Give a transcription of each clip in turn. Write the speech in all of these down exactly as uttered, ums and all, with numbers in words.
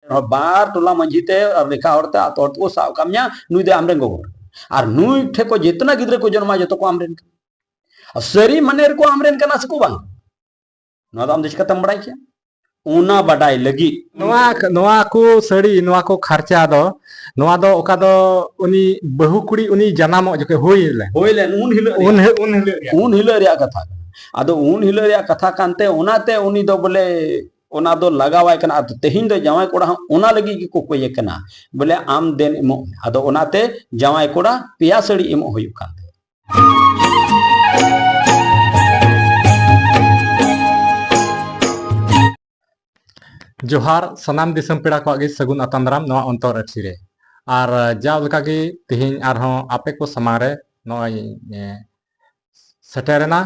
ᱵᱟᱨ ᱴᱚᱞᱟ ᱢᱟᱹᱡᱷᱤ ᱛᱮ ᱟᱨ ᱞᱮᱠᱷᱟ ᱦᱚᱲ ᱛᱮ ᱟᱛᱳ ᱦᱚᱲ ᱛᱮᱠᱚ ᱥᱟᱵ ᱟᱠᱟᱫ ᱢᱮᱭᱟ, ᱱᱩᱭ ᱫᱚ ᱟᱢᱨᱮᱱ ᱜᱚᱜᱚ ᱦᱚᱲ᱾ ᱟᱨ ᱱᱩᱭ ᱴᱷᱮᱱ ᱠᱚ ᱡᱮᱛᱱᱟ ᱜᱤᱫᱽᱨᱟᱹ ᱠᱚ ᱡᱚᱱᱢᱟ, ᱡᱚᱛᱚ ᱠᱚ ᱟᱢᱨᱮᱱ ᱠᱟᱱᱟ᱾ ᱟᱨ ᱥᱟᱹᱨᱤ ᱢᱟᱱᱮ ᱨᱮᱠᱚ ᱟᱢᱨᱮᱱ ᱠᱟᱱᱟ ᱥᱮᱠᱚ ᱵᱟᱝ, ᱱᱚᱣᱟ ᱫᱚ ᱟᱢ ᱫᱚ ᱪᱤᱠᱟᱹᱛᱮᱢ ᱵᱟᱲᱟᱭ ᱠᱮᱭᱟ? ᱚᱱᱟ ᱵᱟᱰᱟᱭ ᱞᱟᱹᱜᱤᱫ ᱱᱚᱣᱟ, ᱱᱚᱣᱟ ᱠᱚ ᱥᱟᱹᱲᱤ, ᱱᱚᱣᱟ ᱠᱚ ᱠᱷᱟᱨᱪᱟ ᱫᱚ, ᱱᱚᱣᱟ ᱫᱚ ᱚᱠᱟ ᱫᱚ ᱩᱱᱤ ᱵᱟᱹᱦᱩ ᱠᱩᱲᱤ ᱩᱱᱤ ᱡᱟᱱᱟᱢᱚᱜ ᱡᱚᱠᱷᱮᱡ ᱦᱩᱭ ᱞᱮᱱ, ᱦᱩᱭ ᱞᱮᱱ ᱩᱱ ᱦᱤᱞᱳᱜ ᱩᱱ ᱨᱮᱭᱟᱜ, ᱦᱤ-, ᱩᱱ ᱦᱤᱞᱳᱜ ᱨᱮᱭᱟᱜ᱾ ᱩᱱ ᱦᱤᱞᱳᱜ ᱨᱮᱭᱟᱜ ᱠᱟᱛᱷᱟ ᱠᱟᱱᱟ᱾ ᱟᱫᱚ ᱩᱱ ᱦᱤᱞᱳᱜ ᱨᱮᱭᱟᱜ ᱠᱟᱛᱷᱟ ᱠᱟᱱᱛᱮ ᱚᱱᱟᱛᱮ ᱩᱱᱤ ᱫᱚ ᱵᱚᱞᱮ ᱚᱱᱟ ᱫᱚ ᱞᱟᱜᱟᱣᱟᱭ ᱠᱟᱱᱟ᱾ ᱟᱫᱚ ᱛᱮᱦᱮᱧ ᱫᱚ ᱡᱟᱶᱟᱭ ᱠᱚᱲᱟ ᱦᱚᱸ ᱚᱱᱟ ᱞᱟᱹᱜᱤᱫ ᱜᱮᱠᱚ ᱠᱚᱭᱮ ᱠᱟᱱᱟ, ᱵᱚᱞᱮ ᱟᱢ ᱫᱮᱱ ᱮᱢᱚᱜ ᱢᱮ᱾ ᱟᱫᱚ ᱚᱱᱟᱛᱮ ᱡᱟᱶᱟᱭ ᱠᱚᱲᱟ ᱯᱮᱭᱟ ᱥᱟᱹᱲᱤ ᱮᱢᱚᱜ ᱦᱩᱭᱩᱜ ᱠᱟᱱ ᱛᱟᱭᱟ᱾ ᱡᱚᱦᱟᱨ, ᱥᱟᱱᱟᱢ ᱫᱤᱥᱚᱢ ᱯᱮᱲᱟ ᱠᱚᱣᱟᱜ ᱜᱮ ᱥᱟᱹᱜᱩᱱ ᱟᱛᱟᱝ ᱫᱟᱨᱟᱢ ᱱᱚᱣᱟ ᱚᱱᱛᱚᱨ ᱟᱹᱨᱥᱤ ᱨᱮ᱾ ᱟᱨ ᱡᱟᱣ ᱞᱮᱠᱟᱜᱮ ᱛᱮᱦᱮᱧ ᱟᱨᱦᱚᱸ ᱟᱯᱮ ᱠᱚ ᱥᱟᱢᱟᱝ ᱨᱮ ᱱᱚᱜᱼᱚᱭ, ᱮ, ᱥᱮᱴᱮᱨᱮᱱᱟ᱾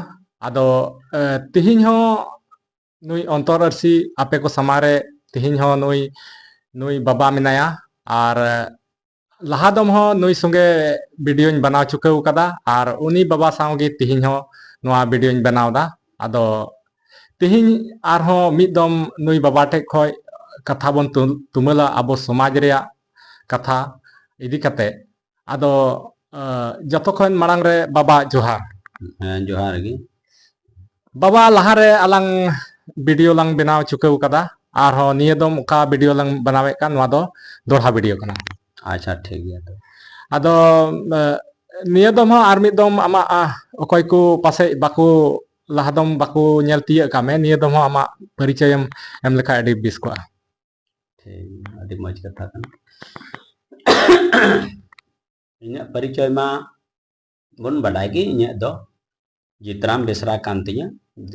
ᱟᱫᱚ, ᱮ, ᱛᱮᱦᱮᱧ ᱦᱚᱸ ᱱᱩᱭ ᱚᱱᱛᱚᱨ ᱟᱹᱨᱥᱤ ᱟᱯᱮ ᱠᱚ ᱥᱟᱢᱟᱝ ᱨᱮ ᱛᱮᱦᱮᱧ ᱦᱚᱸ ᱱᱩᱭ, ᱱᱩᱭ ᱵᱟᱵᱟ ᱢᱮᱱᱟᱭᱟ᱾ ᱟᱨ ᱞᱟᱦᱟ ᱫᱚᱢ ᱦᱚᱸ ᱱᱩᱭ ᱥᱚᱸᱜᱮ ᱵᱷᱤᱰᱤᱭᱳᱧ ᱵᱮᱱᱟᱣ ᱪᱩᱠᱟᱹᱣ ᱠᱟᱫᱟ, ᱟᱨ ᱩᱱᱤ ᱵᱟᱵᱟ ᱥᱟᱶ ᱜᱮ ᱛᱮᱦᱮᱧ ᱦᱚᱸ ᱱᱚᱣᱟ ᱵᱷᱤᱰᱤᱭᱳᱧ ᱵᱮᱱᱟᱣ ᱫᱟ᱾ ᱟᱫᱚ ᱛᱮᱦᱮᱧ ᱟᱨᱦᱚᱸ ᱢᱤᱫ ᱫᱚᱢ ᱱᱩᱭ ᱵᱟᱵᱟ ᱴᱷᱮᱡ ᱠᱷᱚᱡ ᱠᱟᱛᱷᱟ ᱵᱚᱱ ᱛᱩ-, ᱛᱩᱢᱟᱹᱞᱟ, ᱟᱵᱚ ᱥᱚᱢᱟᱡᱽ ᱨᱮᱭᱟᱜ ᱠᱟᱛᱷᱟ ᱤᱫᱤ ᱠᱟᱛᱮ᱾ ᱟᱫᱚ, ᱟ, ᱡᱚᱛᱚ ᱠᱷᱚᱱ ᱢᱟᱲᱟᱝ ᱨᱮ ᱵᱟᱵᱟ ᱡᱚᱦᱟᱨ᱾ ᱦᱮᱸ, ᱡᱚᱦᱟᱨ ᱜᱮ᱾ ᱵᱟᱵᱟ, ᱞᱟᱦᱟᱨᱮ ᱟᱞᱟᱝ ᱵᱷᱤᱰᱤᱭᱳ ᱞᱟᱝ ᱵᱮᱱᱟᱣ ᱪᱩᱠᱟᱹᱣ ᱠᱟᱫᱟ, ᱟᱨᱦᱚᱸ ᱱᱤᱭᱟᱹ ᱫᱚᱢ ᱚᱠᱟ ᱵᱷᱤᱰᱤᱭᱳ ᱞᱟᱝ ᱵᱮᱱᱟᱣᱮᱫ ᱠᱟᱱ, ᱱᱚᱣᱟ ᱫᱚ ᱫᱚᱦᱲᱟ ᱵᱷᱤᱰᱤᱭᱳ ᱠᱟᱱᱟ᱾ ᱟᱪᱪᱷᱟ, ᱴᱷᱤᱠ ᱜᱮᱭᱟ ᱛᱚ᱾ ᱟᱫᱚ, ᱮ, ᱱᱤᱭᱟᱹ ᱫᱚᱢ ᱦᱚᱸ ᱟᱨ ᱢᱤᱫ ᱫᱚᱢ ᱟᱢᱟᱜ, ᱟ, ᱚᱠᱚᱭ ᱠᱚ ᱯᱟᱥᱮᱡ ᱵᱟᱠᱚ, ᱞᱟᱦᱟ ᱫᱚᱢ ᱵᱟᱠᱚ ᱧᱮᱞ ᱛᱤᱭᱟᱹᱜ ᱟᱠᱟᱫ ᱢᱮ, ᱱᱤᱭᱟᱹ ᱫᱚᱢ ᱦᱚᱸ ᱟᱢᱟᱜ ᱯᱚᱨᱤᱪᱚᱭᱮᱢ ᱮᱢ ᱞᱮᱠᱷᱟᱡ ᱟᱹᱰᱤ ᱵᱮᱥ ᱠᱚᱜᱼᱟ᱾ ᱴᱷᱤᱠ, ᱟᱹᱰᱤ ᱢᱚᱡᱽ ᱠᱟᱛᱷᱟ ᱠᱟᱱᱟ᱾ ᱤᱧᱟᱹᱜ ᱯᱚᱨᱤᱪᱚᱭ ᱢᱟ ᱵᱚᱱ ᱵᱟᱰᱟᱭ ᱜᱮ, ᱤᱧᱟᱹᱜ ᱫᱚ ᱡᱤᱛᱨᱟᱢ ᱵᱮᱥᱨᱟ ᱠᱟᱱ ᱛᱤᱧᱟᱹ᱾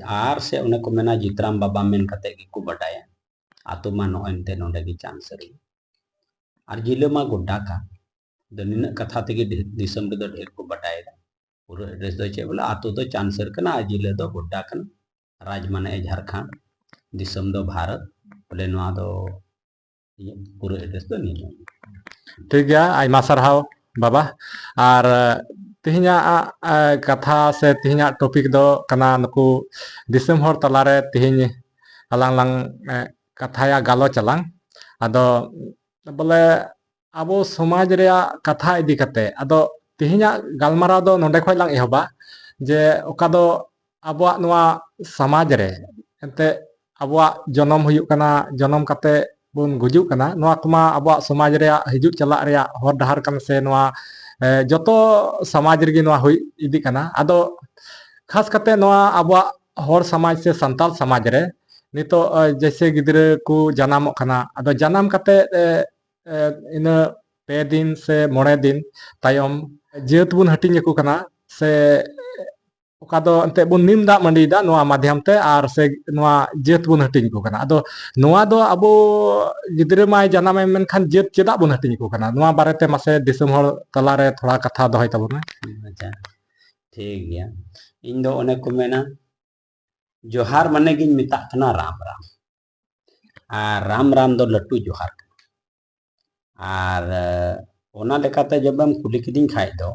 ᱟᱨ ᱥᱮ ᱚᱱᱮ ᱠᱚ ᱢᱮᱱᱟ, ᱡᱤᱛᱨᱟᱢ ᱵᱟᱵᱟ ᱢᱮᱱ ᱠᱟᱛᱮ ᱜᱮᱠᱚ ᱵᱟᱰᱟᱭᱟ᱾ ᱟᱛᱳ ᱢᱟ ᱱᱚᱜᱼᱚᱭ ᱮᱱᱛᱮ ᱱᱚᱰᱮ ᱜᱮ ᱪᱟᱱᱥ ᱨᱮ᱾ ᱟᱨ ᱡᱤᱞᱟᱹ ᱢᱟ ᱜᱚᱰᱰᱟ ᱠᱟᱱ᱾ ᱟᱫᱚ ᱱᱤᱱᱟᱹᱜ ᱠᱟᱛᱷᱟ ᱛᱮᱜᱮ ᱰᱷᱮ-, ᱫᱤᱥᱚᱢ ᱨᱮᱫᱚ ᱰᱷᱮᱨ ᱠᱚ ᱵᱟᱰᱟᱭᱮᱫᱟ᱾ ᱯᱩᱨᱟᱹ ᱮᱰᱨᱮᱥ ᱫᱚ ᱪᱮᱫ ᱵᱚᱞᱮ, ᱟᱛᱳ ᱫᱚ ᱪᱟᱱᱥᱮᱨ ᱠᱟᱱᱟ ᱟᱨ ᱡᱤᱞᱟᱹ ᱫᱚ ᱜᱚᱰᱰᱟ ᱠᱟᱱᱟ᱾ ᱨᱟᱡᱽ ᱢᱟᱱᱮ ᱡᱷᱟᱲᱠᱷᱚᱸᱰ, ᱫᱤᱥᱚᱢ ᱫᱚ ᱵᱷᱟᱨᱚᱛ᱾ ᱵᱚᱞᱮ ᱱᱚᱣᱟ ᱫᱚ ᱤᱧᱟᱹᱜ ᱯᱩᱨᱟᱹ ᱮᱰᱨᱮᱥ ᱫᱚ ᱱᱤᱭᱟᱹ ᱠᱟᱱᱟ᱾ ᱴᱷᱤᱠ ᱜᱮᱭᱟ, ᱟᱭᱢᱟ ᱥᱟᱨᱦᱟᱣ ᱵᱟᱵᱟ᱾ ᱟᱨ, ᱮ, ᱛᱮᱦᱮᱧᱟᱜ, ᱮ, ᱠᱟᱛᱷᱟ ᱥᱮ ᱛᱮᱦᱮᱧᱟᱜ ᱴᱚᱯᱤᱠ ᱫᱚ ᱠᱟᱱᱟ ᱱᱩᱠᱩ ᱫᱤᱥᱚᱢ ᱦᱚᱲ ᱛᱟᱞᱟᱨᱮ ᱛᱮᱦᱮᱧ ᱟᱞᱟᱝ ᱞᱟᱝ, ᱮ, ᱠᱟᱛᱷᱟᱭᱟ, ᱜᱟᱞᱚᱪ ᱟᱞᱟᱝ᱾ ᱟᱫᱚ ᱵᱚᱞᱮ ᱟᱵᱚ ᱥᱚᱢᱟᱡᱽ ᱨᱮᱭᱟᱜ ᱠᱟᱛᱷᱟ ᱤᱫᱤ ᱠᱟᱛᱮ, ᱟᱫᱚ ᱛᱮᱦᱮᱧᱟᱜ ᱜᱟᱞᱢᱟᱨᱟᱣ ᱫᱚ ᱱᱚᱰᱮ ᱠᱷᱚᱱ ᱞᱟᱝ ᱮᱦᱚᱵᱟ, ᱡᱮ ᱚᱠᱟ ᱫᱚ ᱟᱵᱚᱣᱟᱜ ᱱᱚᱣᱟ ᱥᱚᱢᱟᱡᱽ ᱨᱮ ᱮᱱᱛᱮ ᱟᱵᱚᱣᱟᱜ ᱡᱚᱱᱚᱢ ᱦᱩᱭᱩᱜ ᱠᱟᱱᱟ, ᱡᱚᱱᱚᱢ ᱠᱟᱛᱮ ᱵᱚᱱ ᱜᱩᱡᱩᱜ ᱠᱟᱱᱟ, ᱱᱚᱣᱟ ᱠᱚᱢᱟ ᱟᱵᱚᱣᱟᱜ ᱥᱚᱢᱟᱡᱽ ᱨᱮᱭᱟᱜ ᱦᱤᱡᱩᱜ ᱪᱟᱞᱟᱜ ᱨᱮᱭᱟᱜ ᱦᱚᱨ ᱰᱟᱦᱟᱨ ᱠᱟᱱᱟ, ᱥᱮ ᱱᱚᱣᱟ, ᱮ, ᱡᱚᱛᱚ ᱥᱚᱢᱟᱡᱽ ᱨᱮᱜᱮ ᱱᱚᱣᱟ ᱦᱩᱭ ᱤᱫᱤᱜ ᱠᱟᱱᱟ᱾ ᱟᱫᱚ ᱠᱷᱟᱥ ᱠᱟᱛᱮ ᱱᱚᱣᱟ ᱟᱵᱚᱣᱟᱜ ᱦᱚᱲ ᱥᱚᱢᱟᱡᱽ ᱥᱮ ᱥᱟᱱᱛᱟᱲ ᱥᱚᱢᱟᱡᱽ ᱨᱮ ᱱᱤᱛᱚᱜ, ᱮ, ᱡᱮᱭᱥᱮ ᱜᱤᱫᱽᱨᱟᱹ ᱠᱚ ᱡᱟᱱᱟᱢᱚᱜ ᱠᱟᱱᱟ, ᱟᱫᱚ ᱡᱟᱱᱟᱢ ᱠᱟᱛᱮ, ᱮ, ᱮ, ᱤᱱᱟᱹ ᱯᱮ ᱫᱤᱱ ᱥᱮ ᱢᱚᱬᱮ ᱫᱤᱱ ᱛᱟᱭᱚᱢ ᱡᱟᱹᱛ ᱵᱚᱱ ᱦᱟᱹᱴᱤᱧ ᱟᱠᱚ ᱠᱟᱱᱟ, ᱥᱮ ᱚᱠᱟ ᱫᱚ ᱮᱱᱛᱮᱫ ᱵᱚᱱ ᱱᱤᱢ ᱫᱟᱜ ᱢᱟᱹᱰᱤᱭᱮᱫᱟ ᱱᱚᱣᱟ ᱢᱟᱫᱽᱫᱷᱚᱢ ᱛᱮ, ᱟᱨ ᱥᱮ ᱱᱚᱣᱟ ᱡᱟᱹᱛ ᱵᱚᱱ ᱦᱟᱹᱴᱤᱧ ᱟᱠᱚ ᱠᱟᱱᱟ᱾ ᱟᱫᱚ ᱱᱚᱣᱟ ᱫᱚ ᱟᱵᱚ ᱜᱤᱫᱽᱨᱟᱹ ᱢᱟᱭ ᱡᱟᱱᱟᱢᱮᱱ, ᱢᱮᱱᱠᱷᱟᱱ ᱡᱟᱹᱛ ᱪᱮᱫᱟᱜ ᱵᱚᱱ ᱦᱟᱹᱴᱤᱧ ᱟᱠᱚ ᱠᱟᱱᱟ? ᱱᱚᱣᱟ ᱵᱟᱨᱮᱛᱮ ᱢᱟᱥᱮ ᱫᱤᱥᱚᱢ ᱦᱚᱲ ᱛᱟᱞᱟᱨᱮ ᱛᱷᱚᱲᱟ ᱠᱟᱛᱷᱟ ᱫᱚᱦᱚᱭ ᱛᱟᱵᱚᱱ ᱢᱮ᱾ ᱟᱪᱪᱷᱟ, ᱴᱷᱤᱠ ᱜᱮᱭᱟ᱾ ᱤᱧ ᱫᱚ ᱚᱱᱮ ᱠᱚ ᱢᱮᱱᱟ, ᱡᱚᱦᱟᱨ ᱢᱟᱱᱮ ᱜᱤᱧ ᱢᱮᱛᱟᱜ ᱠᱟᱱᱟ ᱨᱟᱢ ᱨᱟᱢ᱾ ᱟᱨ ᱨᱟᱢ ᱨᱟᱢ ᱫᱚ ᱞᱟᱹᱴᱩ ᱡᱚᱦᱟᱨ ᱠᱟᱱᱟ᱾ ᱟᱨ, ᱮ, ᱚᱱᱟ ᱞᱮᱠᱟᱛᱮ ᱡᱚᱵᱮᱢ ᱠᱩᱞᱤ ᱠᱤᱫᱤᱧ ᱠᱷᱟᱡ ᱫᱚ,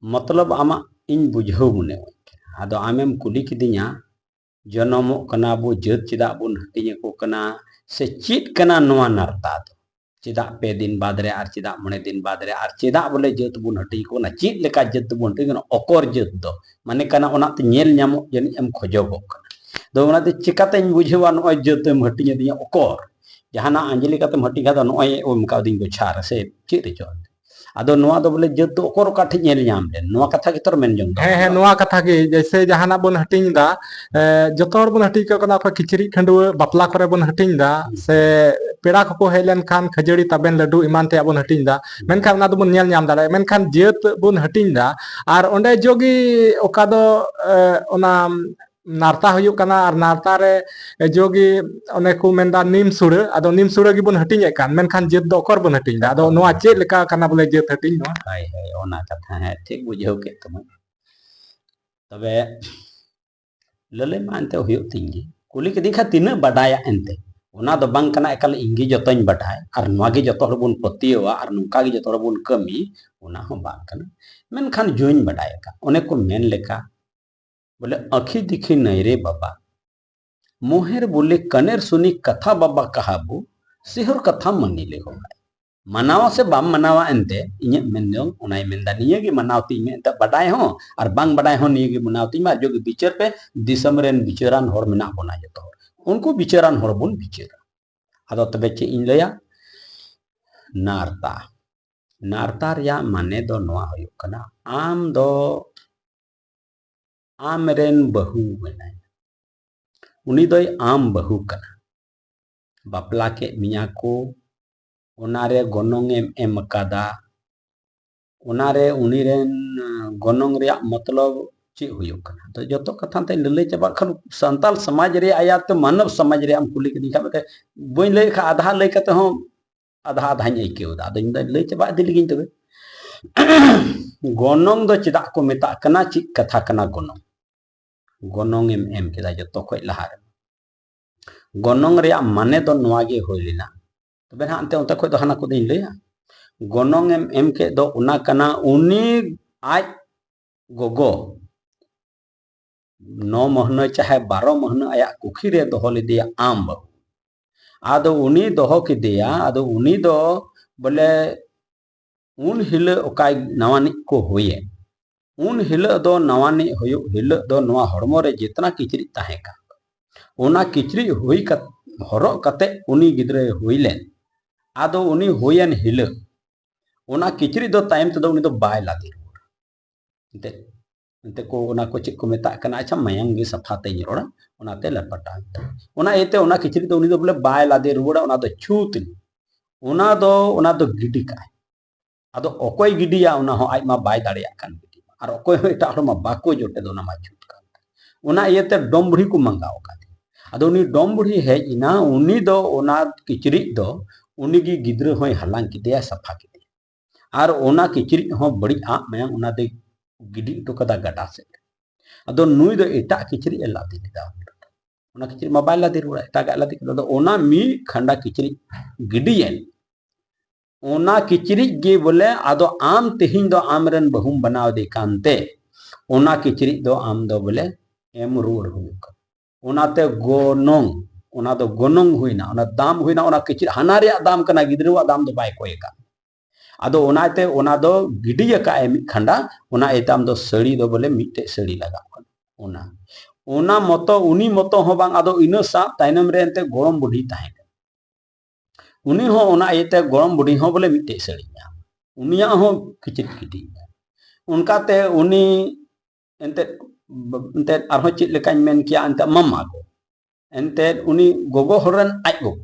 ᱢᱚᱛᱞᱚᱵ ᱟᱢᱟᱜ ᱤᱧ ᱵᱩᱡᱷᱟᱹᱣ ᱢᱚᱱᱮ ᱦᱩᱭ ᱠᱟᱱᱟ᱾ ᱟᱫᱚ ᱟᱢᱮᱢ ᱠᱩᱞᱤ ᱠᱤᱫᱤᱧᱟ, ᱡᱚᱱᱚᱢᱚᱜ ᱠᱟᱱᱟ ᱵᱚ, ᱡᱟᱹᱛ ᱪᱮᱫᱟᱜ ᱵᱚᱱ ᱦᱟᱹᱴᱤᱧ ᱟᱠᱚ ᱠᱟᱱᱟ, ᱥᱮ ᱪᱮᱫ ᱠᱟᱱᱟ ᱱᱚᱣᱟ ᱱᱟᱨᱛᱟ ᱫᱚ? ᱪᱮᱫᱟᱜ ᱯᱮ ᱫᱤᱱ ᱵᱟᱫᱽ ᱨᱮ ᱟᱨ ᱪᱮᱫᱟᱜ ᱢᱚᱬᱮ ᱫᱤᱱ ᱵᱟᱫᱽ ᱨᱮ ᱟᱨ ᱪᱮᱫᱟᱜ ᱵᱚᱞᱮ ᱡᱟᱹᱛ ᱵᱚᱱ ᱦᱟᱹᱴᱤᱧ ᱟᱠᱚ ᱠᱟᱱᱟ? ᱪᱮᱫ ᱞᱮᱠᱟ ᱡᱟᱹᱛ ᱵᱚᱱ ᱦᱟᱹᱴᱤᱧ ᱠᱟᱱᱟ? ᱚᱠᱚᱨ ᱡᱟᱹᱛ ᱫᱚ ᱢᱟᱱᱮ ᱠᱟᱱᱟ, ᱚᱱᱟᱛᱮ ᱧᱮᱞ ᱧᱟᱢᱚᱜ ᱡᱟᱹᱱᱤᱡ ᱮᱢ ᱠᱷᱚᱡᱚᱜᱚᱜ ᱠᱟᱱᱟ᱾ ᱟᱫᱚ ᱚᱱᱟᱛᱮ ᱪᱤᱠᱟᱛᱮᱧ ᱵᱩᱡᱷᱟᱹᱣᱟ ᱱᱚᱜᱼᱚᱭ ᱡᱟᱹᱛ ᱮᱢ ᱦᱟᱹᱴᱤᱧ ᱟᱹᱫᱤᱧᱟ? ᱚᱠᱚᱨ ᱡᱟᱦᱟᱱᱟᱜ ᱟᱸᱡᱽᱞᱮ ᱠᱟᱛᱮᱢ ᱦᱟᱹᱴᱤᱧ ᱠᱷᱟᱱ ᱫᱚ ᱱᱚᱜᱼᱚᱭ ᱮᱢ ᱠᱟᱣᱫᱤᱧ ᱜᱚᱪᱷᱟᱨ ᱥᱮ ᱪᱮᱫ ᱨᱮᱪᱚ᱾ ᱟᱫᱚ ᱱᱚᱣᱟ ᱫᱚ ᱵᱚᱞᱮ ᱡᱟᱹᱛ ᱫᱚ ᱚᱠᱚᱨ ᱚᱠᱟ ᱴᱷᱮᱡ ᱧᱮᱞ ᱧᱟᱢ ᱞᱮᱱ? ᱱᱚᱣᱟ ᱠᱟᱛᱷᱟ ᱜᱮᱛᱚ ᱢᱮᱱ ᱡᱚᱝ ᱫᱚ᱾ ᱦᱮᱸ, ᱦᱮᱸ, ᱱᱚᱣᱟ ᱠᱟᱛᱷᱟ ᱜᱮ, ᱡᱮᱭᱥᱮ ᱡᱟᱦᱟᱱᱟᱜ ᱵᱚᱱ ᱦᱟᱹᱴᱤᱧ ᱮᱫᱟ, ᱮ, ᱡᱚᱛᱚ ᱦᱚᱲ ᱵᱚᱱ ᱦᱟᱹᱴᱤᱧ ᱠᱟᱠᱚ ᱠᱟᱱᱟ, ᱚᱠᱚᱭ ᱠᱤᱪᱨᱤᱡ ᱠᱷᱟᱹᱰᱩᱣᱟᱹ, ᱵᱟᱯᱞᱟ ᱠᱚᱨᱮ ᱵᱚᱱ ᱦᱟᱹᱴᱤᱧ ᱮᱫᱟ, ᱦᱩᱸ᱾ ᱥᱮ ᱯᱮᱲᱟ ᱠᱚᱠᱚ ᱦᱮᱡ ᱞᱮᱱᱠᱷᱟᱱ ᱠᱷᱟᱹᱡᱟᱹᱲᱤ, ᱛᱟᱵᱮᱱ, ᱞᱟᱹᱰᱩ ᱮᱢᱟᱱ ᱛᱮᱭᱟᱜ ᱵᱚᱱ ᱦᱟᱹᱴᱤᱧ ᱮᱫᱟ, ᱦᱩᱸ᱾ ᱢᱮᱱᱠᱷᱟᱱ ᱚᱱᱟ ᱫᱚᱵᱚᱱ ᱧᱮᱞ ᱧᱟᱢ ᱫᱟᱲᱮᱭᱟᱜᱼᱟ᱾ ᱢᱮᱱᱠᱷᱟᱱ ᱡᱟᱹᱛ ᱵᱚᱱ ᱦᱟᱹᱴᱤᱧ ᱮᱫᱟ, ᱟᱨ ᱚᱸᱰᱮ ᱡᱚᱜᱮ ᱚᱠᱟ ᱫᱚ, ᱮ, ᱚᱱᱟ ᱱᱟᱨᱛᱟ ᱦᱩᱭᱩᱜ ᱠᱟᱱᱟ, ᱟᱨ ᱱᱟᱨᱛᱟ ᱨᱮ ᱡᱚᱜᱮ ᱚᱱᱮ ᱠᱚ ᱢᱮᱱᱫᱟ ᱱᱤᱢ ᱥᱩᱲᱟᱹ, ᱟᱫᱚ ᱱᱤᱢ ᱥᱩᱲᱟᱹ ᱜᱮᱵᱚᱱ ᱦᱟᱹᱴᱤᱧᱮᱫ ᱠᱟᱱ, ᱢᱮᱱᱠᱷᱟᱱ ᱡᱟᱹᱛ ᱫᱚ ᱚᱠᱚᱨ ᱵᱚᱱ ᱦᱟᱹᱴᱤᱧ ᱮᱫᱟ? ᱟᱫᱚ ᱱᱚᱣᱟ ᱪᱮᱫ ᱞᱮᱠᱟ ᱠᱟᱱᱟ ᱵᱚᱞᱮ ᱡᱟᱹᱛ ᱦᱟᱹᱴᱤᱧ ᱱᱚᱣᱟ? ᱦᱳᱭ, ᱦᱳᱭ, ᱚᱱᱟ ᱠᱟᱛᱷᱟ, ᱦᱮᱸ, ᱴᱷᱤᱠ ᱵᱩᱡᱷᱟᱹᱣ ᱠᱮᱫ ᱛᱟᱢᱟ᱾ ᱛᱚᱵᱮ ᱞᱟᱹᱞᱟᱹᱭ ᱢᱟ ᱮᱱᱛᱮ ᱦᱩᱭᱩᱜ ᱛᱤᱧ ᱜᱮ᱾ ᱠᱩᱞᱤ ᱠᱤᱫᱤᱧ ᱠᱷᱟᱱ ᱛᱤᱱᱟᱹᱜ ᱵᱟᱰᱟᱭᱟ ᱮᱱᱛᱮ, ᱚᱱᱟ ᱫᱚ ᱵᱟᱝ ᱠᱟᱱᱟ ᱮᱠᱟᱞ ᱤᱧ ᱜᱮ ᱡᱚᱛᱚᱧ ᱵᱟᱰᱟᱭ ᱟᱨ ᱱᱚᱣᱟ ᱜᱮ ᱡᱚᱛᱚ ᱦᱚᱲ ᱵᱚᱱ ᱯᱟᱹᱛᱭᱟᱹᱣᱟ ᱟᱨ ᱱᱚᱝᱠᱟ ᱜᱮ ᱡᱚᱛᱚ ᱦᱚᱲ ᱵᱚᱱ ᱠᱟᱹᱢᱤ, ᱚᱱᱟ ᱦᱚᱸ ᱵᱟᱝ ᱠᱟᱱᱟ᱾ ᱢᱮᱱᱠᱷᱟᱱ ᱡᱚᱧ ᱵᱟᱰᱟᱭ ᱟᱠᱟᱫ, ᱚᱱᱮ ᱠᱚ ᱢᱮᱱ ᱞᱮᱠᱟ, ᱵᱚᱞᱮ ᱟᱹᱠᱷᱤ ᱫᱤᱠᱷᱤ ᱱᱟᱹᱭ ᱨᱮ ᱵᱟᱵᱟ, ᱢᱳᱦᱮᱨ ᱵᱚᱞᱮ ᱠᱟᱱᱮᱨ ᱥᱩᱱᱤ ᱠᱟᱛᱷᱟ ᱵᱟᱵᱟ ᱠᱟᱦᱟᱵᱩ, ᱥᱤᱦᱚᱨ ᱠᱟᱛᱷᱟᱢ ᱢᱟᱹᱱᱤ ᱞᱮ ᱦᱚᱲ᱾ ᱢᱟᱱᱟᱣᱟ ᱥᱮ ᱵᱟᱢ ᱢᱟᱱᱟᱣᱟ, ᱮᱱᱛᱮ ᱤᱧᱟᱹᱜ ᱢᱮᱱ ᱫᱚ ᱚᱱᱟᱭ ᱢᱮᱱᱫᱟ, ᱱᱤᱭᱟᱹ ᱜᱮ ᱢᱟᱱᱟᱣ ᱛᱤᱧ ᱢᱮ, ᱮᱱᱛᱮ ᱵᱟᱰᱟᱭ ᱦᱚᱸ ᱟᱨ ᱵᱟᱝ ᱵᱟᱰᱟᱭ ᱦᱚᱸ ᱱᱤᱭᱟᱹ ᱜᱮ ᱢᱟᱱᱟᱣ ᱛᱤᱧ ᱢᱮ, ᱟᱨ ᱡᱚᱜᱮ ᱵᱤᱪᱟᱹᱨ ᱯᱮ, ᱫᱤᱥᱚᱢ ᱨᱮᱱ ᱵᱤᱪᱟᱹᱨᱟᱱ ᱦᱚᱲ ᱢᱮᱱᱟᱜ ᱵᱚᱱᱟ ᱡᱚᱛᱚ ᱦᱚᱲ, ᱩᱱᱠᱩ ᱵᱤᱪᱟᱹᱨᱟᱱ ᱦᱚᱲ ᱵᱚᱱ ᱵᱤᱪᱟᱹᱨᱟ᱾ ᱟᱫᱚ ᱛᱚᱵᱮ ᱪᱮᱫ ᱤᱧ ᱞᱟᱹᱭᱟ? ᱱᱟᱨᱛᱟ᱾ ᱱᱟᱨᱛᱟ ᱨᱮᱭᱟᱜ ᱢᱟᱱᱮ ᱫᱚ ᱱᱚᱣᱟ ᱦᱩᱭᱩᱜ ᱠᱟᱱᱟ, ᱟᱢ ᱫᱚ ᱟᱢ ᱨᱮᱱ ᱵᱟᱹᱦᱩ ᱢᱮᱱᱟᱭᱟ, ᱩᱱᱤ ᱫᱚᱭ ᱟᱢ ᱵᱟᱹᱦᱩ ᱠᱟᱱᱟ, ᱵᱟᱯᱞᱟ ᱠᱮᱫ ᱢᱮᱭᱟ ᱠᱚ, ᱚᱱᱟᱨᱮ ᱜᱚᱱᱚᱝ ᱮᱢ ᱮᱢ ᱟᱠᱟᱫᱟ, ᱚᱱᱟᱨᱮ ᱩᱱᱤ ᱨᱮᱱ, ᱟᱸ, ᱜᱚᱱᱚᱝ ᱨᱮᱭᱟᱜ ᱢᱚᱛᱞᱚᱵ ᱪᱮᱫ ᱦᱩᱭᱩᱜ ᱠᱟᱱᱟ? ᱛᱚ ᱡᱚᱛᱚ ᱠᱟᱛᱷᱟ ᱛᱮ ᱞᱟᱹᱞᱟᱹᱭ ᱪᱟᱵᱟᱜ ᱠᱷᱟᱱ, ᱥᱟᱱᱛᱟᱞ ᱥᱚᱢᱟᱡᱽ ᱨᱮᱭᱟᱜ ᱭᱟ ᱛᱚ ᱢᱟᱱᱚᱵ ᱥᱚᱢᱟᱡᱽ ᱨᱮᱭᱟᱜ ᱮᱢ ᱠᱩᱞᱤ ᱠᱤᱫᱤᱧ ᱠᱷᱟᱱ, ᱢᱮᱱᱛᱮ ᱵᱟᱹᱧ ᱞᱟᱹᱭ ᱠᱷᱟᱱ ᱟᱫᱷᱟ ᱞᱟᱹᱭ ᱠᱟᱛᱮ ᱦᱚᱸ ᱟᱫᱷᱟ ᱟᱫᱷᱟᱧ ᱟᱹᱭᱠᱟᱹᱣ ᱮᱫᱟ᱾ ᱟᱫᱚᱧ ᱞᱟᱹᱭ ᱪᱟᱵᱟ ᱤᱫᱤ ᱞᱮᱜᱤᱧ ᱛᱚᱵᱮ᱾ ᱜᱚᱱᱚᱝ ᱫᱚ ᱪᱮᱫᱟᱜ ᱠᱚ ᱢᱮᱛᱟᱜ ᱠᱟᱱᱟ? ᱪᱮᱫ ᱠᱟᱛᱷᱟ ᱠᱟᱱᱟ ᱜᱚᱱᱚᱝ? ᱜᱚᱱᱚᱝ ᱮᱢ ᱮᱢ ᱠᱮᱫᱟ ᱡᱚᱛᱚ ᱠᱷᱚᱡ ᱞᱟᱦᱟ ᱨᱮ᱾ ᱜᱚᱱᱚᱝ ᱨᱮᱭᱟᱜ ᱢᱟᱱᱮ ᱫᱚ ᱱᱚᱣᱟ ᱜᱮ ᱦᱩᱭ ᱞᱮᱱᱟ᱾ ᱛᱚᱵᱮ ᱱᱟᱦᱟᱜ ᱮᱱᱛᱮ ᱚᱱᱛᱮ ᱠᱷᱚᱡ ᱫᱚ ᱦᱟᱱᱟ ᱠᱚᱫᱚᱧ ᱞᱟᱹᱭᱟ᱾ ᱜᱚᱱᱚᱝ ᱮᱢ ᱮᱢ ᱠᱮᱫ ᱫᱚ ᱚᱱᱟ ᱠᱟᱱᱟ, ᱩᱱᱤ ᱟᱡ ᱜᱚᱜᱚ ᱱᱚ ᱢᱟᱹᱦᱱᱟᱹ ᱪᱟᱦᱮ ᱵᱟᱨᱚ ᱢᱟᱹᱦᱱᱟᱹ ᱟᱭᱟᱜ ᱠᱩᱠᱷᱤ ᱨᱮ ᱫᱚᱦᱚ ᱞᱮᱫᱮᱭᱟ ᱟᱢ ᱵᱟᱹᱦᱩ᱾ ᱟᱫᱚ ᱩᱱᱤ ᱫᱚᱦᱚ ᱠᱮᱫᱮᱭᱟ, ᱟᱫᱚ ᱩᱱᱤ ᱫᱚ ᱵᱚᱞᱮ ᱩᱱ ᱦᱤᱞᱳᱜ ᱚᱠᱟᱭ ᱱᱟᱣᱟᱱᱤᱡ ᱠᱚ ᱦᱩᱭᱮᱱ, ᱩᱱ ᱦᱤᱞᱳᱜ ᱫᱚ ᱱᱟᱣᱟᱱᱤᱡ ᱦᱩᱭᱩᱜ ᱦᱤᱞᱳᱜ ᱫᱚ ᱱᱚᱣᱟ ᱦᱚᱲᱢᱚ ᱨᱮ ᱡᱮᱛᱱᱟ ᱠᱤᱪᱨᱤᱡ ᱛᱟᱦᱮᱸ ᱠᱟᱱ, ᱚᱱᱟ ᱠᱤᱪᱨᱤᱡ ᱦᱩᱭ ᱠᱟᱛ-, ᱦᱚᱨᱚᱜ ᱠᱟᱛᱮ ᱩᱱᱤ ᱜᱤᱫᱽᱨᱟᱹᱭ ᱦᱩᱭ ᱞᱮᱱ᱾ ᱟᱫᱚ ᱩᱱᱤ ᱦᱩᱭᱮᱱ ᱦᱤᱞᱳᱜ ᱚᱱᱟ ᱠᱤᱪᱨᱤᱡ ᱫᱚ ᱛᱟᱭᱚᱢ ᱛᱮᱫᱚ ᱩᱱᱤ ᱫᱚ ᱵᱟᱭ ᱞᱟᱫᱮ ᱨᱩᱣᱟᱹᱲᱟ᱾ ᱮᱱᱛᱮ, ᱮᱱᱛᱮ ᱠᱚ ᱚᱱᱟ ᱠᱚ ᱪᱮᱫ ᱠᱚ ᱢᱮᱛᱟᱜ ᱠᱟᱱᱟ, ᱟᱪᱪᱷᱟ, ᱢᱟᱭᱟᱝ ᱜᱮ ᱥᱟᱯᱷᱟ ᱛᱮᱧ ᱨᱚᱲᱟ, ᱚᱱᱟᱛᱮ ᱞᱟᱯᱟᱴᱟ ᱢᱮᱛᱟᱜ᱾ ᱚᱱᱟ ᱤᱭᱟᱹᱛᱮ ᱚᱱᱟ ᱠᱤᱪᱨᱤᱡ ᱫᱚ ᱩᱱᱤ ᱫᱚ ᱵᱚᱞᱮ ᱵᱟᱭ ᱞᱟᱫᱮ ᱨᱩᱣᱟᱹᱲᱟ, ᱚᱱᱟ ᱫᱚ ᱪᱷᱩᱛ ᱜᱮ᱾ ᱚᱱᱟ ᱫᱚ, ᱚᱱᱟ ᱫᱚ ᱜᱤᱰᱤ ᱠᱟᱜᱼᱟᱭ᱾ ᱟᱫᱚ ᱚᱠᱚᱭ ᱜᱤᱰᱤᱭᱟ, ᱚᱱᱟ ᱦᱚᱸ ᱟᱡ ᱢᱟ ᱵᱟᱭ ᱫᱟᱲᱮᱭᱟᱜ ᱠᱟᱱ ᱜᱤᱰᱤ ᱢᱟ᱾ ᱟᱨ ᱚᱠᱚᱭ ᱦᱚᱸ ᱮᱴᱟᱜ ᱦᱚᱲ ᱢᱟ ᱵᱟᱠᱚ ᱡᱚᱴᱮᱫ, ᱚᱱᱟ ᱢᱟ ᱪᱷᱩᱛ ᱠᱟᱱ ᱛᱟᱭ᱾ ᱚᱱᱟ ᱤᱭᱟᱹᱛᱮ ᱰᱚᱢ ᱵᱩᱲᱦᱤ ᱠᱚ ᱢᱟᱸᱜᱟᱣ ᱟᱠᱟᱫᱮᱭᱟ᱾ ᱟᱫᱚ ᱩᱱᱤ ᱰᱚᱢ ᱵᱩᱲᱦᱤ ᱦᱮᱡ ᱮᱱᱟ, ᱩᱱᱤ ᱫᱚ ᱚᱱᱟ ᱠᱤᱪᱨᱤᱡ ᱫᱚ ᱩᱱᱤᱜᱮ ᱜᱤᱫᱽᱨᱟᱹ ᱦᱚᱸᱭ ᱦᱟᱞᱟᱝ ᱠᱮᱫᱮᱭᱟ, ᱥᱟᱯᱷᱟ ᱠᱮᱫᱮᱭᱟ᱾ ᱟᱨ ᱚᱱᱟ ᱠᱤᱪᱨᱤᱡ ᱦᱚᱸ ᱵᱟᱹᱲᱤᱡ ᱟᱜ ᱢᱟᱭᱟᱝ ᱚᱱᱟ ᱫᱚᱭ ᱜᱤᱰᱤ ᱦᱚᱴᱚ ᱠᱟᱫᱟ ᱜᱟᱰᱟ ᱥᱮᱫ ᱨᱮ᱾ ᱟᱫᱚ ᱱᱩᱭ ᱫᱚ ᱮᱴᱟᱜ ᱠᱤᱪᱨᱤᱡ ᱮ ᱞᱟᱫᱮ ᱞᱮᱫᱟ᱾ ᱚᱱᱟ ᱠᱤᱪᱨᱤᱡ ᱢᱟ ᱵᱟᱭ ᱞᱟᱫᱮ ᱨᱩᱣᱟᱹᱲᱟ, ᱮᱴᱟᱜᱟᱜ ᱞᱟᱫᱮ ᱠᱮᱫᱟ᱾ ᱟᱫᱚ ᱚᱱᱟ ᱢᱤᱫ ᱠᱷᱟᱸᱰᱟ ᱠᱤᱪᱨᱤᱡ ᱜᱤᱰᱤᱭᱮᱱ, ᱚᱱᱟ ᱠᱤᱪᱨᱤᱡ ᱜᱮ ᱵᱚᱞᱮ ᱟᱫᱚ ᱟᱢ ᱛᱮᱦᱮᱧ ᱫᱚ ᱟᱢᱨᱮᱱ ᱵᱟᱹᱦᱩᱢ ᱵᱮᱱᱟᱣ ᱮᱫᱮ ᱠᱟᱱᱛᱮ ᱚᱱᱟ ᱠᱤᱪᱨᱤᱡ ᱫᱚ ᱟᱢ ᱫᱚ ᱵᱚᱞᱮ ᱮᱢ ᱨᱩᱣᱟᱹᱲ ᱦᱩᱭᱩᱜ ᱠᱟᱱᱟ᱾ ᱚᱱᱟᱛᱮ ᱜᱚᱱᱚᱝ, ᱚᱱᱟ ᱫᱚ ᱜᱚᱱᱚᱝ ᱦᱩᱭᱱᱟ, ᱚᱱᱟ ᱫᱟᱢ ᱦᱩᱭᱱᱟ, ᱚᱱᱟ ᱠᱤᱪᱨᱤᱡ ᱦᱟᱱᱟ ᱨᱮᱭᱟᱜ ᱫᱟᱢ ᱠᱟᱱᱟ, ᱜᱤᱫᱽᱨᱟᱹᱣᱟᱜ ᱫᱟᱢ ᱫᱚ ᱵᱟᱭ ᱠᱚᱭ ᱟᱠᱟᱫ᱾ ᱟᱫᱚ ᱚᱱᱟᱛᱮ ᱚᱱᱟ ᱫᱚ ᱜᱤᱰᱤ ᱟᱠᱟᱫ ᱟᱭ ᱢᱤᱫ ᱠᱷᱟᱸᱰᱟ, ᱚᱱᱟ ᱤᱭᱟᱹᱛᱮ ᱟᱢ ᱫᱚ ᱥᱟᱹᱲᱤ ᱫᱚ ᱵᱚᱞᱮ ᱢᱤᱫᱴᱮᱡ ᱥᱟᱹᱲᱤ ᱞᱟᱜᱟᱣ ᱠᱟᱱᱟ᱾ ᱚᱱᱟ, ᱚᱱᱟ ᱢᱚᱛᱚ, ᱩᱱᱤ ᱢᱚᱛᱚ ᱦᱚᱸ ᱵᱟᱝ, ᱟᱫᱚ ᱤᱱᱟᱹ ᱥᱟᱶ ᱛᱟᱭᱱᱚᱢ ᱨᱮ ᱮᱱᱛᱮ ᱜᱚᱲᱚᱢ ᱵᱩᱰᱷᱤ ᱛᱟᱦᱮᱸ ᱠᱟᱱᱟ᱾ ᱩᱱᱤ ᱦᱚᱸ ᱚᱱᱟ ᱤᱭᱟᱹᱛᱮ ᱜᱚᱲᱚᱢ ᱵᱩᱰᱷᱤ ᱦᱚᱸ ᱵᱚᱞᱮ ᱢᱤᱫᱴᱮᱡ ᱥᱟᱹᱲᱤ ᱧᱟᱢ, ᱩᱱᱤᱭᱟᱜ ᱦᱚᱸ ᱠᱤᱪᱨᱤᱡ ᱜᱤᱰᱤ᱾ ᱚᱱᱠᱟᱛᱮ ᱩᱱᱤ ᱮᱱᱛᱮᱫ, ᱮᱱᱛᱮᱫ ᱟᱨᱦᱚᱸ ᱪᱮᱫ ᱞᱮᱠᱟᱧ ᱢᱮᱱ ᱠᱮᱭᱟ, ᱮᱱᱛᱮᱫ ᱢᱟᱢᱟ ᱜᱚ, ᱮᱱᱛᱮᱫ ᱩᱱᱤ ᱜᱚᱜᱚ ᱦᱚᱲ ᱨᱮᱱ ᱟᱡ ᱜᱚᱜᱚ,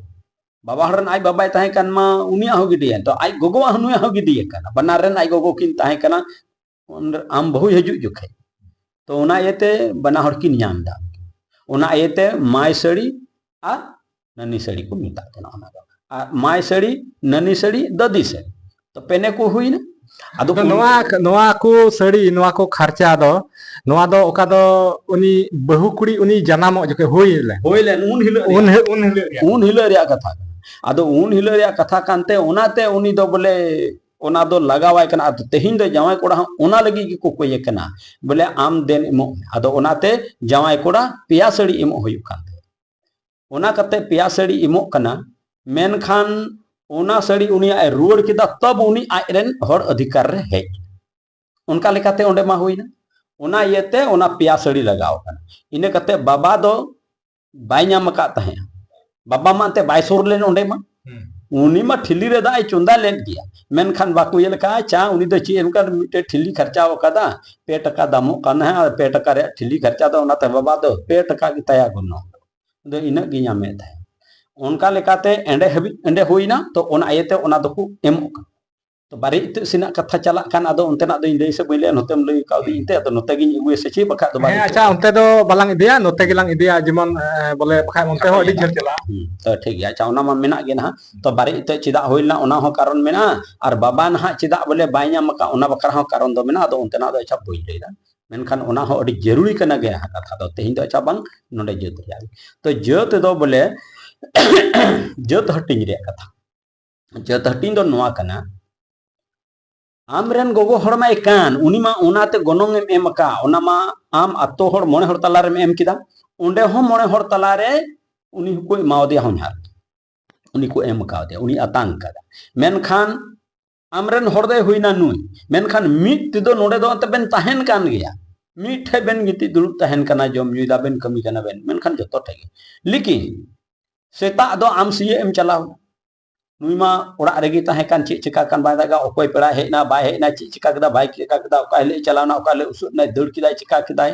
ᱵᱟᱵᱟ ᱦᱚᱲ ᱨᱮᱱ ᱟᱡ ᱵᱟᱵᱟᱭ ᱛᱟᱦᱮᱸ ᱠᱟᱱ ᱢᱟ, ᱩᱱᱤᱭᱟᱜ ᱦᱚᱸ ᱜᱤᱰᱤᱭᱮᱱ, ᱛᱚ ᱟᱡ ᱜᱚᱜᱚᱣᱟᱜ ᱦᱚᱸ ᱱᱩᱭᱟᱜ ᱦᱚᱸ ᱜᱤᱰᱤ ᱟᱠᱟᱱᱟ, ᱵᱟᱱᱟᱨ ᱨᱮᱱ ᱟᱡ ᱜᱚᱜᱚ ᱠᱤᱱ ᱛᱟᱦᱮᱸ ᱠᱟᱱᱟ᱾ ᱩᱱ ᱨᱮ ᱟᱢ ᱵᱟᱹᱦᱩᱭ ᱦᱤᱡᱩᱜ ᱡᱚᱠᱷᱮᱡ, ᱛᱚ ᱚᱱᱟ ᱤᱭᱟᱹᱛᱮ ᱵᱟᱱᱟ ᱦᱚᱲ ᱠᱤᱱ ᱧᱟᱢ ᱮᱫᱟ᱾ ᱚᱱᱟ ᱤᱭᱟᱹᱛᱮ ᱢᱟᱭ ᱥᱟᱹᱲᱤ ᱟᱨ ᱱᱟᱹᱱᱤ ᱥᱟᱹᱲᱤ ᱠᱚ ᱢᱮᱛᱟᱜ ᱠᱟᱱᱟ ᱚᱱᱟ ᱫᱚ᱾ ᱟᱨ ᱢᱟᱭ ᱥᱟᱹᱲᱤ, ᱱᱟᱹᱱᱤ ᱥᱟᱹᱲᱤ, ᱫᱟᱹᱫᱤ ᱥᱟᱹᱲᱤ, ᱛᱚ ᱯᱮᱱᱮ ᱠᱚ ᱦᱩᱭᱱᱟ᱾ ᱟᱫᱚ ᱟᱫᱚ ᱩᱱ ᱱᱚᱣᱟ, ᱱᱚᱣᱟ ᱠᱚ ᱥᱟᱹᱲᱤ, ᱱᱚᱣᱟ ᱠᱚ ᱠᱷᱟᱨᱪᱟ ᱫᱚ, ᱱᱚᱣᱟ ᱫᱚ ᱚᱠᱟ ᱫᱚ ᱩᱱᱤ ᱵᱟᱹᱦᱩ ᱠᱩᱲᱤ ᱩᱱᱤ ᱡᱟᱱᱟᱢᱚᱜ ᱡᱚᱠᱷᱮᱡ ᱦᱩᱭ ᱞᱮᱱ, ᱦᱩᱭ ᱞᱮᱱ ᱩᱱ ᱦᱤᱞᱳᱜ ᱩᱱ ᱨᱮᱭᱟᱜ, ᱦᱤ-, ᱩᱱ ᱦᱤᱞᱳᱜ ᱨᱮᱭᱟᱜ᱾ ᱩᱱ ᱦᱤᱞᱳᱜ ᱨᱮᱭᱟᱜ ᱠᱟᱛᱷᱟ ᱠᱟᱱᱟ᱾ ᱟᱫᱚ ᱩᱱ ᱦᱤᱞᱳᱜ ᱨᱮᱭᱟᱜ ᱠᱟᱛᱷᱟ ᱠᱟᱱᱛᱮ ᱚᱱᱟᱛᱮ ᱩᱱᱤ ᱫᱚ ᱵᱚᱞᱮ ᱚᱱᱟ ᱫᱚ ᱞᱟᱜᱟᱣᱟᱭ ᱠᱟᱱᱟ᱾ ᱟᱫᱚ ᱛᱮᱦᱮᱧ ᱫᱚ ᱡᱟᱶᱟᱭ ᱠᱚᱲᱟ ᱦᱚᱸ ᱚᱱᱟ ᱞᱟᱹᱜᱤᱫ ᱜᱮᱠᱚ ᱠᱚᱭᱮ ᱠᱟᱱᱟ, ᱵᱚᱞᱮ ᱟᱢ ᱫᱮᱱ ᱮᱢᱚᱜ ᱢᱮ᱾ ᱟᱫᱚ ᱚᱱᱟᱛᱮ ᱡᱟᱶᱟᱭ ᱠᱚᱲᱟ ᱯᱮᱭᱟ ᱥᱟᱹᱲᱤ ᱮᱢᱚᱜ ᱦᱩᱭᱩᱜ ᱠᱟᱱ ᱛᱟᱭᱟ᱾ ᱚᱱᱟ ᱠᱟᱛᱮ ᱯᱮᱭᱟ ᱥᱟᱹᱲᱤ ᱮᱢᱚᱜ ᱠᱟᱱᱟ, ᱢᱮᱱᱠᱷᱟᱱ ᱚᱱᱟ ᱥᱟᱹᱲᱤ ᱩᱱᱤᱭᱟᱜ ᱮ ᱨᱩᱣᱟᱹᱲ ᱠᱮᱫᱟ, ᱛᱚᱵ ᱩᱱᱤ ᱟᱡ ᱨᱮᱱ ᱦᱚᱲ ᱚᱫᱷᱤᱠᱟᱨ ᱨᱮ ᱦᱮᱡ ᱮᱱᱟ᱾ ᱚᱱᱠᱟ ᱞᱮᱠᱟᱛᱮ ᱚᱸᱰᱮ ᱢᱟ ᱦᱩᱭᱱᱟ᱾ ᱚᱱᱟ ᱤᱭᱟᱹᱛᱮ ᱚᱱᱟ ᱯᱮᱭᱟ ᱥᱟᱹᱲᱤ ᱞᱟᱜᱟᱣ ᱠᱟᱱᱟ᱾ ᱤᱱᱟᱹ ᱠᱟᱛᱮ ᱵᱟᱵᱟ ᱫᱚ ᱵᱟᱭ ᱧᱟᱢ ᱟᱠᱟᱫ ᱛᱟᱦᱮᱸᱫ᱾ ᱵᱟᱵᱟ ᱢᱟ ᱮᱱᱛᱮ ᱵᱟᱭ ᱥᱩᱨ ᱞᱮᱱ ᱚᱸᱰᱮ ᱢᱟ᱾ ᱦᱩᱸ᱾ ᱩᱱᱤ ᱢᱟ ᱴᱷᱤᱞᱤ ᱨᱮ ᱫᱟᱜ ᱮ ᱪᱚᱸᱫᱟ ᱞᱮᱫ ᱜᱮᱭᱟ, ᱢᱮᱱᱠᱷᱟᱱ ᱵᱟᱠᱚ ᱤᱭᱟᱹ ᱞᱮᱠᱟ, ᱪᱟ ᱩᱱᱤ ᱫᱚ ᱪᱮᱫ ᱮᱢ ᱠᱟᱱ ᱢᱤᱫᱴᱮᱡ ᱴᱷᱤᱞᱤ ᱠᱷᱟᱨᱪᱟᱣ ᱟᱠᱟᱫᱟ, ᱯᱮ ᱴᱟᱠᱟ ᱫᱟᱢᱚᱜ ᱠᱟᱱᱟ ᱦᱟᱸᱜ, ᱟᱨ ᱯᱮ ᱴᱟᱠᱟ ᱨᱮᱭᱟᱜ ᱴᱷᱤᱞᱤ ᱠᱷᱟᱨᱪᱟ ᱫᱚ, ᱚᱱᱟᱛᱮ ᱵᱟᱵᱟ ᱫᱚ ᱯᱮ ᱴᱟᱠᱟ ᱜᱮ ᱛᱟᱭᱟ ᱜᱚᱱᱚᱝ ᱫᱚ, ᱤᱱᱟᱹᱜ ᱜᱮ ᱧᱟᱢᱮᱫ ᱛᱟᱦᱮᱸᱫ᱾ ᱚᱱᱠᱟ ᱞᱮᱠᱟᱛᱮ ᱮᱸᱰᱮ ᱦᱟᱹᱵᱤᱡ, ᱮᱸᱰᱮ ᱦᱩᱭᱱᱟ, ᱛᱚ ᱚᱱᱟ ᱤᱭᱟᱹᱛᱮ ᱚᱱᱟ ᱫᱚᱠᱚ ᱮᱢᱚᱜ ᱠᱟᱱᱟ᱾ ᱛᱚ ᱵᱟᱨᱮ ᱤᱛᱟᱹᱫ ᱥᱮᱱᱟᱜ ᱠᱟᱛᱷᱟ ᱪᱟᱞᱟᱜ ᱠᱷᱟᱱ, ᱟᱫᱚ ᱚᱱᱛᱮᱱᱟᱜ ᱫᱚᱧ ᱞᱟᱹᱭ ᱥᱮ ᱵᱟᱹᱧ ᱞᱟᱹᱭᱟ, ᱱᱚᱛᱮᱢ ᱞᱟᱹᱭ ᱠᱟᱣᱫᱤᱧ ᱮᱱᱛᱮ, ᱟᱫᱚ ᱱᱚᱛᱮ ᱜᱤᱧ ᱟᱹᱜᱩᱭᱟ ᱥᱮ ᱪᱮᱫ, ᱵᱟᱠᱷᱟᱡ ᱫᱚ ᱵᱟᱝ ᱦᱮᱸ, ᱟᱪᱪᱷᱟ, ᱚᱱᱛᱮ ᱫᱚ ᱵᱟᱞᱟᱝ ᱤᱫᱤᱭᱟ, ᱱᱚᱛᱮ ᱜᱮᱞᱟᱝ ᱤᱫᱤᱭᱟ, ᱡᱮᱢᱚᱱ, ᱮ, ᱵᱚᱞᱮ, ᱵᱟᱠᱷᱟᱡ ᱚᱱᱛᱮ ᱦᱚᱸ ᱟᱹᱰᱤ ᱡᱷᱟᱹᱞ ᱪᱟᱞᱟᱜᱼᱟ᱾ ᱦᱩᱸ, ᱛᱚ ᱴᱷᱤᱠ ᱜᱮᱭᱟ, ᱟᱪᱪᱷᱟ, ᱚᱱᱟ ᱢᱟ ᱢᱮᱱᱟᱜ ᱜᱮ ᱱᱟᱦᱟᱜ᱾ ᱛᱚ ᱵᱟᱨᱮ ᱤᱛᱟᱹᱫ ᱪᱮᱫᱟᱜ ᱦᱩᱭ ᱞᱮᱱᱟ, ᱚᱱᱟ ᱦᱚᱸ ᱠᱟᱨᱚᱱ ᱢᱮᱱᱟᱜᱼᱟ, ᱟᱨ ᱵᱟᱵᱟ ᱱᱟᱦᱟᱜ ᱪᱮᱫᱟᱜ ᱵᱚᱞᱮ ᱵᱟᱭ ᱧᱟᱢ ᱟᱠᱟᱫ, ᱚᱱᱟ ᱵᱟᱠᱷᱨᱟ ᱦᱚᱸ ᱠᱟᱨᱚᱱ ᱫᱚ ᱢᱮᱱᱟᱜᱼᱟ, ᱟᱫᱚ ᱚᱱᱛᱮᱱᱟᱜ ᱫᱚ ᱟᱪᱪᱷᱟ ᱵᱟᱹᱧ ᱞᱟᱹᱭᱫᱟ᱾ ᱢᱮᱱᱠᱷᱟᱱ ᱚᱱᱟ ᱦᱚᱸ ᱟᱹᱰᱤ ᱡᱟᱹᱨᱩᱲᱤ ᱠᱟᱱᱟ ᱜᱮ ᱦᱟᱸᱜ ᱠᱟᱛᱷᱟ ᱫᱚ, ᱛᱮᱦᱮᱧ ᱫᱚ ᱟᱪᱪᱷᱟ ᱵᱟᱝ, ᱱᱚᱰᱮ ᱡᱟᱹᱛ ᱨᱮᱭᱟᱜ ᱜᱮ᱾ ᱛᱚ ᱡᱟᱹᱛ ᱫᱚ ᱵᱚᱞᱮ ᱡᱟᱹᱛ ᱦᱟᱹᱴᱤᱧ ᱨᱮᱭᱟᱜ ᱠᱟᱛᱷᱟ᱾ ᱡᱟᱹᱛ ᱦᱟᱹᱴᱤᱧ ᱫᱚ ᱱᱚᱣᱟ ᱠᱟᱱᱟ, ᱟᱢ ᱨᱮᱱ ᱜᱚᱜᱚ ᱦᱚᱲ ᱢᱟᱭ ᱠᱟᱱ, ᱩᱱᱤ ᱢᱟ ᱚᱱᱟᱛᱮ ᱜᱚᱱᱚᱝ ᱮᱢ ᱮᱢ ᱟᱠᱟᱫ, ᱚᱱᱟ ᱢᱟ ᱟᱢ ᱟᱛᱳ ᱦᱚᱲ ᱢᱚᱬᱮ ᱦᱚᱲ ᱛᱟᱞᱟᱨᱮᱢ ᱮᱢ ᱠᱮᱫᱟ, ᱚᱸᱰᱮ ᱦᱚᱸ ᱢᱚᱬᱮ ᱦᱚᱲ ᱛᱟᱞᱟᱨᱮ ᱩᱱᱤ ᱦᱚᱸᱠᱚ ᱮᱢᱟᱣᱟᱫᱮᱭᱟ ᱦᱚᱧᱦᱟᱨ᱾ ᱩᱱᱤ ᱠᱚ ᱮᱢ ᱠᱟᱣᱫᱮᱭᱟ, ᱩᱱᱤ ᱟᱛᱟᱝ ᱠᱟᱫᱟ᱾ ᱢᱮᱱᱠᱷᱟᱱ ᱟᱢᱨᱮᱱ ᱦᱚᱲ ᱫᱚᱭ ᱦᱩᱭᱱᱟ ᱱᱩᱭ, ᱢᱮᱱᱠᱷᱟᱱ ᱢᱤᱫ ᱛᱮᱫᱚ ᱱᱚᱰᱮ ᱫᱚ ᱮᱱᱛᱮ ᱵᱮᱱ ᱛᱟᱦᱮᱱ ᱠᱟᱱ ᱜᱮᱭᱟ, ᱢᱤᱫ ᱴᱷᱮᱡ ᱵᱮᱱ ᱜᱤᱛᱤᱡ ᱫᱩᱲᱩᱵ ᱛᱟᱦᱮᱱ ᱠᱟᱱᱟ, ᱡᱚᱢ ᱧᱩᱭ ᱫᱟᱵᱮᱱ, ᱠᱟᱹᱢᱤ ᱠᱟᱱᱟ ᱵᱮᱱ, ᱢᱮᱱᱠᱷᱟᱱ ᱡᱚᱛᱚ ᱴᱷᱮᱡ ᱜᱮ᱾ ᱞᱮᱠᱤᱱ ᱥᱮᱛᱟᱜ ᱫᱚ ᱟᱢ ᱥᱤᱭᱟᱹᱜ ᱮᱢ ᱪᱟᱞᱟᱣ, ᱱᱩᱭ ᱢᱟ ᱚᱲᱟᱜ ᱨᱮᱜᱮ ᱛᱟᱦᱮᱸ ᱠᱟᱱ, ᱪᱮᱫ ᱪᱤᱠᱟ ᱠᱟᱱ ᱵᱟᱭ ᱫᱟᱜᱟ, ᱚᱠᱚᱭ ᱯᱮᱲᱟᱭ ᱦᱮᱡ ᱮᱱᱟ ᱵᱟᱭ ᱦᱮᱡ ᱮᱱᱟ, ᱪᱮᱫ ᱪᱤᱠᱟ ᱠᱮᱫᱟ ᱵᱟᱭ ᱪᱤᱠᱟ ᱠᱮᱫᱟ, ᱚᱠᱟ ᱦᱤᱞᱳᱜ ᱮ ᱪᱟᱞᱟᱣ ᱮᱱᱟ, ᱚᱠᱟ ᱦᱤᱞᱳᱜ ᱩᱥᱩᱫ ᱮᱱᱟᱭ, ᱫᱟᱹᱲ ᱠᱮᱫᱟᱭ, ᱪᱤᱠᱟ ᱠᱮᱫᱟᱭ᱾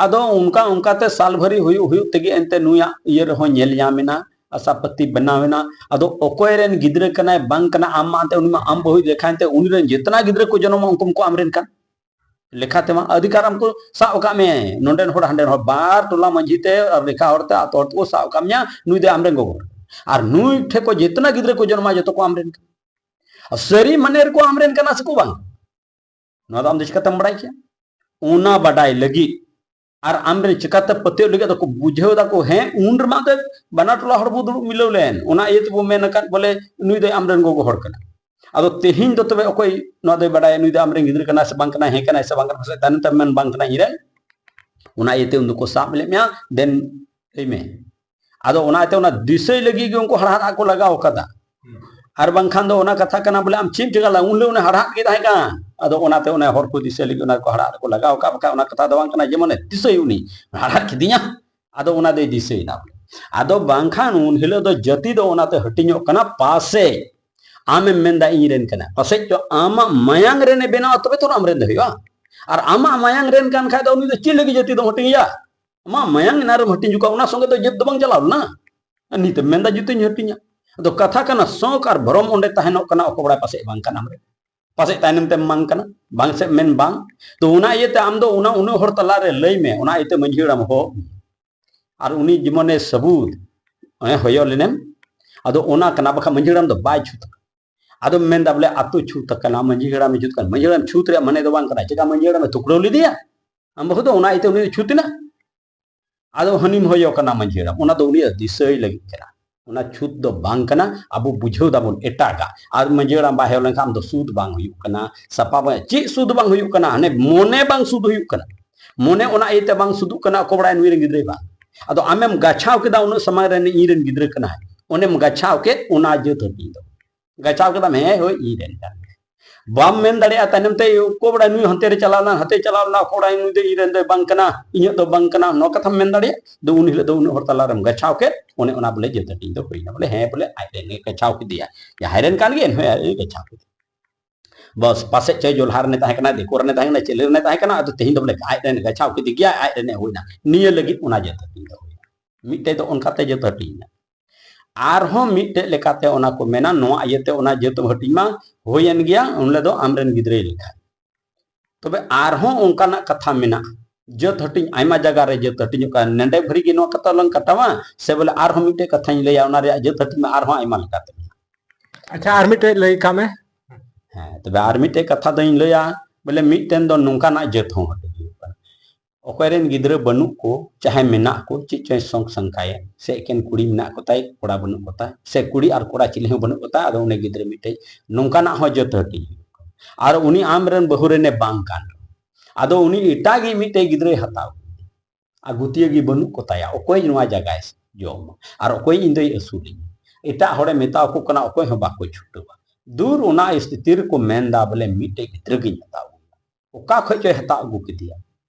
ᱟᱫᱚ ᱚᱱᱠᱟ ᱚᱱᱠᱟᱛᱮ ᱥᱟᱞ ᱵᱷᱟᱹᱨᱤ ᱦᱩᱭᱩᱜ ᱦᱩᱭᱩᱜ ᱛᱮᱜᱮ ᱮᱱᱛᱮ ᱱᱩᱭᱟᱜ ᱤᱭᱟᱹ ᱨᱮᱦᱚᱸ ᱧᱮᱞ ᱧᱟᱢ ᱮᱱᱟ, ᱟᱥᱟ ᱯᱟᱹᱛᱤ ᱵᱮᱱᱟᱣ ᱮᱱᱟ᱾ ᱟᱫᱚ ᱚᱠᱚᱭ ᱨᱮᱱ ᱜᱤᱫᱽᱨᱟᱹ ᱠᱟᱱᱟᱭ ᱵᱟᱝ ᱠᱟᱱᱟ, ᱟᱢ ᱢᱟ ᱮᱱᱛᱮ ᱩᱱᱤ ᱢᱟ ᱟᱢ ᱵᱟᱹᱦᱩᱭ ᱞᱮᱠᱷᱟᱭ ᱛᱮ ᱩᱱᱤ ᱨᱮᱱ ᱡᱮᱛᱱᱟ ᱜᱤᱫᱽᱨᱟᱹ ᱠᱚ ᱡᱚᱱᱚᱢᱟ ᱩᱱᱠᱩ ᱢᱟᱠᱚ ᱟᱢ ᱨᱮᱱ ᱠᱟᱱ᱾ ᱞᱮᱠᱷᱟ ᱛᱮᱢᱟ ᱚᱫᱷᱤᱠᱟᱨ ᱟᱢ ᱠᱚ ᱥᱟᱵ ᱟᱠᱟᱫ ᱢᱮ, ᱱᱚᱰᱮᱱ ᱦᱚᱲ ᱦᱟᱸᱰᱮᱱ ᱦᱚᱲ, ᱵᱟᱨ ᱴᱚᱞᱟ ᱢᱟᱺᱡᱷᱤ ᱛᱮ ᱟᱨ ᱞᱮᱠᱷᱟ ᱦᱚᱲ ᱛᱮ ᱟᱛᱳ ᱦᱚᱲ ᱛᱮᱠᱚ ᱥᱟᱵ ᱟᱠᱟᱫ ᱢᱮᱭᱟ, ᱱᱩᱭ ᱫᱚ ᱟᱢᱨᱮᱱ ᱜᱚᱜᱚ ᱦᱚᱲ᱾ ᱟᱨ ᱱᱩᱭ ᱴᱷᱮᱱ ᱠᱚ ᱡᱮᱛᱱᱟ ᱜᱤᱫᱽᱨᱟᱹ ᱠᱚ ᱡᱚᱱᱢᱟ ᱡᱚᱛᱚ ᱠᱚ ᱟᱢᱨᱮᱱ ᱠᱟᱱᱟ᱾ ᱟᱨ ᱥᱟᱹᱨᱤ ᱢᱟᱱᱮ ᱨᱮᱠᱚ ᱟᱢᱨᱮᱱ ᱠᱟᱱᱟ ᱥᱮᱠᱚ ᱵᱟᱝ, ᱱᱚᱣᱟ ᱫᱚ ᱟᱢ ᱫᱚ ᱪᱤᱠᱟᱛᱮᱢ ᱵᱟᱲᱟᱭ ᱠᱮᱭᱟ? ᱚᱱᱟ ᱵᱟᱰᱟᱭ ᱞᱟᱹᱜᱤᱫ ᱟᱨ ᱟᱢᱨᱮᱱ ᱪᱤᱠᱟᱛᱮ ᱯᱟᱹᱛᱭᱟᱹᱣ ᱞᱟᱹᱜᱤᱫ ᱫᱚᱠᱚ ᱵᱩᱡᱷᱟᱹᱣ ᱫᱟᱠᱚ, ᱦᱮᱸ, ᱩᱱ ᱨᱮᱢᱟ ᱫᱚ ᱵᱟᱱᱟᱨ ᱴᱚᱞᱟ ᱦᱚᱲ ᱵᱚ ᱫᱩᱲᱩᱵ ᱢᱤᱞᱟᱹᱣ ᱞᱮᱱ, ᱚᱱᱟ ᱤᱭᱟᱹ ᱛᱮᱵᱚ ᱢᱮᱱ ᱟᱠᱟᱫ ᱵᱚᱞᱮ ᱱᱩᱭ ᱫᱚ ᱟᱢᱨᱮᱱ ᱜᱚᱜᱚ ᱦᱚᱲ ᱠᱟᱱᱟ᱾ ᱟᱫᱚ ᱛᱮᱦᱮᱧ ᱫᱚ ᱛᱚᱵᱮ ᱚᱠᱚᱭ ᱱᱚᱣᱟ ᱫᱚᱭ ᱵᱟᱰᱟᱭᱟ, ᱱᱩᱭ ᱫᱚ ᱟᱢᱨᱮᱱ ᱜᱤᱫᱽᱨᱟᱹ ᱠᱟᱱᱟᱭ ᱥᱮ ᱵᱟᱝ ᱠᱟᱱᱟᱭ, ᱦᱮᱸ ᱠᱟᱱᱟᱭ ᱥᱮ ᱵᱟᱝ ᱠᱟᱱᱟᱭ, ᱯᱟᱥᱮᱡ ᱛᱟᱭᱱᱚᱢ ᱛᱮᱢ ᱢᱮᱱ ᱵᱟᱝ ᱠᱟᱱᱟᱭ ᱤᱧᱨᱮᱱ᱾ ᱚᱱᱟ ᱤᱭᱟᱹᱛᱮ ᱩᱱ ᱫᱚᱠᱚ ᱥᱟᱵ ᱞᱮᱫ ᱢᱮᱭᱟ, ᱫᱮᱱ ᱞᱟᱹᱭ ᱢᱮ᱾ ᱟᱫᱚ ᱚᱱᱟ ᱤᱭᱟᱹᱛᱮ ᱚᱱᱟ ᱫᱤᱥᱟᱹᱭ ᱞᱟᱹᱜᱤᱫ ᱜᱮ ᱩᱱᱠᱩ ᱦᱟᱲᱦᱟᱫ ᱠᱚ ᱞᱟᱜᱟᱣ ᱠᱟᱫᱟ᱾ ᱟᱨ ᱵᱟᱝᱠᱷᱟᱱ ᱫᱚ ᱚᱱᱟ ᱠᱟᱛᱷᱟ ᱠᱟᱱᱟ ᱵᱚᱞᱮ ᱟᱢ ᱪᱮᱫ ᱮᱢ ᱪᱤᱠᱟ ᱞᱮᱫᱟ, ᱩᱱ ᱦᱤᱞᱳᱜ ᱩᱱᱤ ᱦᱟᱲᱦᱟᱫ ᱜᱮ ᱛᱟᱦᱮᱸ ᱠᱟᱱ᱾ ᱟᱫᱚ ᱚᱱᱟᱛᱮ ᱚᱱᱟ ᱦᱚᱲ ᱠᱚ ᱫᱤᱥᱟᱹ ᱞᱟᱹᱜᱤᱫ ᱚᱱᱟ ᱠᱚ ᱦᱟᱲᱦᱟᱫ ᱠᱚ ᱞᱟᱜᱟᱣ ᱟᱠᱟᱫ, ᱵᱟᱠᱷᱟᱡ ᱚᱱᱟ ᱠᱟᱛᱷᱟ ᱫᱚ ᱵᱟᱝ ᱠᱟᱱᱟ ᱡᱮ ᱢᱟᱱᱮ ᱫᱤᱥᱟᱹᱭ ᱩᱱᱤ ᱦᱟᱲᱦᱟᱫ ᱠᱮᱫᱤᱧᱟ, ᱟᱫᱚ ᱚᱱᱟ ᱫᱚᱭ ᱫᱤᱥᱟᱹᱭᱮᱱᱟ ᱵᱚᱞᱮ᱾ ᱟᱫᱚ ᱵᱟᱝᱠᱷᱟᱱ ᱩᱱ ᱦᱤᱞᱳᱜ ᱫᱚ ᱡᱟᱹᱛᱤ ᱫᱚ ᱚᱱᱟᱛᱮ ᱦᱟᱹᱴᱤᱧᱚᱜ ᱠᱟᱱᱟ, ᱯᱟᱥᱮ ᱟᱢᱮᱢ ᱢᱮᱱᱫᱟ ᱤᱧ ᱨᱮᱱ ᱠᱟᱱᱟ, ᱯᱟᱥᱮᱡ ᱪᱚ ᱟᱢᱟᱜ ᱢᱟᱭᱟᱝ ᱨᱮᱱᱮ ᱵᱮᱱᱟᱣᱟ ᱛᱚᱵᱮ ᱛᱚ ᱟᱢ ᱨᱮᱱ ᱫᱚ ᱦᱩᱭᱩᱜᱼᱟ᱾ ᱟᱨ ᱟᱢᱟᱜ ᱢᱟᱭᱟᱝ ᱨᱮᱱ ᱠᱟᱱ ᱠᱷᱟᱡ ᱫᱚ ᱩᱱᱤ ᱫᱚ ᱪᱮᱫ ᱞᱟᱹᱜᱤᱫ ᱡᱟᱹᱛᱤ ᱫᱚᱢ ᱦᱟᱹᱴᱤᱧᱮᱭᱟ? ᱟᱢᱟᱜ ᱢᱟᱭᱟᱝ ᱮᱱᱟ ᱨᱮᱢ ᱦᱟᱹᱴᱤᱧ ᱡᱚᱠᱷᱚᱱ ᱚᱱᱟ ᱥᱚᱸᱜᱮ ᱫᱚ ᱡᱟᱹᱛ ᱫᱚ ᱵᱟᱝ ᱪᱟᱞᱟᱣ ᱞᱮᱱᱟ᱾ ᱟᱨ ᱱᱤᱛ ᱮᱢ ᱢᱮᱱᱫᱟ ᱡᱟᱹᱛᱤᱧ ᱦᱟᱹᱴᱤᱧᱟ᱾ ᱟᱫᱚ ᱠᱟᱛᱷᱟ ᱠᱟᱱᱟ ᱥᱚᱸᱠ ᱟᱨ ᱵᱷᱚᱨᱚᱢ ᱚᱸᱰᱮ ᱛᱟᱦᱮᱱᱚᱜ ᱠᱟᱱᱟ, ᱚᱠᱚᱭ ᱵᱟᱲᱟᱭ ᱯᱟᱥᱮᱡ ᱵᱟᱝ ᱠᱟᱱᱟ ᱟᱢᱨᱮ, ᱯᱟᱥᱮᱡ ᱛᱟᱭᱱᱚᱢ ᱛᱮᱢ ᱵᱟᱝ ᱠᱟᱱᱟ, ᱵᱟᱝ ᱥᱮ ᱢᱮᱱ ᱵᱟᱝ᱾ ᱛᱚ ᱚᱱᱟ ᱤᱭᱟᱹᱛᱮ ᱟᱢ ᱫᱚ ᱚᱱᱟ ᱩᱱᱟᱹᱜ ᱦᱚᱲ ᱛᱟᱞᱟᱨᱮ ᱞᱟᱹᱭ ᱢᱮ, ᱚᱱᱟ ᱤᱭᱟᱹᱛᱮ ᱢᱟᱺᱡᱷᱤ ᱦᱟᱲᱟᱢ ᱦᱚᱦᱚ ᱟᱨ ᱩᱱᱤ ᱡᱮᱢᱚᱱᱮ ᱥᱟᱹᱵᱩᱛ, ᱦᱮᱸ, ᱦᱚᱭᱚ ᱞᱮᱱᱮᱢ᱾ ᱟᱫᱚ ᱚᱱᱟ ᱠᱟᱱᱟ, ᱵᱟᱠᱷᱟᱱ ᱢᱟᱺᱡᱷᱤ ᱦᱟᱲᱟᱢ ᱫᱚ ᱵᱟᱭ ᱪᱷᱩᱛ ᱠᱟᱱᱟ᱾ ᱟᱫᱚᱢ ᱢᱮᱱᱫᱟ ᱵᱚᱞᱮ ᱟᱛᱳ ᱪᱷᱩᱛ ᱟᱠᱟᱱᱟ, ᱢᱟᱺᱡᱷᱤ ᱦᱟᱲᱟᱢᱮ ᱪᱷᱩᱛ ᱠᱟᱱᱟ᱾ ᱢᱟᱺᱡᱷᱤ ᱦᱟᱲᱟᱢ ᱪᱷᱩᱛ ᱨᱮᱭᱟᱜ ᱢᱟᱱᱮ ᱫᱚ ᱵᱟᱝ ᱠᱟᱱᱟ ᱪᱮᱠᱟ ᱢᱟᱺᱡᱷᱤ ᱦᱟᱲᱟᱢᱮ ᱛᱩᱠᱲᱟᱹᱣ ᱞᱮᱫᱮᱭᱟ᱾ ᱟᱢ ᱵᱟᱹᱦᱩ ᱫᱚ ᱚᱱᱟ ᱤᱭᱟᱹᱛᱮ ᱩᱱᱤ ᱫᱚ ᱪᱷᱩᱛ ᱮᱱᱟ᱾ ᱟᱫᱚ ᱦᱟᱹᱱᱤᱢ ᱦᱚᱭᱚ ᱠᱟᱱᱟ ᱢᱟᱺᱡᱷᱤ ᱦᱟᱲᱟᱢ, ᱚᱱᱟ ᱫᱚ ᱩᱱᱤᱭᱟᱜ ᱫᱤᱥᱟᱹᱭ ᱞᱟᱹᱜᱤᱫ ᱠᱟᱱᱟ᱾ ᱚᱱᱟ ᱪᱷᱩᱛ ᱫᱚ ᱵᱟᱝ ᱠᱟᱱᱟ, ᱟᱵᱚ ᱵᱩᱡᱷᱟᱹᱣ ᱫᱟᱵᱚᱱ ᱮᱴᱟᱜᱟᱜ᱾ ᱟᱨ ᱢᱟᱺᱡᱷᱤ ᱦᱟᱲᱟᱢ ᱵᱟᱭ ᱦᱮᱡ ᱞᱮᱱᱠᱷᱟᱱ ᱟᱢ ᱫᱚ ᱥᱩᱫ ᱵᱟᱝ ᱦᱩᱭᱩᱜ ᱠᱟᱱᱟ, ᱥᱟᱯᱷᱟ ᱵᱟᱝ, ᱪᱮᱫ ᱥᱩᱫ ᱵᱟᱝ ᱦᱩᱭᱩᱜ ᱠᱟᱱᱟ? ᱦᱟᱱᱮ ᱢᱚᱱᱮ ᱵᱟᱝ ᱥᱩᱫ ᱦᱩᱭᱩᱜ ᱠᱟᱱᱟ᱾ ᱢᱚᱱᱮ ᱚᱱᱟ ᱤᱭᱟᱹᱛᱮ ᱵᱟᱝ ᱥᱩᱫᱩᱜ ᱠᱟᱱᱟ, ᱚᱠᱚᱭ ᱵᱟᱲᱟᱭ ᱱᱩᱭ ᱨᱮᱱ ᱜᱤᱫᱽᱨᱟᱹᱭ ᱵᱟᱝ᱾ ᱟᱫᱚ ᱟᱢᱮᱢ ᱜᱟᱪᱷᱟᱣ ᱠᱮᱫᱟ, ᱩᱱᱟᱹᱜ ᱥᱚᱢᱚᱭ ᱨᱮ ᱤᱧ ᱨᱮᱱ ᱜᱤᱫᱽᱨᱟᱹ ᱠᱟᱱᱟᱭ, ᱚᱱᱮᱢ ᱜᱟᱪᱷᱟᱣ ᱠᱮᱫ ᱚᱱᱟ ᱡᱟᱹᱛ ᱦᱟᱹᱴᱤᱧ ᱫᱚ᱾ ᱜᱟᱪᱷᱟᱣ ᱠᱮᱫᱟᱢ, ᱦᱮᱸ ᱦᱳᱭ ᱤᱧ ᱨᱮᱱ ᱠᱟᱱ ᱜᱮᱭᱟᱭ᱾ ᱵᱟᱢ ᱢᱮᱱ ᱫᱟᱲᱮᱭᱟᱜᱼᱟ ᱛᱟᱭᱱᱚᱢ ᱛᱮ, ᱚᱠᱚᱭ ᱵᱟᱲᱟᱭ ᱱᱩᱭ ᱦᱟᱱᱛᱮ ᱨᱮ ᱪᱟᱞᱟᱣ ᱞᱮᱱᱟ, ᱦᱟᱱᱛᱮ ᱪᱟᱞᱟᱣ ᱞᱮᱱᱟ, ᱚᱠᱚᱭ ᱵᱟᱲᱟᱭ ᱱᱩᱭ ᱫᱚ ᱤᱧ ᱨᱮᱱ ᱫᱚᱭ ᱵᱟᱝ ᱠᱟᱱᱟ, ᱤᱧᱟᱹᱜ ᱫᱚ ᱵᱟᱝ ᱠᱟᱱᱟ, ᱱᱚᱣᱟ ᱠᱟᱛᱷᱟᱢ ᱢᱮᱱ ᱫᱟᱲᱮᱭᱟᱜᱼᱟ? ᱫᱚ ᱩᱱ ᱦᱤᱞᱳᱜ ᱫᱚ ᱩᱱᱟᱹᱜ ᱦᱚᱲ ᱛᱟᱞᱟᱨᱮᱢ ᱜᱟᱪᱷᱟᱣ ᱠᱮᱫ, ᱚᱱᱮ ᱚᱱᱟ ᱵᱚᱞᱮ ᱡᱟᱹᱛ ᱦᱟᱹᱴᱤᱧ ᱫᱚ ᱦᱩᱭᱱᱟ, ᱵᱚᱞᱮ ᱦᱮᱸ ᱵᱚᱞᱮ ᱟᱡ ᱨᱮᱱ ᱜᱮ ᱜᱟᱪᱷᱟᱣ ᱠᱮᱫᱮᱭᱟ, ᱡᱟᱦᱟᱸᱭ ᱨᱮᱱ ᱠᱟᱱ ᱜᱮ ᱮᱱᱦᱚᱸ ᱟᱡ ᱜᱟᱪᱷᱟᱣ ᱠᱮᱫᱮᱭᱟ᱾ ᱵᱟᱥ, ᱯᱟᱥᱮᱡ ᱪᱚᱭ ᱡᱚᱞᱦᱟ ᱨᱮᱱᱮ ᱛᱟᱦᱮᱸ ᱠᱟᱱᱟ, ᱫᱤᱠᱩ ᱨᱮᱱᱮ ᱛᱟᱦᱮᱸ ᱠᱟᱱᱟ, ᱪᱤᱞᱤ ᱨᱮᱱᱮ ᱛᱟᱦᱮᱸ ᱠᱟᱱᱟ, ᱟᱫᱚ ᱛᱮᱦᱮᱧ ᱫᱚ ᱵᱚᱞᱮ ᱟᱡ ᱨᱮᱱᱮ ᱜᱟᱪᱷᱟᱣ ᱠᱮᱫᱮ ᱜᱮᱭᱟ, ᱟᱡ ᱨᱮᱱᱮ ᱦᱩᱭᱱᱟ, ᱱᱤᱭᱟᱹ ᱞᱟᱹᱜᱤᱫ ᱚᱱᱟ ᱡᱟᱹᱛ ᱦᱟᱹᱴᱤᱧ ᱫᱚ ᱦᱩᱭᱱᱟ᱾ ᱢᱤᱫᱴᱮᱡ ᱫᱚ ᱚᱱᱠᱟᱛᱮ ᱡᱟᱹᱛ ᱦᱟᱹᱴᱤᱧ ᱮᱱᱟ᱾ ᱟᱨᱦᱚᱸ ᱢᱤᱫᱴᱮᱡ ᱞᱮᱠᱟᱛᱮ ᱚᱱᱟ ᱠᱚ ᱢᱮᱱᱟ, ᱱᱚᱣᱟ ᱤᱭᱟᱹᱛᱮ ᱚᱱᱟ ᱡᱟᱹᱛ ᱦᱟᱹᱴᱤᱧ ᱢᱟ ᱦᱩᱭᱮᱱ ᱜᱮᱭᱟ, ᱩᱱ ᱦᱤᱞᱳᱜ ᱫᱚ ᱟᱢᱨᱮᱱ ᱜᱤᱫᱽᱨᱟᱹᱭ ᱞᱮᱠᱷᱟᱱ᱾ ᱛᱚᱵᱮ ᱟᱨᱦᱚᱸ ᱚᱱᱠᱟᱱᱟᱜ ᱠᱟᱛᱷᱟ ᱢᱮᱱᱟᱜᱼᱟ, ᱡᱟᱹᱛ ᱦᱟᱹᱴᱤᱧ ᱟᱭᱢᱟ ᱡᱟᱭᱜᱟ ᱨᱮ ᱡᱟᱹᱛ ᱦᱟᱹᱴᱤᱧᱚᱜ ᱠᱟᱱᱟ᱾ ᱱᱚᱰᱮ ᱵᱷᱟᱹᱨᱤ ᱜᱮ ᱱᱚᱣᱟ ᱠᱟᱛᱷᱟ ᱞᱟᱝ ᱠᱟᱴᱟᱣᱟ, ᱥᱮ ᱵᱚᱞᱮ ᱟᱨᱦᱚᱸ ᱢᱤᱫᱴᱮᱡ ᱠᱟᱛᱷᱟᱧ ᱞᱟᱹᱭᱟ, ᱚᱱᱟ ᱨᱮᱭᱟᱜ ᱡᱟᱹᱛ ᱦᱟᱹᱴᱤᱧ ᱢᱟ ᱟᱨᱦᱚᱸ ᱟᱭᱢᱟ ᱞᱮᱠᱟᱛᱮ ᱢᱮᱱᱟᱜᱼᱟ᱾ ᱟᱪᱪᱷᱟ, ᱟᱨ ᱢᱤᱫᱴᱮᱡ ᱞᱟᱹᱭ ᱠᱟᱜ ᱢᱮ᱾ ᱦᱮᱸ, ᱛᱚᱵᱮ ᱟᱨ ᱢᱤᱫᱴᱮᱡ ᱠᱟᱛᱷᱟ ᱫᱚᱧ ᱞᱟᱹᱭᱟ, ᱵᱚᱞᱮ ᱢᱤᱫᱴᱮᱱ ᱫᱚ ᱱᱚᱝᱠᱟᱱᱟᱜ ᱡᱟᱹᱛ ᱦᱚᱸ ᱦᱟᱹᱴᱤᱧ ᱦᱩᱭᱩᱜ ᱠᱟᱱᱟ᱾ ᱚᱠᱚᱭ ᱨᱮᱱ ᱜᱤᱫᱽᱨᱟᱹ ᱵᱟᱹᱱᱩᱜ ᱠᱚ, ᱪᱟᱦᱮ ᱢᱮᱱᱟᱜ ᱠᱚ, ᱪᱮᱫ ᱪᱚᱭ ᱥᱚᱝ ᱥᱟᱝᱠᱟᱭᱮᱱ, ᱥᱮ ᱮᱠᱮᱱ ᱠᱩᱲᱤ ᱢᱮᱱᱟᱜ ᱠᱚᱛᱟᱭ, ᱠᱚᱲᱟ ᱵᱟᱹᱱᱩᱜ ᱠᱚᱛᱟᱭ, ᱥᱮ ᱠᱩᱲᱤ ᱟᱨ ᱠᱚᱲᱟ ᱪᱤᱞᱤ ᱦᱚᱸ ᱵᱟᱹᱱᱩᱜ ᱠᱚᱛᱟ, ᱟᱫᱚ ᱩᱱᱤ ᱜᱤᱫᱽᱨᱟᱹ ᱢᱤᱫᱴᱮᱡ ᱱᱚᱝᱠᱟᱱᱟᱜ ᱦᱚᱸ ᱡᱟᱹᱛ ᱦᱟᱹᱴᱤᱧ ᱦᱩᱭᱩᱜ ᱠᱟᱱᱟ᱾ ᱟᱨ ᱩᱱᱤ ᱟᱢ ᱨᱮᱱ ᱵᱟᱹᱦᱩ ᱨᱮᱱᱮ ᱵᱟᱝ ᱠᱟᱱ ᱨᱮᱦᱚᱸ, ᱟᱫᱚ ᱩᱱᱤ ᱮᱴᱟᱜ ᱜᱮ ᱢᱤᱫᱴᱮᱡ ᱜᱤᱫᱽᱨᱟᱹᱭ ᱦᱟᱛᱟᱣ ᱠᱮᱫᱮᱭᱟ᱾ ᱟᱨ ᱜᱩᱛᱤᱭᱟᱹ ᱜᱮ ᱵᱟᱹᱱᱩᱜ ᱠᱚᱛᱟᱭᱟ, ᱚᱠᱚᱭ ᱱᱚᱣᱟ ᱡᱟᱭᱜᱟᱭ ᱡᱚᱢᱟ ᱟᱨ ᱚᱠᱚᱭ ᱤᱧ ᱫᱚᱭ ᱟᱹᱥᱩᱞᱤᱧᱟ? ᱮᱴᱟᱜ ᱦᱚᱲᱮ ᱢᱮᱛᱟ ᱟᱠᱚ ᱠᱟᱱᱟ, ᱚᱠᱚᱭ ᱦᱚᱸ ᱵᱟᱠᱚ ᱪᱷᱩᱴᱟᱹᱣᱟ᱾ ᱫᱩᱨ, ᱚᱱᱟ ᱥᱛᱷᱤᱛᱤ ᱨᱮᱠᱚ ᱢᱮᱱᱫᱟ ᱵᱚᱞᱮ ᱢᱤᱫᱴᱮᱡ ᱜᱤᱫᱽᱨᱟᱹ ᱜᱤᱧ ᱦᱟᱛᱟᱣ ᱟᱹᱜᱩᱭᱟ᱾ ᱚᱠᱟ ᱠᱷᱚᱡ ᱪᱚᱭ ᱦᱟᱛᱟᱣ ᱟᱹᱜᱩ ᱠᱮᱫᱮᱭᱟ?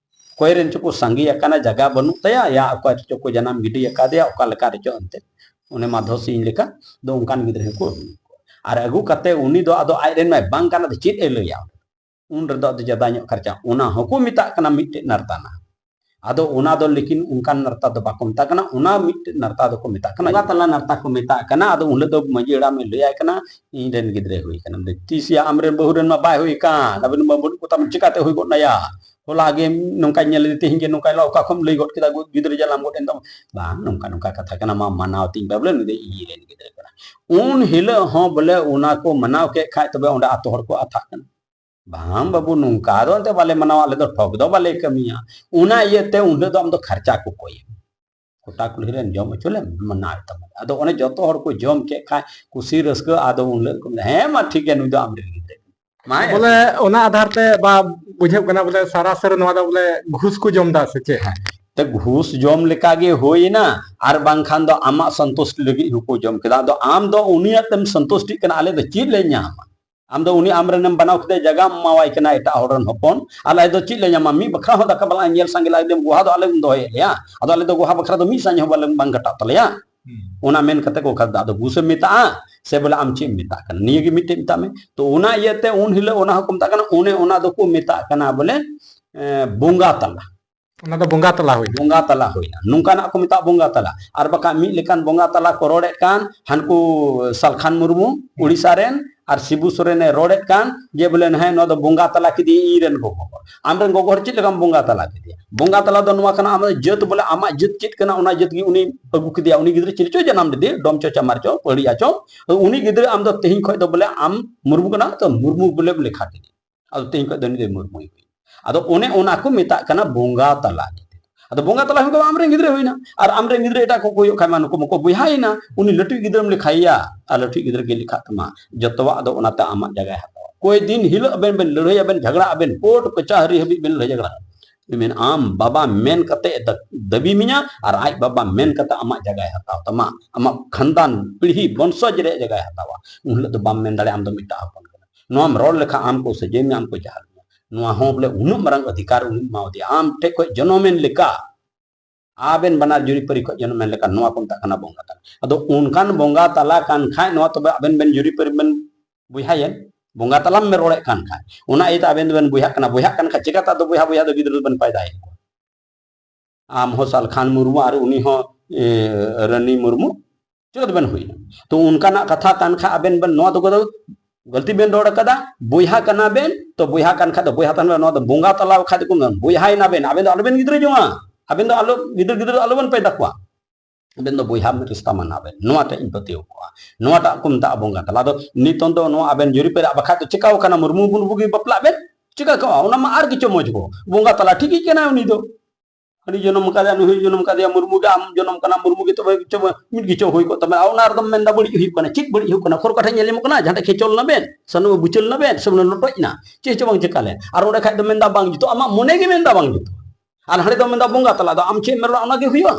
ᱚᱠᱚᱭ ᱨᱮᱱ ᱪᱚᱠᱚ ᱥᱟᱸᱜᱮ ᱟᱠᱟᱱᱟ, ᱡᱟᱭᱜᱟ ᱵᱟᱹᱱᱩᱜ ᱛᱟᱭᱟ, ᱭᱟ ᱚᱠᱚᱭ ᱨᱮᱪᱚ ᱠᱚ ᱡᱟᱱᱟᱢ ᱜᱤᱰᱤ ᱟᱠᱟᱫᱮᱭᱟ, ᱚᱠᱟ ᱞᱮᱠᱟ ᱨᱮᱪᱚ ᱮᱱᱛᱮ, ᱚᱱᱮ ᱢᱟᱫᱷᱚ ᱥᱤᱝ ᱞᱮᱠᱟ ᱫᱚ ᱚᱱᱠᱟᱱ ᱜᱤᱫᱽᱨᱟᱹ ᱦᱚᱸᱠᱚ ᱟᱹᱜᱩ ᱠᱚᱣᱟ᱾ ᱟᱨ ᱟᱹᱜᱩ ᱠᱟᱛᱮ ᱩᱱᱤ ᱫᱚ ᱟᱫᱚ ᱟᱡ ᱨᱮᱱ ᱢᱟᱭ ᱵᱟᱝ ᱠᱟᱱᱟ, ᱟᱫᱚ ᱪᱮᱫ ᱮ ᱞᱟᱹᱭᱟ? ᱩᱱ ᱨᱮᱫᱚ ᱟᱫᱚ ᱡᱟᱫᱟ ᱧᱚᱜ ᱠᱷᱟᱨᱪᱟ, ᱚᱱᱟ ᱦᱚᱸᱠᱚ ᱢᱮᱛᱟᱜ ᱠᱟᱱᱟ ᱢᱤᱫᱴᱮᱡ ᱱᱟᱨᱛᱟᱱᱟ᱾ ᱟᱫᱚ ᱚᱱᱟ ᱫᱚ ᱞᱮᱠᱤᱱ ᱚᱱᱠᱟᱱ ᱱᱟᱨᱛᱟ ᱫᱚ ᱵᱟᱠᱚ ᱢᱮᱛᱟᱜ ᱠᱟᱱᱟ, ᱚᱱᱟ ᱢᱤᱫᱴᱮᱡ ᱱᱟᱨᱛᱟ ᱫᱚᱠᱚ ᱢᱮᱛᱟᱜ ᱠᱟᱱᱟ, ᱵᱚᱸᱜᱟ ᱛᱟᱞᱟ ᱱᱟᱨᱛᱟ ᱠᱚ ᱢᱮᱛᱟᱜ ᱠᱟᱱᱟ᱾ ᱟᱫᱚ ᱩᱱ ᱦᱤᱞᱳᱜ ᱫᱚ ᱢᱟᱹᱡᱷᱤ ᱦᱟᱲᱟᱢᱮ ᱞᱟᱹᱭᱟᱭ ᱠᱟᱱᱟ, ᱤᱧ ᱨᱮᱱ ᱜᱤᱫᱽᱨᱟᱹᱭ ᱦᱩᱭ ᱠᱟᱱᱟ᱾ ᱢᱮᱱᱫᱟᱹᱧ, ᱛᱤᱥ ᱭᱟ ᱟᱢ ᱨᱮᱱ ᱵᱟᱹᱦᱩ ᱨᱮᱱ ᱢᱟ ᱵᱟᱭ ᱦᱩᱭ ᱠᱟᱱ, ᱟᱵᱮᱱ ᱢᱟ ᱵᱟᱹᱱᱩᱜ ᱠᱚᱛᱟ ᱵᱚᱱ, ᱪᱤᱠᱟᱛᱮ ᱦᱩᱭ ᱜᱚᱫ ᱱᱟᱭᱟ? ᱦᱚᱞᱟ ᱜᱮ ᱱᱚᱝᱠᱟᱧ ᱧᱮᱞ ᱞᱮᱫᱮ, ᱛᱮᱦᱮᱧ ᱜᱮ ᱱᱚᱝᱠᱟᱭ ᱞᱟ, ᱚᱠᱟ ᱠᱷᱚᱱ ᱞᱟᱹᱭ ᱜᱚᱫ ᱠᱮᱫᱟ, ᱜᱤᱫᱽᱨᱟᱹ ᱡᱟᱱᱟᱢ ᱜᱚᱫ ᱮᱱ ᱛᱟᱢᱟ᱾ ᱵᱟᱝ, ᱱᱚᱝᱠᱟ ᱱᱚᱝᱠᱟ ᱠᱟᱛᱷᱟ ᱠᱟᱱᱟ, ᱢᱟ ᱢᱟᱱᱟᱣ ᱛᱤᱧ ᱯᱮ ᱵᱚᱞᱮ, ᱱᱩᱭ ᱫᱚ ᱤᱧ ᱨᱮᱱ ᱜᱤᱫᱽᱨᱟᱹ ᱠᱟᱱᱟ᱾ ᱩᱱ ᱦᱤᱞᱳᱜ ᱦᱚᱸ ᱵᱚᱞᱮ ᱚᱱᱟ ᱠᱚ ᱢᱟᱱᱟᱣ ᱠᱮᱫ ᱠᱷᱟᱡ ᱛᱚᱵᱮ ᱚᱸᱰᱮ ᱟᱛᱳ ᱦᱚᱲ ᱠᱚ ᱟᱛᱷᱟᱜ ᱠᱟᱱᱟ᱾ ᱵᱟᱝ ᱵᱟᱹᱵᱩ, ᱱᱚᱝᱠᱟ ᱫᱚ ᱮᱱᱛᱮ ᱵᱟᱞᱮ ᱢᱟᱱᱟᱣᱟ, ᱟᱞᱮ ᱫᱚ ᱴᱷᱚᱠ ᱫᱚ ᱵᱟᱞᱮ ᱠᱟᱹᱢᱤᱭᱟ᱾ ᱚᱱᱟ ᱤᱭᱟᱹᱛᱮ ᱩᱱ ᱦᱤᱞᱳᱜ ᱫᱚ ᱟᱢ ᱫᱚ ᱠᱷᱟᱨᱪᱟ ᱠᱚ ᱠᱚᱭᱮᱢ, ᱜᱚᱴᱟ ᱠᱩᱞᱦᱤ ᱨᱮᱱ ᱡᱚᱢ ᱦᱚᱪᱚ ᱞᱮᱢ, ᱢᱟᱱᱟᱣ ᱛᱟᱢᱟ᱾ ᱟᱫᱚ ᱚᱱᱮ ᱡᱚᱛᱚ ᱦᱚᱲ ᱠᱚ ᱡᱚᱢ ᱠᱮᱫ ᱠᱷᱟᱡ ᱠᱩᱥᱤ ᱨᱟᱹᱥᱠᱟᱹ, ᱟᱫᱚ ᱩᱱ ᱦᱤᱞᱳᱜ ᱠᱚ ᱢᱮᱱᱟ, ᱦᱮᱸ ᱢᱟ ᱴᱷᱤᱠ ᱜᱮᱭᱟ, ᱱᱩᱭ ᱫᱚ ᱟᱢ ᱨᱮᱱ ᱜᱤᱫᱽᱨᱟᱹ ᱠᱟᱱᱟᱭ᱾ ᱢᱟ ᱵᱚᱞᱮ ᱚᱱᱟ ᱟᱫᱷᱟᱨ ᱛᱮ ᱵᱟ ᱵᱩᱡᱷᱟᱹᱜ ᱠᱟᱱᱟ ᱵᱚᱞᱮ ᱥᱟᱨᱟ ᱥᱟᱹᱨᱤ ᱱᱚᱣᱟ ᱫᱚ ᱵᱚᱞᱮ ᱜᱷᱩᱥ ᱠᱚ ᱡᱚᱢ ᱮᱫᱟ ᱥᱮ ᱪᱮᱫ? ᱦᱮᱸ᱾ ᱛᱮ ᱜᱷᱩᱥ ᱡᱚᱢ ᱞᱮᱠᱟ ᱜᱮ ᱦᱩᱭᱮᱱᱟ, ᱟᱨ ᱵᱟᱝᱠᱷᱟᱱ ᱫᱚ ᱟᱢᱟᱜ ᱥᱚᱱᱛᱩᱥᱴᱤ ᱞᱟᱹᱜᱤᱫ ᱦᱚᱸᱠᱚ ᱡᱚᱢ ᱠᱮᱫᱟ᱾ ᱟᱫᱚ ᱟᱢ ᱫᱚ ᱩᱱᱤᱭᱟᱜ ᱛᱮᱢ ᱥᱚᱱᱛᱩᱥᱴᱤᱜ ᱠᱟᱱᱟ, ᱟᱞᱮ ᱫᱚ ᱪᱮᱫ ᱞᱮ ᱧᱟᱢᱟ? ᱟᱢ ᱫᱚ ᱩᱱᱤ ᱟᱢᱨᱮᱱᱮᱢ ᱵᱮᱱᱟᱣ ᱠᱮᱫᱮ, ᱡᱟᱭᱜᱟᱢ ᱮᱢᱟᱣᱟᱭ ᱠᱟᱱᱟ ᱮᱴᱟᱜ ᱦᱚᱲ ᱨᱮᱱ ᱦᱚᱯᱚᱱ, ᱟᱞᱮ ᱫᱚ ᱪᱮᱫ ᱞᱮ ᱧᱟᱢᱟ? ᱢᱤᱫ ᱵᱟᱠᱷᱨᱟ ᱦᱚᱸ ᱫᱟᱠᱟ ᱵᱟᱞᱟ ᱧᱮᱞ ᱥᱟᱸᱜᱮ ᱞᱟᱹᱜᱤᱫ ᱜᱚᱦᱟ ᱫᱚ ᱟᱞᱮ ᱵᱚᱱ ᱫᱚᱦᱚᱭᱮᱫ ᱞᱮᱭᱟ, ᱟᱫᱚ ᱟᱞᱮ ᱫᱚ ᱜᱚᱦᱟ ᱵᱟᱠᱷᱨᱟ ᱫᱚ ᱢᱤᱫ ᱥᱟᱸᱡ ᱦᱚᱸ ᱵᱟᱞᱮ, ᱵᱟᱝ ᱠᱟᱴᱟᱜ ᱛᱟᱞᱮᱭᱟ᱾ ᱦᱩᱸ᱾ ᱚᱱᱟ ᱢᱮᱱ ᱠᱟᱛᱮ ᱠᱚ ᱠᱷᱟᱫᱟ᱾ ᱟᱫᱚ ᱜᱷᱩᱥᱮᱢ ᱢᱮᱛᱟᱜᱼᱟ ᱥᱮ ᱵᱚᱞᱮ ᱟᱢ ᱪᱮᱫ ᱮᱢ ᱢᱮᱛᱟᱜ ᱠᱟᱱᱟ? ᱱᱤᱭᱟᱹ ᱜᱮ ᱢᱤᱫᱴᱮᱡ ᱢᱮᱛᱟᱜ ᱢᱮ᱾ ᱛᱚ ᱚᱱᱟ ᱤᱭᱟᱹᱛᱮ ᱩᱱ ᱦᱤᱞᱳᱜ ᱚᱱᱟ ᱦᱚᱸᱠᱚ ᱢᱮᱛᱟᱜ ᱠᱟᱱᱟ, ᱚᱱᱮ ᱚᱱᱟ ᱫᱚᱠᱚ ᱢᱮᱛᱟᱜ ᱠᱟᱱᱟ ᱵᱚᱞᱮ, ᱮ, ᱵᱚᱸᱜᱟ ᱛᱟᱞᱟ᱾ ᱚᱱᱟ ᱫᱚ ᱵᱚᱸᱜᱟ ᱛᱟᱞᱟ ᱦᱩᱭᱱᱟ᱾ ᱵᱚᱸᱜᱟ ᱛᱟᱞᱟ ᱦᱩᱭᱱᱟ, ᱱᱚᱝᱠᱟᱱᱟᱜ ᱠᱚ ᱢᱮᱛᱟᱜᱼᱟ ᱵᱚᱸᱜᱟ ᱛᱟᱞᱟ᱾ ᱟᱨ ᱵᱟᱠᱷᱟᱡ ᱢᱤᱫ ᱞᱮᱠᱟᱱ ᱵᱚᱸᱜᱟ ᱛᱟᱞᱟ ᱠᱚ ᱨᱚᱲᱮᱫ ᱠᱟᱱ, ᱦᱟᱱᱠᱩ ᱥᱟᱞᱠᱷᱟᱱ ᱢᱩᱨᱢᱩ ᱩᱲᱤᱥᱥᱟ ᱨᱮᱱ ᱟᱨ ᱥᱤᱵᱩ ᱥᱚᱨᱮᱱᱮ ᱨᱚᱲᱮᱫ ᱠᱟᱱ, ᱡᱮ ᱵᱚᱞᱮ ᱦᱮᱸ ᱱᱚᱣᱟ ᱫᱚ ᱵᱚᱸᱜᱟ ᱛᱟᱞᱟ ᱠᱮᱫᱮᱭᱟ ᱤᱧ ᱨᱮᱱ ᱜᱚᱜᱚ ᱦᱚᱲ᱾ ᱟᱢ ᱨᱮᱱ ᱜᱚᱜᱚ ᱦᱚᱲ ᱪᱮᱫ ᱞᱮᱠᱟᱢ ᱵᱚᱸᱜᱟ ᱛᱟᱞᱟ ᱠᱮᱫᱮᱭᱟ? ᱵᱚᱸᱜᱟ ᱛᱟᱞᱟ ᱫᱚ ᱱᱚᱣᱟ ᱠᱟᱱᱟ, ᱟᱢᱟᱜ ᱡᱟᱹᱛ ᱵᱚᱞᱮ ᱟᱢᱟᱜ ᱡᱟᱹᱛ ᱪᱮᱫ ᱠᱟᱱᱟ ᱚᱱᱟ ᱡᱟᱹᱛ ᱜᱮ ᱩᱱᱤ ᱟᱹᱜᱩ ᱠᱮᱫᱮᱭᱟ, ᱩᱱᱤ ᱜᱤᱫᱽᱨᱟᱹ ᱪᱤᱞᱤ ᱪᱚ ᱡᱟᱱᱟᱢ ᱞᱮᱫᱮ, ᱰᱚᱢ ᱪᱚ ᱪᱟᱢᱟᱨ ᱪᱚ ᱯᱟᱹᱲᱤᱭᱟ ᱪᱚ, ᱩᱱᱤ ᱜᱤᱫᱽᱨᱟᱹ ᱟᱢ ᱫᱚ ᱛᱮᱦᱮᱧ ᱠᱷᱚᱱ ᱫᱚ ᱵᱚᱞᱮ ᱟᱢ ᱢᱩᱨᱢᱩ ᱠᱟᱱᱟ ᱛᱚ ᱢᱩᱨᱢᱩ ᱵᱚᱞᱮᱢ ᱞᱮᱠᱷᱟ ᱠᱮᱫᱮᱭᱟ᱾ ᱟᱫᱚ ᱛᱮᱦᱮᱧ ᱠᱷᱚᱱ ᱫᱚ ᱩᱱᱤ ᱫᱚᱭ ᱢᱩᱨᱢᱩᱭ ᱦᱩᱭ᱾ ᱟᱫᱚ ᱚᱱᱮ ᱚᱱᱟ ᱠᱚ ᱢᱮᱛᱟᱜ ᱠᱟᱱᱟ ᱵᱚᱸᱜᱟ ᱛᱟᱞᱟ᱾ ᱟᱫᱚ ᱵᱚᱸᱜᱟ ᱛᱟᱞᱟ ᱦᱩᱭ ᱠᱚ ᱟᱢᱨᱮᱱ ᱜᱤᱫᱽᱨᱟᱹ ᱦᱩᱭᱱᱟ, ᱟᱨ ᱟᱢᱨᱮᱱ ᱜᱤᱫᱽᱨᱟᱹ ᱮᱴᱟᱜ ᱠᱚᱠᱚ ᱦᱩᱭᱩᱜ ᱠᱷᱟᱱ ᱢᱟ ᱱᱩᱠᱩ ᱢᱟᱠᱚ ᱵᱚᱭᱦᱟᱭᱮᱱᱟ, ᱩᱱᱤ ᱞᱟᱹᱴᱩ ᱜᱤᱫᱽᱨᱟᱹᱢ ᱞᱮᱠᱷᱟᱭᱮᱭᱟ, ᱟᱨ ᱞᱟᱹᱴᱩ ᱜᱤᱫᱽᱨᱟᱹ ᱜᱮ ᱞᱮᱠᱷᱟᱜ ᱛᱟᱢᱟ, ᱡᱚᱛᱚᱣᱟᱜ ᱫᱚ ᱚᱱᱟᱛᱮ ᱟᱢᱟᱜ ᱡᱟᱭᱜᱟᱭ ᱦᱟᱛᱟᱣᱟ᱾ ᱠᱚᱭ ᱫᱤᱱ ᱦᱤᱞᱳᱜ ᱟᱵᱮᱱ ᱵᱮᱱ ᱞᱟᱹᱲᱦᱟᱹᱭ, ᱟᱵᱮᱱ ᱡᱷᱟᱜᱽᱲᱟ, ᱟᱵᱮᱱ ᱠᱳᱨᱴ ᱠᱟᱪᱟᱦᱟᱹᱨᱤ ᱦᱟᱹᱵᱤᱡ ᱵᱮᱱ ᱞᱟᱹᱲᱦᱟᱹᱭ ᱡᱷᱟᱜᱽᱲᱟ, ᱩᱱᱤ ᱢᱮᱱ ᱟᱢ ᱵᱟᱵᱟ ᱢᱮᱱ ᱠᱟᱛᱮ ᱫᱟ-, ᱫᱟᱹᱵᱤ ᱢᱮᱧᱟ, ᱟᱨ ᱟᱡ ᱵᱟᱵᱟ ᱢᱮᱱ ᱠᱟᱛᱮ ᱟᱢᱟᱜ ᱡᱟᱭᱜᱟᱭ ᱦᱟᱛᱟᱣ ᱛᱟᱢᱟ, ᱟᱢᱟᱜ ᱠᱷᱟᱱᱫᱟᱱ ᱯᱤᱲᱦᱤ ᱵᱚᱝᱥᱚᱡᱽ ᱨᱮᱭᱟᱜ ᱡᱟᱭᱜᱟᱭ ᱦᱟᱛᱟᱣᱟ᱾ ᱩᱱ ᱦᱤᱞᱳᱜ ᱫᱚ ᱵᱟᱢ ᱢᱮᱱ ᱫᱟᱲᱮᱭᱟᱜᱼᱟ ᱟᱢ ᱫᱚ ᱢᱤᱫᱴᱟᱝ ᱦᱚᱯᱚᱱ ᱠᱟᱱᱟ᱾ ᱱᱚᱣᱟᱢ ᱨᱚᱲ ᱞᱮᱠᱷᱟᱱ ᱟᱢ ᱠᱚ ᱥᱟᱹᱡᱟᱹᱭ ᱢᱮᱭᱟ, ᱟᱢ ᱠᱚ ᱡᱟᱦᱟᱱ ᱢᱮᱭᱟ᱾ ᱱᱚᱣᱟ ᱦᱚᱸ ᱵᱚᱞᱮ ᱩᱱᱟᱹᱜ ᱢᱟᱨᱟᱝ ᱚᱫᱷᱤᱠᱟᱨ ᱩᱱᱤ ᱮᱢᱟᱣᱟᱫᱮᱭᱟ, ᱟᱢ ᱴᱷᱮᱡ ᱠᱷᱚᱡ ᱡᱚᱱᱚᱢᱮᱱ ᱞᱮᱠᱟ, ᱟᱵᱮᱱ ᱵᱟᱱᱟᱨ ᱡᱩᱨᱤᱯᱟᱹᱨᱤ ᱠᱷᱚᱡ ᱡᱚᱱᱚᱢᱮᱱ ᱞᱮᱠᱟ, ᱱᱚᱣᱟ ᱠᱚ ᱢᱮᱛᱟᱜ ᱠᱟᱱᱟ ᱵᱚᱸᱜᱟ ᱛᱟᱞᱟ᱾ ᱟᱫᱚ ᱚᱱᱠᱟᱱ ᱵᱚᱸᱜᱟ ᱛᱟᱞᱟ ᱠᱟᱱ ᱠᱷᱟᱡ ᱱᱚᱣᱟ ᱛᱚᱵᱮ ᱟᱵᱮᱱ ᱵᱮᱱ ᱡᱩᱨᱤᱯᱟᱹᱨᱤ ᱵᱮᱱ ᱵᱚᱭᱦᱟᱭᱮᱱ, ᱵᱚᱸᱜᱟ ᱛᱟᱞᱟᱢ ᱨᱚᱲᱮᱫ ᱠᱟᱱ ᱠᱷᱟᱡ, ᱚᱱᱟ ᱤᱭᱟᱹᱛᱮ ᱟᱵᱮᱱ ᱫᱚᱵᱮᱱ ᱵᱚᱭᱦᱟᱜ ᱠᱟᱱᱟ᱾ ᱵᱚᱭᱦᱟᱜ ᱠᱟᱱ ᱠᱷᱟᱡ ᱪᱮᱠᱟᱛᱮ ᱟᱫᱚ ᱵᱚᱭᱦᱟ ᱵᱚᱭᱦᱟ ᱫᱚ ᱜᱤᱫᱽᱨᱟᱹ ᱫᱚᱵᱮᱱ ᱯᱟᱭᱫᱟᱭᱮᱫ ᱠᱚᱣᱟ? ᱟᱢ ᱦᱚᱸ ᱥᱟᱞᱠᱷᱟᱱ ᱢᱩᱨᱢᱩ ᱟᱨ ᱩᱱᱤ ᱦᱚᱸ, ᱮ, ᱨᱟᱱᱤ ᱢᱩᱨᱢᱩ, ᱪᱤᱠᱟᱹ ᱛᱮᱵᱮᱱ ᱦᱩᱭᱱᱟ? ᱛᱚ ᱚᱱᱠᱟᱱᱟᱜ ᱠᱟᱛᱷᱟ ᱠᱟᱱ ᱠᱷᱟᱡ ᱟᱵᱮᱱ ᱵᱮᱱ ᱱᱚᱣᱟ ᱫᱚ ᱜᱟᱹᱞᱛᱤ ᱵᱮᱱ ᱨᱚᱲ ᱠᱟᱫᱟ, ᱵᱚᱭᱦᱟ ᱠᱟᱱᱟ ᱵᱮᱱ, ᱛᱚ ᱵᱚᱭᱦᱟ ᱠᱟᱱ ᱠᱷᱟᱡ ᱫᱚ ᱵᱚᱭᱦᱟ ᱛᱟᱦᱮᱱ ᱵᱮᱱ, ᱱᱚᱣᱟ ᱫᱚ ᱵᱚᱸᱜᱟ ᱛᱟᱞᱟ ᱠᱷᱟᱡ ᱫᱚᱠᱚ ᱢᱮᱱ, ᱵᱚᱭᱦᱟᱭᱮᱱᱟ ᱵᱮᱱ, ᱟᱵᱮᱱ ᱫᱚ ᱟᱞᱚᱵᱮᱱ ᱜᱤᱫᱽᱨᱟᱹ ᱡᱚᱝᱟ, ᱟᱵᱮᱱ ᱫᱚ ᱟᱞᱚ ᱜᱤᱫᱟᱹᱨ ᱜᱤᱫᱽᱨᱟᱹ ᱫᱚ ᱟᱞᱚᱵᱮᱱ ᱯᱮᱫᱟ ᱠᱚᱣᱟ, ᱟᱵᱮᱱ ᱫᱚ ᱵᱚᱭᱦᱟ ᱨᱤᱥᱛᱟ ᱢᱟᱱᱟᱣ ᱵᱮᱱ, ᱱᱚᱣᱟ ᱴᱟᱜ ᱤᱧ ᱯᱟᱹᱛᱭᱟᱹᱣ ᱠᱚᱜᱼᱟ, ᱱᱚᱣᱟᱴᱟᱜ ᱠᱚ ᱢᱮᱛᱟᱜᱼᱟ ᱵᱚᱸᱜᱟ ᱛᱟᱞᱟ᱾ ᱟᱫᱚ ᱱᱤᱛᱚᱝ ᱫᱚ ᱱᱚᱣᱟ ᱟᱵᱮᱱ ᱡᱩᱨᱤ ᱯᱮᱨᱮᱡ ᱵᱟᱠᱷᱟᱡ ᱫᱚ ᱪᱮᱠᱟᱣ ᱠᱟᱱᱟ, ᱢᱩᱨᱢᱩ ᱢᱩᱨᱢᱩ ᱜᱮ ᱵᱟᱯᱞᱟᱜ ᱵᱮᱱ, ᱪᱮᱠᱟ ᱠᱚᱜᱼᱟ? ᱚᱱᱟ ᱢᱟ ᱟᱨ ᱠᱤᱪᱷᱩ ᱢᱚᱡᱽ ᱠᱚ, ᱵᱚᱸᱜᱟ ᱛᱟᱞᱟ ᱴᱷᱤᱠ ᱜᱮ ᱠᱟᱱᱟᱭ ᱩᱱᱤ ᱫᱚ᱾ ᱦᱟᱹᱱᱤ ᱡᱚᱱᱚᱢ ᱠᱟᱫᱮᱭᱟ, ᱱᱩᱭ ᱦᱚᱸᱭ ᱡᱚᱱᱚᱢ ᱠᱟᱫᱮᱭᱟ, ᱢᱩᱨᱢᱩ ᱜᱮ ᱟᱢ ᱡᱚᱱᱚᱢ ᱠᱟᱱᱟ, ᱢᱩᱨᱢᱩ ᱜᱮ ᱛᱚᱵᱮ ᱪᱚ ᱢᱤᱫ ᱜᱮᱪᱚ ᱦᱩᱭ ᱠᱚᱜ ᱛᱟᱢᱟ᱾ ᱚᱱᱟ ᱨᱮᱫᱚᱢ ᱢᱮᱱᱫᱟ ᱵᱟᱹᱲᱤᱡ ᱦᱩᱭᱩᱜ ᱠᱟᱱᱟ᱾ ᱪᱮᱫ ᱵᱟᱹᱲᱤᱡ ᱦᱩᱭᱩᱜ ᱠᱟᱱᱟ? ᱠᱷᱚᱨ ᱠᱟᱴᱷᱟ ᱧᱮᱞ ᱧᱟᱢᱚᱜ ᱠᱟᱱᱟ, ᱡᱟᱦᱟᱸ ᱴᱷᱮᱡ ᱠᱷᱮᱪᱚᱞ ᱱᱟᱵᱮᱱ, ᱥᱟᱱᱩ ᱵᱩᱪᱟᱹᱞ ᱱᱟᱵᱮᱱ, ᱥᱮ ᱵᱚᱱ ᱞᱚᱴᱚᱡ ᱱᱟ, ᱪᱮᱫ ᱦᱚᱸ ᱵᱟᱝ ᱪᱮᱠᱟ ᱞᱮᱱ᱾ ᱟᱨ ᱚᱸᱰᱮ ᱠᱷᱟᱡ ᱫᱚ ᱢᱮᱱᱫᱟ ᱵᱟᱝ ᱡᱩᱛᱩᱜᱼᱟ, ᱟᱢᱟᱜ ᱢᱚᱱᱮ ᱜᱮ ᱢᱮᱱᱫᱟ ᱵᱟᱝ ᱡᱩᱛᱩᱜᱼᱟ᱾ ᱟᱨ ᱦᱟᱸᱰᱮ ᱫᱚ ᱢᱮᱱᱫᱟ ᱵᱚᱸᱜᱟ ᱛᱟᱞᱟ, ᱟᱫᱚ ᱟᱢ ᱪᱮᱫ ᱮᱢ ᱢᱮᱱ ᱨᱮᱦᱚᱸ ᱚᱱᱟᱜᱮ ᱦᱩᱭᱩᱜᱼᱟ᱾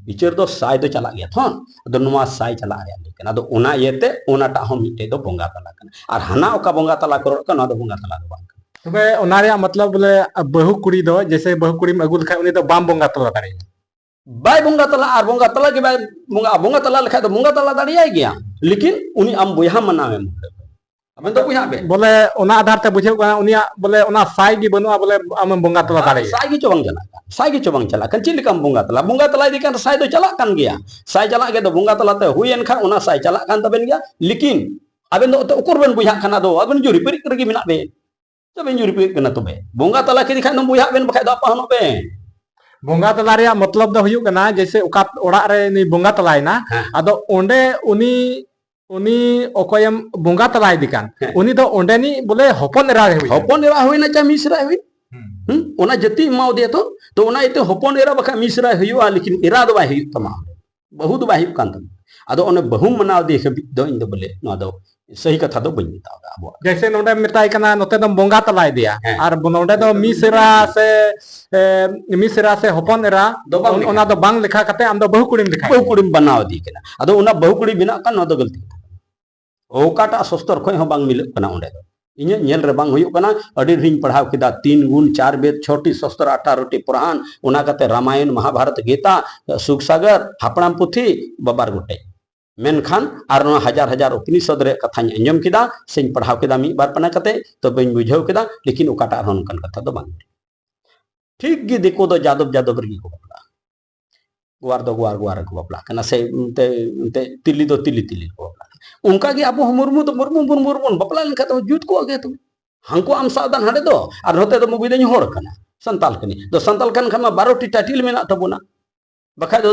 ᱵᱤᱪᱟᱹᱨ ᱫᱚ ᱥᱟᱭ ᱫᱚ ᱪᱟᱞᱟᱜ ᱜᱮᱭᱟ ᱛᱷᱚ᱾ ᱟᱫᱚ ᱱᱚᱣᱟ ᱥᱟᱭ ᱪᱟᱞᱟᱜ ᱨᱮᱭᱟᱜ ᱞᱟᱹᱭ ᱠᱟᱱᱟ᱾ ᱟᱫᱚ ᱚᱱᱟ ᱤᱭᱟᱹᱛᱮ ᱚᱱᱟᱴᱟᱜ ᱦᱚᱸ ᱢᱤᱫᱴᱮᱡ ᱫᱚ ᱵᱚᱸᱜᱟ ᱛᱟᱞᱟ ᱠᱟᱱᱟ᱾ ᱟᱨ ᱦᱟᱱᱟ ᱚᱠᱟ ᱵᱚᱸᱜᱟ ᱛᱟᱞᱟ ᱠᱚ ᱨᱚᱲ ᱠᱟᱱᱟ, ᱱᱚᱣᱟ ᱫᱚ ᱵᱚᱸᱜᱟ ᱛᱟᱞᱟ ᱫᱚ ᱵᱟᱝ ᱠᱟᱱᱟ᱾ ᱛᱚᱵᱮ ᱚᱱᱟ ᱨᱮᱭᱟᱜ ᱢᱚᱛᱞᱚᱵ ᱵᱚᱞᱮ ᱵᱟᱹᱦᱩ ᱠᱩᱲᱤ ᱫᱚ, ᱡᱮᱭᱥᱮ ᱵᱟᱹᱦᱩ ᱠᱩᱲᱤᱢ ᱟᱹᱜᱩ ᱞᱮᱠᱷᱟᱡ, ᱩᱱᱤ ᱫᱚ ᱵᱟᱢ ᱵᱚᱸᱜᱟ ᱛᱟᱞᱟ ᱫᱟᱲᱮᱭᱟᱭᱟ᱾ ᱵᱟᱭ ᱵᱚᱸᱜᱟ ᱛᱟᱞᱟ, ᱟᱨ ᱵᱚᱸᱜᱟ ᱛᱟᱞᱟ ᱜᱮ ᱵᱟᱭ ᱵᱚᱸᱜᱟ, ᱵᱚᱸᱜᱟ ᱛᱟᱞᱟ ᱞᱮᱠᱷᱟᱡ ᱫᱚ ᱵᱚᱸᱜᱟ ᱛᱟᱞᱟ ᱫᱟᱲᱮᱭᱟᱭ ᱜᱮᱭᱟ, ᱞᱮᱠᱤᱱ ᱩᱱᱤ ᱟᱢ ᱵᱚᱭᱦᱟ ᱢᱟᱱᱟᱣᱮᱢ᱾ ᱟᱵᱮᱱ ᱫᱚ ᱵᱚᱭᱦᱟ ᱵᱮᱱ᱾ ᱵᱚᱞᱮ ᱚᱱᱟ ᱟᱫᱷᱟᱨ ᱛᱮ ᱵᱩᱡᱷᱟᱹᱜ ᱠᱟᱱᱟ ᱩᱱᱤᱭᱟᱜ ᱵᱚᱞᱮ ᱚᱱᱟ ᱥᱟᱭ ᱜᱮ ᱵᱟᱹᱱᱩᱜᱼᱟ, ᱵᱚᱞᱮ ᱟᱢᱮᱢ ᱵᱚᱸᱜᱟ ᱛᱟᱞᱟ ᱫᱟᱲᱮᱭᱟᱜᱼᱟ᱾ ᱥᱟᱭ ᱜᱮ ᱪᱚ ᱵᱟᱝ ᱪᱟᱞᱟᱜ ᱠᱟᱱ, ᱥᱟᱭ ᱜᱮ ᱪᱚ ᱵᱟᱝ ᱪᱟᱞᱟᱜ ᱠᱟᱱ᱾ ᱪᱮᱫ ᱞᱮᱠᱟᱢ ᱵᱚᱸᱜᱟ ᱛᱟᱞᱟ, ᱵᱚᱸᱜᱟ ᱛᱟᱞᱟ ᱤᱫᱤ ᱠᱟᱱ ᱥᱟᱭ ᱫᱚ ᱪᱟᱞᱟᱜ ᱠᱟᱱ ᱜᱮᱭᱟ᱾ ᱥᱟᱭ ᱪᱟᱞᱟᱜ ᱜᱮ ᱫᱚ ᱵᱚᱸᱜᱟ ᱛᱟᱞᱟᱛᱮ ᱦᱩᱭᱮᱱ ᱠᱷᱟᱱ ᱚᱱᱟ ᱥᱟᱭ ᱪᱟᱞᱟᱜ ᱠᱟᱱ ᱛᱟᱵᱮᱱ ᱜᱮᱭᱟ, ᱞᱮᱠᱤᱱ ᱟᱵᱮᱱ ᱫᱚ ᱮᱱᱛᱮ ᱩᱠᱩᱨ ᱵᱮᱱ ᱵᱚᱭᱦᱟᱜ ᱠᱟᱱᱟ, ᱟᱫᱚ ᱟᱵᱮᱱ ᱡᱩᱨᱤ ᱯᱟᱹᱨᱤ ᱨᱮᱜᱮ ᱢᱮᱱᱟᱜ ᱵᱮᱱ᱾ ᱛᱚᱵᱮ ᱡᱩᱨᱤ ᱯᱟᱹᱨᱤᱜ ᱠᱟᱱᱟ, ᱛᱚᱵᱮ ᱵᱚᱸᱜᱟ ᱛᱟᱞᱟ ᱠᱮᱫᱮ ᱠᱷᱟᱱ ᱫᱚ ᱵᱚᱭᱦᱟᱜ ᱵᱮᱱ, ᱵᱟᱠᱷᱟᱡ ᱫᱚ ᱟᱯᱟᱦᱚᱱᱚᱜ ᱵᱮᱱ᱾ ᱵᱚᱸᱜᱟ ᱛᱟᱞᱟ ᱨᱮᱭᱟᱜ ᱢᱚᱛᱞᱚᱵ ᱫᱚ ᱦᱩᱭᱩᱜ ᱠᱟᱱᱟ, ᱡᱮᱭᱥᱮ ᱚᱠᱟ ᱚᱲᱟᱜ ᱨᱮ ᱱᱩᱭ ᱵᱚᱸᱜᱟ ᱛᱟᱞᱟᱭᱮᱱᱟ, ᱦᱮᱸ᱾ ᱟᱫᱚ ᱚᱸᱰᱮ ᱩᱱᱤ, ᱩᱱᱤ ᱚᱠᱚᱭᱮᱢ ᱵᱚᱸᱜᱟ ᱛᱟᱞᱟᱭᱮᱫᱮ ᱠᱟᱱ, ᱦᱮᱸ᱾ ᱩᱱᱤ ᱫᱚ ᱚᱸᱰᱮᱱᱤᱡ ᱵᱚᱞᱮ ᱦᱚᱯᱚᱱ ᱮᱨᱟ ᱨᱮ ᱦᱩᱭᱩᱜᱼᱟ᱾ ᱦᱚᱯᱚᱱ ᱮᱨᱟ ᱦᱩᱭᱱᱟ, ᱪᱟᱦᱮ ᱢᱤᱥᱨᱟ ᱦᱩᱭ᱾ ᱦᱩᱸ᱾ ᱦᱩᱸ? ᱚᱱᱟ ᱡᱟᱹᱛᱤ ᱮᱢᱟᱣ ᱫᱮᱭᱟ ᱛᱚ, ᱛᱚ ᱚᱱᱟ ᱤᱭᱟᱹᱛᱮ ᱦᱚᱯᱚᱱ ᱮᱨᱟ ᱵᱟᱠᱷᱟᱡ ᱢᱤᱥᱨᱟ ᱦᱩᱭᱩᱜᱼᱟ, ᱞᱮᱠᱤᱱ ᱮᱨᱟ ᱫᱚ ᱵᱟᱭ ᱦᱩᱭᱩᱜ ᱛᱟᱢᱟ᱾ ᱵᱟᱹᱦᱩ ᱫᱚ ᱵᱟᱭ ᱦᱩᱭᱩᱜ ᱠᱟᱱ ᱛᱟᱢᱟ᱾ ᱟᱫᱚ ᱚᱱᱮ ᱵᱟᱹᱦᱩᱢ ᱢᱟᱱᱟᱣ ᱫᱮ ᱦᱟᱹᱵᱤᱡ ᱫᱚ ᱤᱧ ᱫᱚ ᱵᱚᱞᱮ ᱱᱚᱣᱟ ᱫᱚ ᱥᱟᱹᱦᱤ ᱠᱟᱛᱷᱟ ᱫᱚ ᱵᱟᱹᱧ ᱢᱮᱛᱟᱣ ᱫᱟ ᱟᱵᱚᱣᱟᱜ᱾ ᱡᱮᱭᱥᱮ ᱱᱚᱰᱮᱢ ᱢᱮᱛᱟᱭ ᱠᱟᱱᱟ, ᱱᱚᱛᱮ ᱫᱚᱢ ᱵᱚᱸᱜᱟ ᱛᱟᱞᱟᱭᱮᱫᱮᱭᱟ, ᱦᱮᱸ᱾ ᱟᱨ ᱱᱚᱰᱮ ᱫᱚ ᱢᱤᱥᱨᱟ ᱥᱮ, ᱮ, ᱢᱤᱥᱨᱟ ᱥᱮ ᱦᱚᱯᱚᱱ ᱮᱨᱟ, ᱫᱚ ᱵᱟᱝ ᱚᱱ-, ᱞᱮᱠᱷᱟ᱾ ᱚᱱᱟ ᱫᱚ ᱵᱟᱝ ᱞᱮᱠᱷᱟ ᱠᱟᱛᱮ ᱟᱢ ᱫᱚ ᱵᱟᱹᱦᱩ ᱠᱩᱲᱤᱢ ᱞᱮᱠᱷᱟᱭ ᱵᱟᱹᱦᱩ ᱠᱟᱱᱟ᱾ ᱠᱩᱲᱤᱢ ᱵᱮᱱᱟᱣ ᱤᱫᱤ ᱠᱟᱱᱟ᱾ ᱟᱫᱚ ᱚᱱᱟ ᱵᱟᱹᱦᱩ ᱠᱩᱲᱤ ᱵᱮᱱᱟᱜ ᱠᱟᱱ, ᱱᱚᱣᱟ ᱫᱚ ᱜᱟᱹᱞᱛᱤ ᱠᱟᱱᱟ᱾ ᱚᱠᱟᱴᱟᱜ ᱥᱚᱥᱛᱚᱨ ᱠᱷᱚᱡ ᱦᱚᱸ ᱵᱟᱝ ᱢᱤᱞᱟᱹᱜ ᱠᱟᱱᱟ ᱚᱸᱰᱮ ᱫᱚ᱾ ᱤᱧᱟᱹᱜ ᱧᱮᱞ ᱨᱮ ᱵᱟᱝ ᱦᱩᱭᱩᱜ ᱠᱟᱱᱟ᱾ ᱟᱹᱰᱤ ᱰᱷᱮᱨᱤᱧ ᱯᱟᱲᱦᱟᱣ ᱠᱮᱫᱟ, ᱛᱤᱱ ᱜᱩᱱ, ᱪᱟᱨ ᱵᱮᱫ, ᱪᱷᱚᱴᱤ ᱥᱚᱥᱛᱚᱨ, ᱟᱴᱷᱟᱨᱚᱴᱤ ᱯᱚᱨᱦᱟᱱ, ᱚᱱᱟ ᱠᱟᱛᱮ ᱨᱟᱢᱟᱭᱚᱱ, ᱢᱚᱦᱟᱵᱷᱟᱨᱚᱛ, ᱜᱤᱛᱟ, ᱥᱩᱠ ᱥᱟᱜᱚᱨ, ᱦᱟᱯᱲᱟᱢ ᱯᱩᱛᱷᱤ, ᱵᱟᱵᱟᱨ ᱜᱚᱴᱮᱡ᱾ ᱢᱮᱱᱠᱷᱟᱱ ᱟᱨ ᱱᱚᱣᱟ ᱦᱟᱡᱟᱨ ᱦᱟᱡᱟᱨ ᱩᱯᱱᱤᱥᱚᱫ ᱨᱮᱭᱟᱜ ᱠᱟᱛᱷᱟᱧ ᱟᱸᱡᱚᱢ ᱠᱮᱫᱟ, ᱥᱮᱧ ᱯᱟᱲᱦᱟᱣ ᱠᱮᱫᱟ ᱢᱤᱫ ᱵᱟᱨ ᱯᱟᱱᱟ ᱠᱟᱛᱮ, ᱛᱚᱵᱮᱧ ᱵᱩᱡᱷᱟᱹᱣ ᱠᱮᱫᱟ, ᱞᱮᱠᱤᱱ ᱚᱠᱟᱴᱟᱜ ᱨᱮᱦᱚᱸ ᱱᱚᱝᱠᱟᱱ ᱠᱟᱛᱷᱟ ᱫᱚ ᱵᱟᱝ᱾ ᱴᱷᱤᱠ ᱜᱮ ᱫᱤᱠᱩ ᱫᱚ ᱡᱟᱫᱚᱵ ᱡᱟᱫᱚᱵ ᱨᱮᱜᱮ ᱠᱚ ᱵᱟᱯᱞᱟᱜᱼᱟ᱾ ᱜᱳᱣᱟᱨ ᱫᱚ ᱜᱳᱣᱟᱨ ᱜᱳᱣᱟᱨ ᱨᱮᱠᱚ ᱵᱟᱯᱞᱟᱜ ᱠᱟᱱᱟ, ᱥᱮ ᱮᱱᱛᱮ, ᱮᱱᱛᱮ ᱛᱤᱞᱤ ᱫᱚ ᱛᱤᱞᱤ ᱛᱤᱞᱤ ᱨᱮᱠᱚ ᱵᱟᱯᱞᱟᱜ ᱠᱟᱱᱟ᱾ ᱚᱱᱠᱟ ᱜᱮ ᱟᱵᱚ ᱦᱚᱸ ᱢᱩᱨᱢᱩ ᱫᱚ ᱢᱩᱨᱢᱩ, ᱢᱩᱨᱢᱩ ᱨᱮᱵᱚᱱ ᱵᱟᱯᱞᱟ ᱞᱮᱱᱠᱷᱟᱱ ᱫᱚ ᱡᱩᱛ ᱠᱚᱜ ᱜᱮᱭᱟ ᱛᱚᱵᱮ᱾ ᱦᱟᱱᱠᱩ ᱟᱢ ᱥᱟᱶ ᱫᱟᱱ ᱦᱟᱸᱰᱮ ᱫᱚ, ᱟᱨ ᱱᱚᱛᱮ ᱫᱚ ᱢᱩᱵᱤ ᱫᱚᱧ ᱦᱚᱲ ᱠᱟᱱᱟ, ᱥᱟᱱᱛᱟᱞ ᱠᱟᱹᱱᱟᱹᱧ᱾ ᱫᱚ ᱥᱟᱱᱛᱟᱞ ᱠᱟᱱ ᱠᱷᱟᱱ ᱢᱟ ᱵᱟᱨᱚ ᱴᱤ ᱴᱟᱭᱴᱤᱞ ᱢᱮᱱᱟᱜ ᱛᱟᱵᱚᱱᱟ, ᱵᱟᱠᱷᱟᱡ ᱫᱚ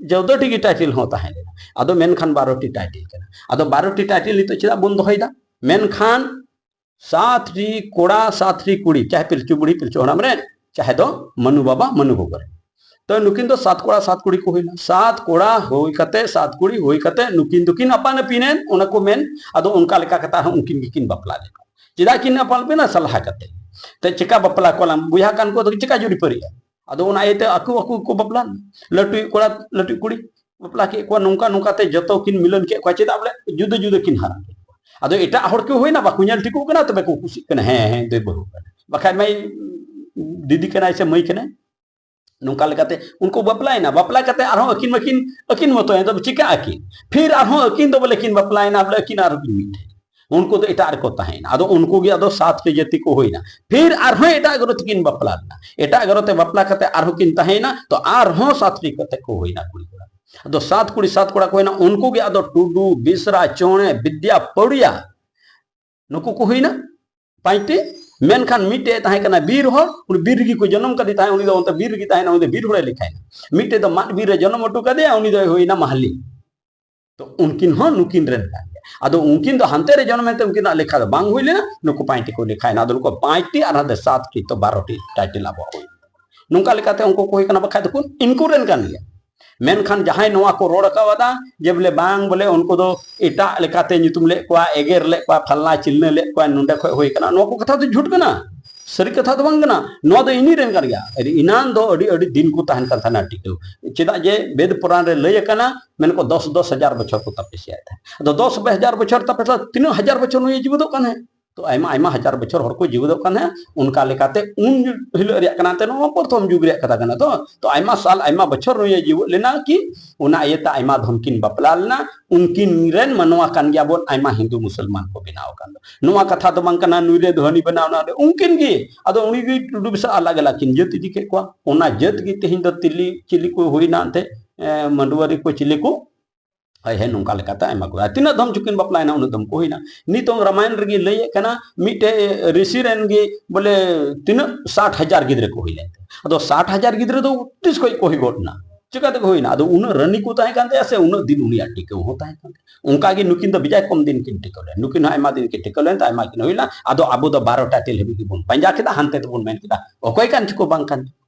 ᱪᱳᱫᱽᱫᱳ ᱴᱤ ᱜᱮ ᱴᱟᱭᱴᱤᱞ ᱦᱚᱸ ᱛᱟᱦᱮᱸ ᱞᱮᱱᱟ᱾ ᱟᱫᱚ ᱢᱮᱱᱠᱷᱟᱱ ᱵᱟᱨᱚ ᱴᱤ ᱴᱟᱭᱴᱤᱞ ᱠᱟᱱᱟ᱾ ᱟᱫᱚ ᱵᱟᱨᱚ ᱴᱤ ᱴᱟᱭᱴᱤᱞ ᱱᱤᱛᱚᱜ ᱪᱮᱫᱟᱜ ᱵᱚᱱ ᱫᱚᱦᱚᱭᱮᱫᱟ? ᱢᱮᱱᱠᱷᱟᱱ ᱥᱟᱛ ᱴᱤ ᱠᱚᱲᱟ, ᱥᱟᱛ ᱴᱤ ᱠᱩᱲᱤ, ᱪᱟᱦᱮ ᱯᱤᱞᱪᱩ ᱵᱩᱲᱦᱤ, ᱯᱤᱞᱪᱩ ᱦᱟᱲᱟᱢ ᱨᱮᱱ, ᱪᱟᱦᱮ ᱫᱚ ᱢᱟᱹᱱᱩ ᱵᱟᱵᱟ, ᱢᱟᱹᱱᱩ ᱜᱚᱜᱚ ᱨᱮᱱ᱾ ᱛᱚ ᱱᱩᱠᱤᱱ ᱫᱚ ᱥᱟᱛ ᱠᱚᱲᱟ, ᱥᱟᱛ ᱠᱩᱲᱤ ᱠᱚ ᱦᱩᱭᱱᱟ᱾ ᱥᱟᱛ ᱠᱚᱲᱟ ᱦᱩᱭ ᱠᱟᱛᱮ, ᱥᱟᱛ ᱠᱩᱲᱤ ᱦᱩᱭ ᱠᱟᱛᱮ ᱱᱩᱠᱤᱱ ᱫᱚᱠᱤᱱ ᱟᱯᱟᱱ ᱟᱹᱯᱤᱱ ᱮᱱ, ᱚᱱᱟ ᱠᱚ ᱢᱮᱱ᱾ ᱟᱫᱚ ᱚᱱᱠᱟ ᱞᱮᱠᱟ ᱠᱟᱛᱮ ᱟᱨᱦᱚᱸ ᱩᱱᱠᱤᱱ ᱜᱮᱠᱤᱱ ᱵᱟᱯᱞᱟ ᱞᱮᱱᱟ᱾ ᱪᱮᱫᱟᱜ ᱠᱤᱱ ᱟᱯᱟᱱ ᱟᱹᱯᱤᱱᱟ? ᱥᱟᱞᱦᱟ ᱠᱟᱛᱮ᱾ ᱛᱮ ᱪᱮᱠᱟ ᱵᱟᱯᱞᱟ ᱠᱚᱣᱟᱞᱟᱝ? ᱵᱚᱭᱦᱟ ᱠᱟᱱ ᱠᱚ ᱫᱚ ᱪᱮᱠᱟ ᱡᱩᱨᱤ ᱯᱟᱹᱨᱤᱜᱼᱟ? ᱟᱫᱚ ᱚᱱᱟ ᱤᱭᱟᱹᱛᱮ ᱟᱠᱚ ᱟᱠᱚ ᱜᱮᱠᱚ ᱵᱟᱯᱞᱟ ᱞᱮᱱᱟ᱾ ᱞᱟᱹᱴᱩᱭᱤᱡ ᱠᱚᱲᱟ ᱞᱟᱹᱴᱩᱭᱤᱡ ᱠᱩᱲᱤ ᱵᱟᱯᱞᱟ ᱠᱮᱫ ᱠᱚᱣᱟ, ᱱᱚᱝᱠᱟ ᱱᱚᱝᱠᱟ ᱛᱮ ᱡᱚᱛᱚ ᱠᱤᱱ ᱢᱤᱞᱚᱱ ᱠᱮᱫ ᱠᱚᱣᱟ᱾ ᱪᱮᱫᱟᱜ? ᱵᱚᱞᱮ ᱡᱩᱫᱟᱹ ᱡᱩᱫᱟᱹ ᱠᱤᱱ ᱦᱟᱨᱟ ᱠᱮᱫ ᱠᱚᱣᱟ᱾ ᱟᱫᱚ ᱮᱴᱟᱜ ᱦᱚᱲ ᱠᱚ ᱦᱩᱭᱱᱟ, ᱵᱟᱠᱚ ᱧᱮᱞ ᱴᱷᱤᱠᱚᱜ ᱠᱟᱱᱟ, ᱛᱚᱵᱮ ᱠᱚ ᱠᱩᱥᱤᱜ ᱠᱟᱱᱟ, ᱦᱮᱸ ᱦᱮᱸ ᱫᱚᱭ ᱵᱟᱹᱦᱩ ᱠᱟᱱᱟ, ᱵᱟᱠᱷᱟᱡ ᱢᱟᱭ ᱫᱤᱫᱤ ᱠᱟᱱᱟᱭ ᱥᱮ ᱢᱟᱹᱭ ᱠᱟᱱᱟᱭ᱾ ᱱᱚᱝᱠᱟ ᱞᱮᱠᱟᱛᱮ ᱩᱱᱠᱩ ᱵᱟᱯᱞᱟᱭᱮᱱᱟ, ᱵᱟᱯᱞᱟ ᱠᱟᱛᱮ ᱟᱨᱦᱚᱸ ᱟᱹᱠᱤᱱ ᱢᱟᱹᱠᱤᱱ ᱟᱹᱠᱤᱱ ᱢᱚᱛᱚ ᱮᱱ ᱫᱚ ᱪᱤᱠᱟᱹᱜ ᱟᱹᱠᱤᱱ? ᱯᱷᱤᱨ ᱟᱨᱦᱚᱸ ᱟᱹᱠᱤᱱ ᱫᱚ ᱵᱚᱞᱮ ᱠᱤᱱ ᱵᱟᱯᱞᱟᱭᱮᱱᱟ, ᱵᱚᱞᱮ ᱟᱹᱠᱤᱱ ᱟᱨᱦᱚᱸ ᱠᱤᱱ ᱢᱤᱫᱴᱷᱮᱱ᱾ ᱩᱱᱠᱩ ᱫᱚ ᱮᱴᱟᱜ ᱨᱮᱠᱚ ᱛᱟᱦᱮᱸᱭᱮᱱᱟ᱾ ᱟᱫᱚ ᱩᱱᱠᱩ ᱜᱮ ᱟᱫᱚ ᱥᱟᱛ ᱴᱤ ᱡᱟᱹᱛᱤ ᱠᱚ ᱦᱩᱭᱱᱟ᱾ ᱯᱷᱤᱨ ᱟᱨᱦᱚᱸ ᱮᱴᱟᱜ ᱜᱨᱚᱦᱚ ᱛᱮᱠᱤᱱ ᱵᱟᱯᱞᱟ ᱞᱮᱱᱟ᱾ ᱮᱴᱟᱜ ᱜᱨᱚᱦᱚ ᱛᱮ ᱵᱟᱯᱞᱟ ᱠᱟᱛᱮ ᱟᱨᱦᱚᱸ ᱠᱤᱱ ᱛᱟᱦᱮᱸᱭᱮᱱᱟ, ᱛᱚ ᱟᱨᱦᱚᱸ ᱥᱟᱛ ᱴᱤ ᱠᱟᱛᱮ ᱠᱚ ᱦᱩᱭᱱᱟ ᱠᱩᱲᱤ ᱠᱚᱲᱟ᱾ ᱟᱫᱚ ᱥᱟᱛ ᱠᱩᱲᱤ ᱥᱟᱛ ᱠᱚᱲᱟ ᱠᱚ ᱦᱩᱭᱱᱟ, ᱩᱱᱠᱩ ᱜᱮ ᱟᱫᱚ ᱴᱩᱰᱩ, ᱵᱮᱥᱨᱟ, ᱪᱚᱬᱮ, ᱵᱤᱫᱽᱭᱟ, ᱯᱟᱹᱣᱲᱤᱭᱟ, ᱱᱩᱠᱩ ᱠᱚ ᱦᱩᱭᱱᱟ ᱯᱟᱸᱪᱴᱤ᱾ ᱢᱮᱱᱠᱷᱟᱱ ᱢᱤᱫᱴᱮᱡ ᱛᱟᱦᱮᱸ ᱠᱟᱱᱟ ᱵᱤᱨ ᱦᱚᱲ, ᱩᱱᱤ ᱵᱤᱨ ᱨᱮᱜᱮ ᱠᱚ ᱡᱚᱱᱚᱢ ᱠᱟᱫᱮ ᱛᱟᱦᱮᱸᱫ, ᱩᱱᱤ ᱫᱚ ᱚᱱᱛᱮ ᱵᱤᱨ ᱨᱮᱜᱮ ᱛᱟᱦᱮᱸᱱᱟ, ᱩᱱᱤ ᱫᱚ ᱵᱤᱨ ᱦᱚᱲᱮ ᱞᱮᱠᱷᱟᱭᱱᱟ᱾ ᱢᱤᱫᱴᱮᱡ ᱫᱚ ᱢᱟᱫ ᱵᱤᱨ ᱨᱮ ᱡᱚᱱᱚᱢ ᱦᱚᱴᱚ ᱠᱟᱫᱮᱭᱟ, ᱩᱱᱤ ᱫᱚᱭ ᱦᱩᱭᱱᱟ ᱢᱟᱦᱞᱤ᱾ ᱛᱚ ᱩᱱᱠᱤᱱ ᱦᱚᱸ ᱱᱩᱠᱤᱱ ᱨᱮᱱ ᱠᱟᱱ ᱜᱮᱭᱟ᱾ ᱟᱫᱚ ᱩᱱᱠᱤᱱ ᱫᱚ ᱦᱟᱱᱛᱮ ᱨᱮ ᱡᱚᱱᱚᱢ ᱮᱱᱛᱮ ᱩᱱᱠᱤᱱᱟᱜ ᱞᱮᱠᱷᱟ ᱫᱚ ᱵᱟᱝ ᱦᱩᱭ ᱞᱮᱱᱟ, ᱱᱩᱠᱩ ᱯᱟᱸᱪᱴᱤ ᱠᱚ ᱞᱮᱠᱷᱟᱭᱱᱟ᱾ ᱟᱫᱚ ᱱᱩᱠᱩ ᱯᱟᱸᱪᱴᱤ ᱟᱨ ᱦᱟᱱᱛᱮ ᱥᱟᱛᱴᱤ, ᱛᱚ ᱵᱟᱨᱚ ᱴᱤ ᱴᱟᱭᱴᱮᱞ ᱟᱵᱚᱣᱟᱜ ᱦᱩᱭ ᱞᱮᱱᱟ᱾ ᱱᱚᱝᱠᱟ ᱞᱮᱠᱟᱛᱮ ᱩᱱᱠᱩ ᱠᱚ ᱦᱩᱭ ᱠᱟᱱᱟ, ᱵᱟᱠᱷᱟᱡ ᱫᱚᱠᱚ ᱤᱱᱠᱩ ᱨᱮᱱ ᱠᱟᱱ ᱜᱮᱭᱟ᱾ ᱢᱮᱱᱠᱷᱟᱱ ᱡᱟᱦᱟᱸᱭ ᱱᱚᱣᱟ ᱠᱚ ᱨᱚᱲ ᱠᱟᱣᱫᱟ ᱡᱮ ᱵᱚᱞᱮ ᱵᱟᱝ, ᱵᱚᱞᱮ ᱩᱱᱠᱩ ᱫᱚ ᱮᱴᱟᱜ ᱞᱮᱠᱟᱛᱮ ᱧᱩᱛᱩᱢ ᱞᱮᱫ ᱠᱚᱣᱟ, ᱮᱜᱮᱨ ᱞᱮᱫ ᱠᱚᱣᱟ, ᱯᱷᱟᱞᱱᱟ ᱪᱤᱞᱱᱟᱹ ᱞᱮᱫ ᱠᱚᱣᱟ, ᱱᱚᱸᱰᱮ ᱠᱷᱚᱡ ᱦᱩᱭ ᱠᱟᱱᱟ, ᱱᱚᱣᱟ ᱠᱚ ᱠᱟᱛᱷᱟ ᱫᱚ ᱡᱷᱩᱴ ᱠᱟᱱᱟ, ᱥᱟᱹᱨᱤ ᱠᱟᱛᱷᱟ ᱫᱚ ᱵᱟᱝ ᱠᱟᱱᱟ᱾ ᱱᱚᱣᱟ ᱫᱚ ᱤᱧ ᱨᱮᱱ ᱠᱟᱱ ᱜᱮᱭᱟ᱾ ᱮᱱᱟᱱ ᱫᱚ ᱟᱹᱰᱤ ᱟᱹᱰᱤ ᱫᱤᱱ ᱠᱚ ᱛᱟᱦᱮᱱ ᱠᱟᱱ ᱛᱟᱦᱮᱱᱟ ᱴᱤᱠᱟᱹᱣ᱾ ᱪᱮᱫᱟᱜ ᱡᱮ ᱵᱮᱫ ᱯᱩᱨᱟᱱ ᱨᱮ ᱞᱟᱹᱭ ᱟᱠᱟᱱᱟ, ᱢᱮᱱᱠᱚ ᱫᱚᱥ ᱫᱚᱥ ᱦᱟᱡᱟᱨ ᱵᱚᱪᱷᱚᱨ ᱠᱚ ᱛᱟᱯᱮᱥᱭᱟ ᱛᱟᱦᱮᱸᱫ᱾ ᱟᱫᱚ ᱫᱚᱥ ᱦᱟᱡᱟᱨ ᱵᱚᱪᱷᱚᱨ ᱛᱟᱯᱮᱥᱟ, ᱛᱤᱱᱟᱹᱜ ᱦᱟᱡᱟᱨ ᱵᱚᱪᱷᱚᱨ ᱱᱩᱭᱮ ᱡᱤᱣᱮᱫᱚᱜ ᱠᱟᱱ ᱛᱟᱦᱮᱸᱫ? ᱛᱚ ᱟᱭᱢᱟ ᱟᱭᱢᱟ ᱦᱟᱡᱟᱨ ᱵᱚᱪᱷᱚᱨ ᱦᱚᱲ ᱠᱚ ᱡᱤᱣᱮᱫᱚᱜ ᱠᱟᱱ ᱛᱟᱦᱮᱸᱫ᱾ ᱚᱱᱠᱟ ᱞᱮᱠᱟᱛᱮ ᱩᱱ ᱦᱤᱞᱳᱜ ᱨᱮᱭᱟᱜ ᱠᱟᱱᱟ ᱛᱮ ᱱᱚᱣᱟ ᱯᱨᱚᱛᱷᱚᱢ ᱡᱩᱜᱽ ᱨᱮᱭᱟᱜ ᱠᱟᱛᱷᱟ ᱠᱟᱱᱟ᱾ ᱛᱚ ᱛᱚ ᱟᱭᱢᱟ ᱥᱟᱞ ᱟᱭᱢᱟ ᱵᱚᱪᱷᱚᱨ ᱱᱩᱭᱮ ᱡᱤᱣᱮᱫ ᱞᱮᱱᱟ ᱠᱤ, ᱚᱱᱟ ᱤᱭᱟᱹᱛᱮ ᱟᱭᱢᱟ ᱫᱷᱚᱢ ᱠᱤᱱ ᱵᱟᱯᱞᱟ ᱞᱮᱱᱟ᱾ ᱩᱱᱠᱤᱱ ᱨᱮᱱ ᱢᱟᱱᱣᱟ ᱠᱟᱱ ᱜᱮᱭᱟ ᱵᱚᱱ, ᱟᱭᱢᱟ ᱦᱤᱱᱫᱩ ᱢᱩᱥᱚᱞᱢᱟᱱ ᱠᱚ ᱵᱮᱱᱟᱣ ᱟᱠᱟᱱ ᱫᱚ᱾ ᱱᱚᱣᱟ ᱠᱟᱛᱷᱟ ᱫᱚ ᱵᱟᱝ ᱠᱟᱱᱟ ᱱᱩᱭ ᱨᱮ ᱫᱷᱚᱱᱤ ᱵᱮᱱᱟᱣ ᱮᱱᱟ, ᱩᱱᱠᱤᱱ ᱜᱮ᱾ ᱟᱫᱚ ᱩᱱᱤ ᱜᱮ ᱴᱩᱰᱩ ᱵᱮᱥᱟ ᱟᱞᱟᱜᱽ ᱟᱞᱟᱜᱽ ᱠᱤᱱ ᱡᱟᱹᱛ ᱤᱫᱤ ᱠᱮᱫ ᱠᱚᱣᱟ᱾ ᱚᱱᱟ ᱡᱟᱹᱛ ᱜᱮ ᱛᱮᱦᱮᱧ ᱫᱚ ᱛᱤᱞᱤ ᱪᱤᱞᱤ ᱠᱚ ᱦᱩᱭᱱᱟ ᱮᱱᱛᱮ, ᱮ, ᱢᱟᱹᱰᱩᱣᱟᱨᱤ ᱠᱚ ᱪᱤᱞᱤ ᱠᱚ, ᱦᱳᱭ, ᱦᱮᱸ, ᱱᱚᱝᱠᱟ ᱞᱮᱠᱟᱛᱮ ᱟᱭᱢᱟ ᱠᱚ᱾ ᱟᱨ ᱛᱤᱱᱟᱹᱜ ᱫᱷᱚᱢ ᱪᱚᱠᱤᱱ ᱵᱟᱯᱞᱟᱭᱮᱱᱟ, ᱩᱱᱟᱹᱜ ᱫᱷᱚᱢ ᱠᱚ ᱦᱩᱭᱱᱟ᱾ ᱱᱤᱛᱚᱝ ᱨᱟᱢᱟᱭᱚᱱ ᱨᱮᱜᱮ ᱞᱟᱹᱭᱮᱫ ᱠᱟᱱᱟ, ᱢᱤᱫᱴᱮᱡ ᱨᱤᱥᱤ ᱨᱮᱱ ᱜᱮ ᱵᱚᱞᱮ ᱛᱤᱱᱟᱹᱜ ᱥᱟᱴ ᱦᱟᱡᱟᱨ ᱜᱤᱫᱽᱨᱟᱹ ᱠᱚ ᱦᱩᱭ ᱞᱮᱱ ᱛᱟᱭᱟ᱾ ᱟᱫᱚ ᱥᱟᱴ ᱦᱟᱡᱟᱨ ᱜᱤᱫᱽᱨᱟᱹ ᱫᱚ ᱛᱤᱥ ᱠᱷᱚᱡ ᱠᱚ ᱦᱩᱭ ᱜᱚᱫ ᱮᱱᱟ? ᱪᱤᱠᱟᱹ ᱛᱮᱠᱚ ᱦᱩᱭᱱᱟ? ᱟᱫᱚ ᱩᱱᱟᱹᱜ ᱨᱟᱹᱱᱤ ᱠᱚ ᱛᱟᱦᱮᱸ ᱠᱟᱱ ᱛᱟᱭᱟ ᱥᱮ ᱩᱱᱟᱹᱜ ᱫᱤᱱ ᱩᱱᱤᱭᱟᱜ ᱴᱤᱠᱟᱹᱣ ᱦᱚᱸ ᱛᱟᱦᱮᱸ ᱠᱟᱱ ᱛᱟᱭᱟ? ᱚᱱᱠᱟ ᱜᱮ ᱱᱩᱠᱤᱱ ᱫᱚ ᱵᱮᱡᱟᱭ ᱠᱚᱢ ᱫᱤᱱ ᱠᱤᱱ ᱴᱤᱠᱟᱹᱣ ᱞᱮᱱ, ᱱᱩᱠᱤᱱ ᱦᱚᱸ ᱟᱭᱢᱟ ᱫᱤᱱ ᱠᱤᱱ ᱴᱤᱠᱟᱹᱣ ᱞᱮᱱ ᱛᱮ ᱟᱭᱢᱟ ᱠᱤᱱ ᱦᱩᱭᱱᱟ᱾ ᱟᱫᱚ ᱟᱵᱚ ᱫᱚ ᱵᱟᱨᱚ ᱴᱟᱭᱴᱮᱞ ᱦᱟᱹᱵᱤᱡ ᱜᱮᱵᱚᱱ ᱯᱟᱸᱡᱟ ᱠᱮᱫᱟ, ᱦᱟᱱᱛᱮ ᱛᱮᱵᱚᱱ ᱢᱮᱱ ᱠᱮᱫᱟ ᱚᱠᱚᱭ ᱠᱟᱱ ᱪᱚᱠᱚ ᱵᱟᱝ ᱠᱟᱱ᱾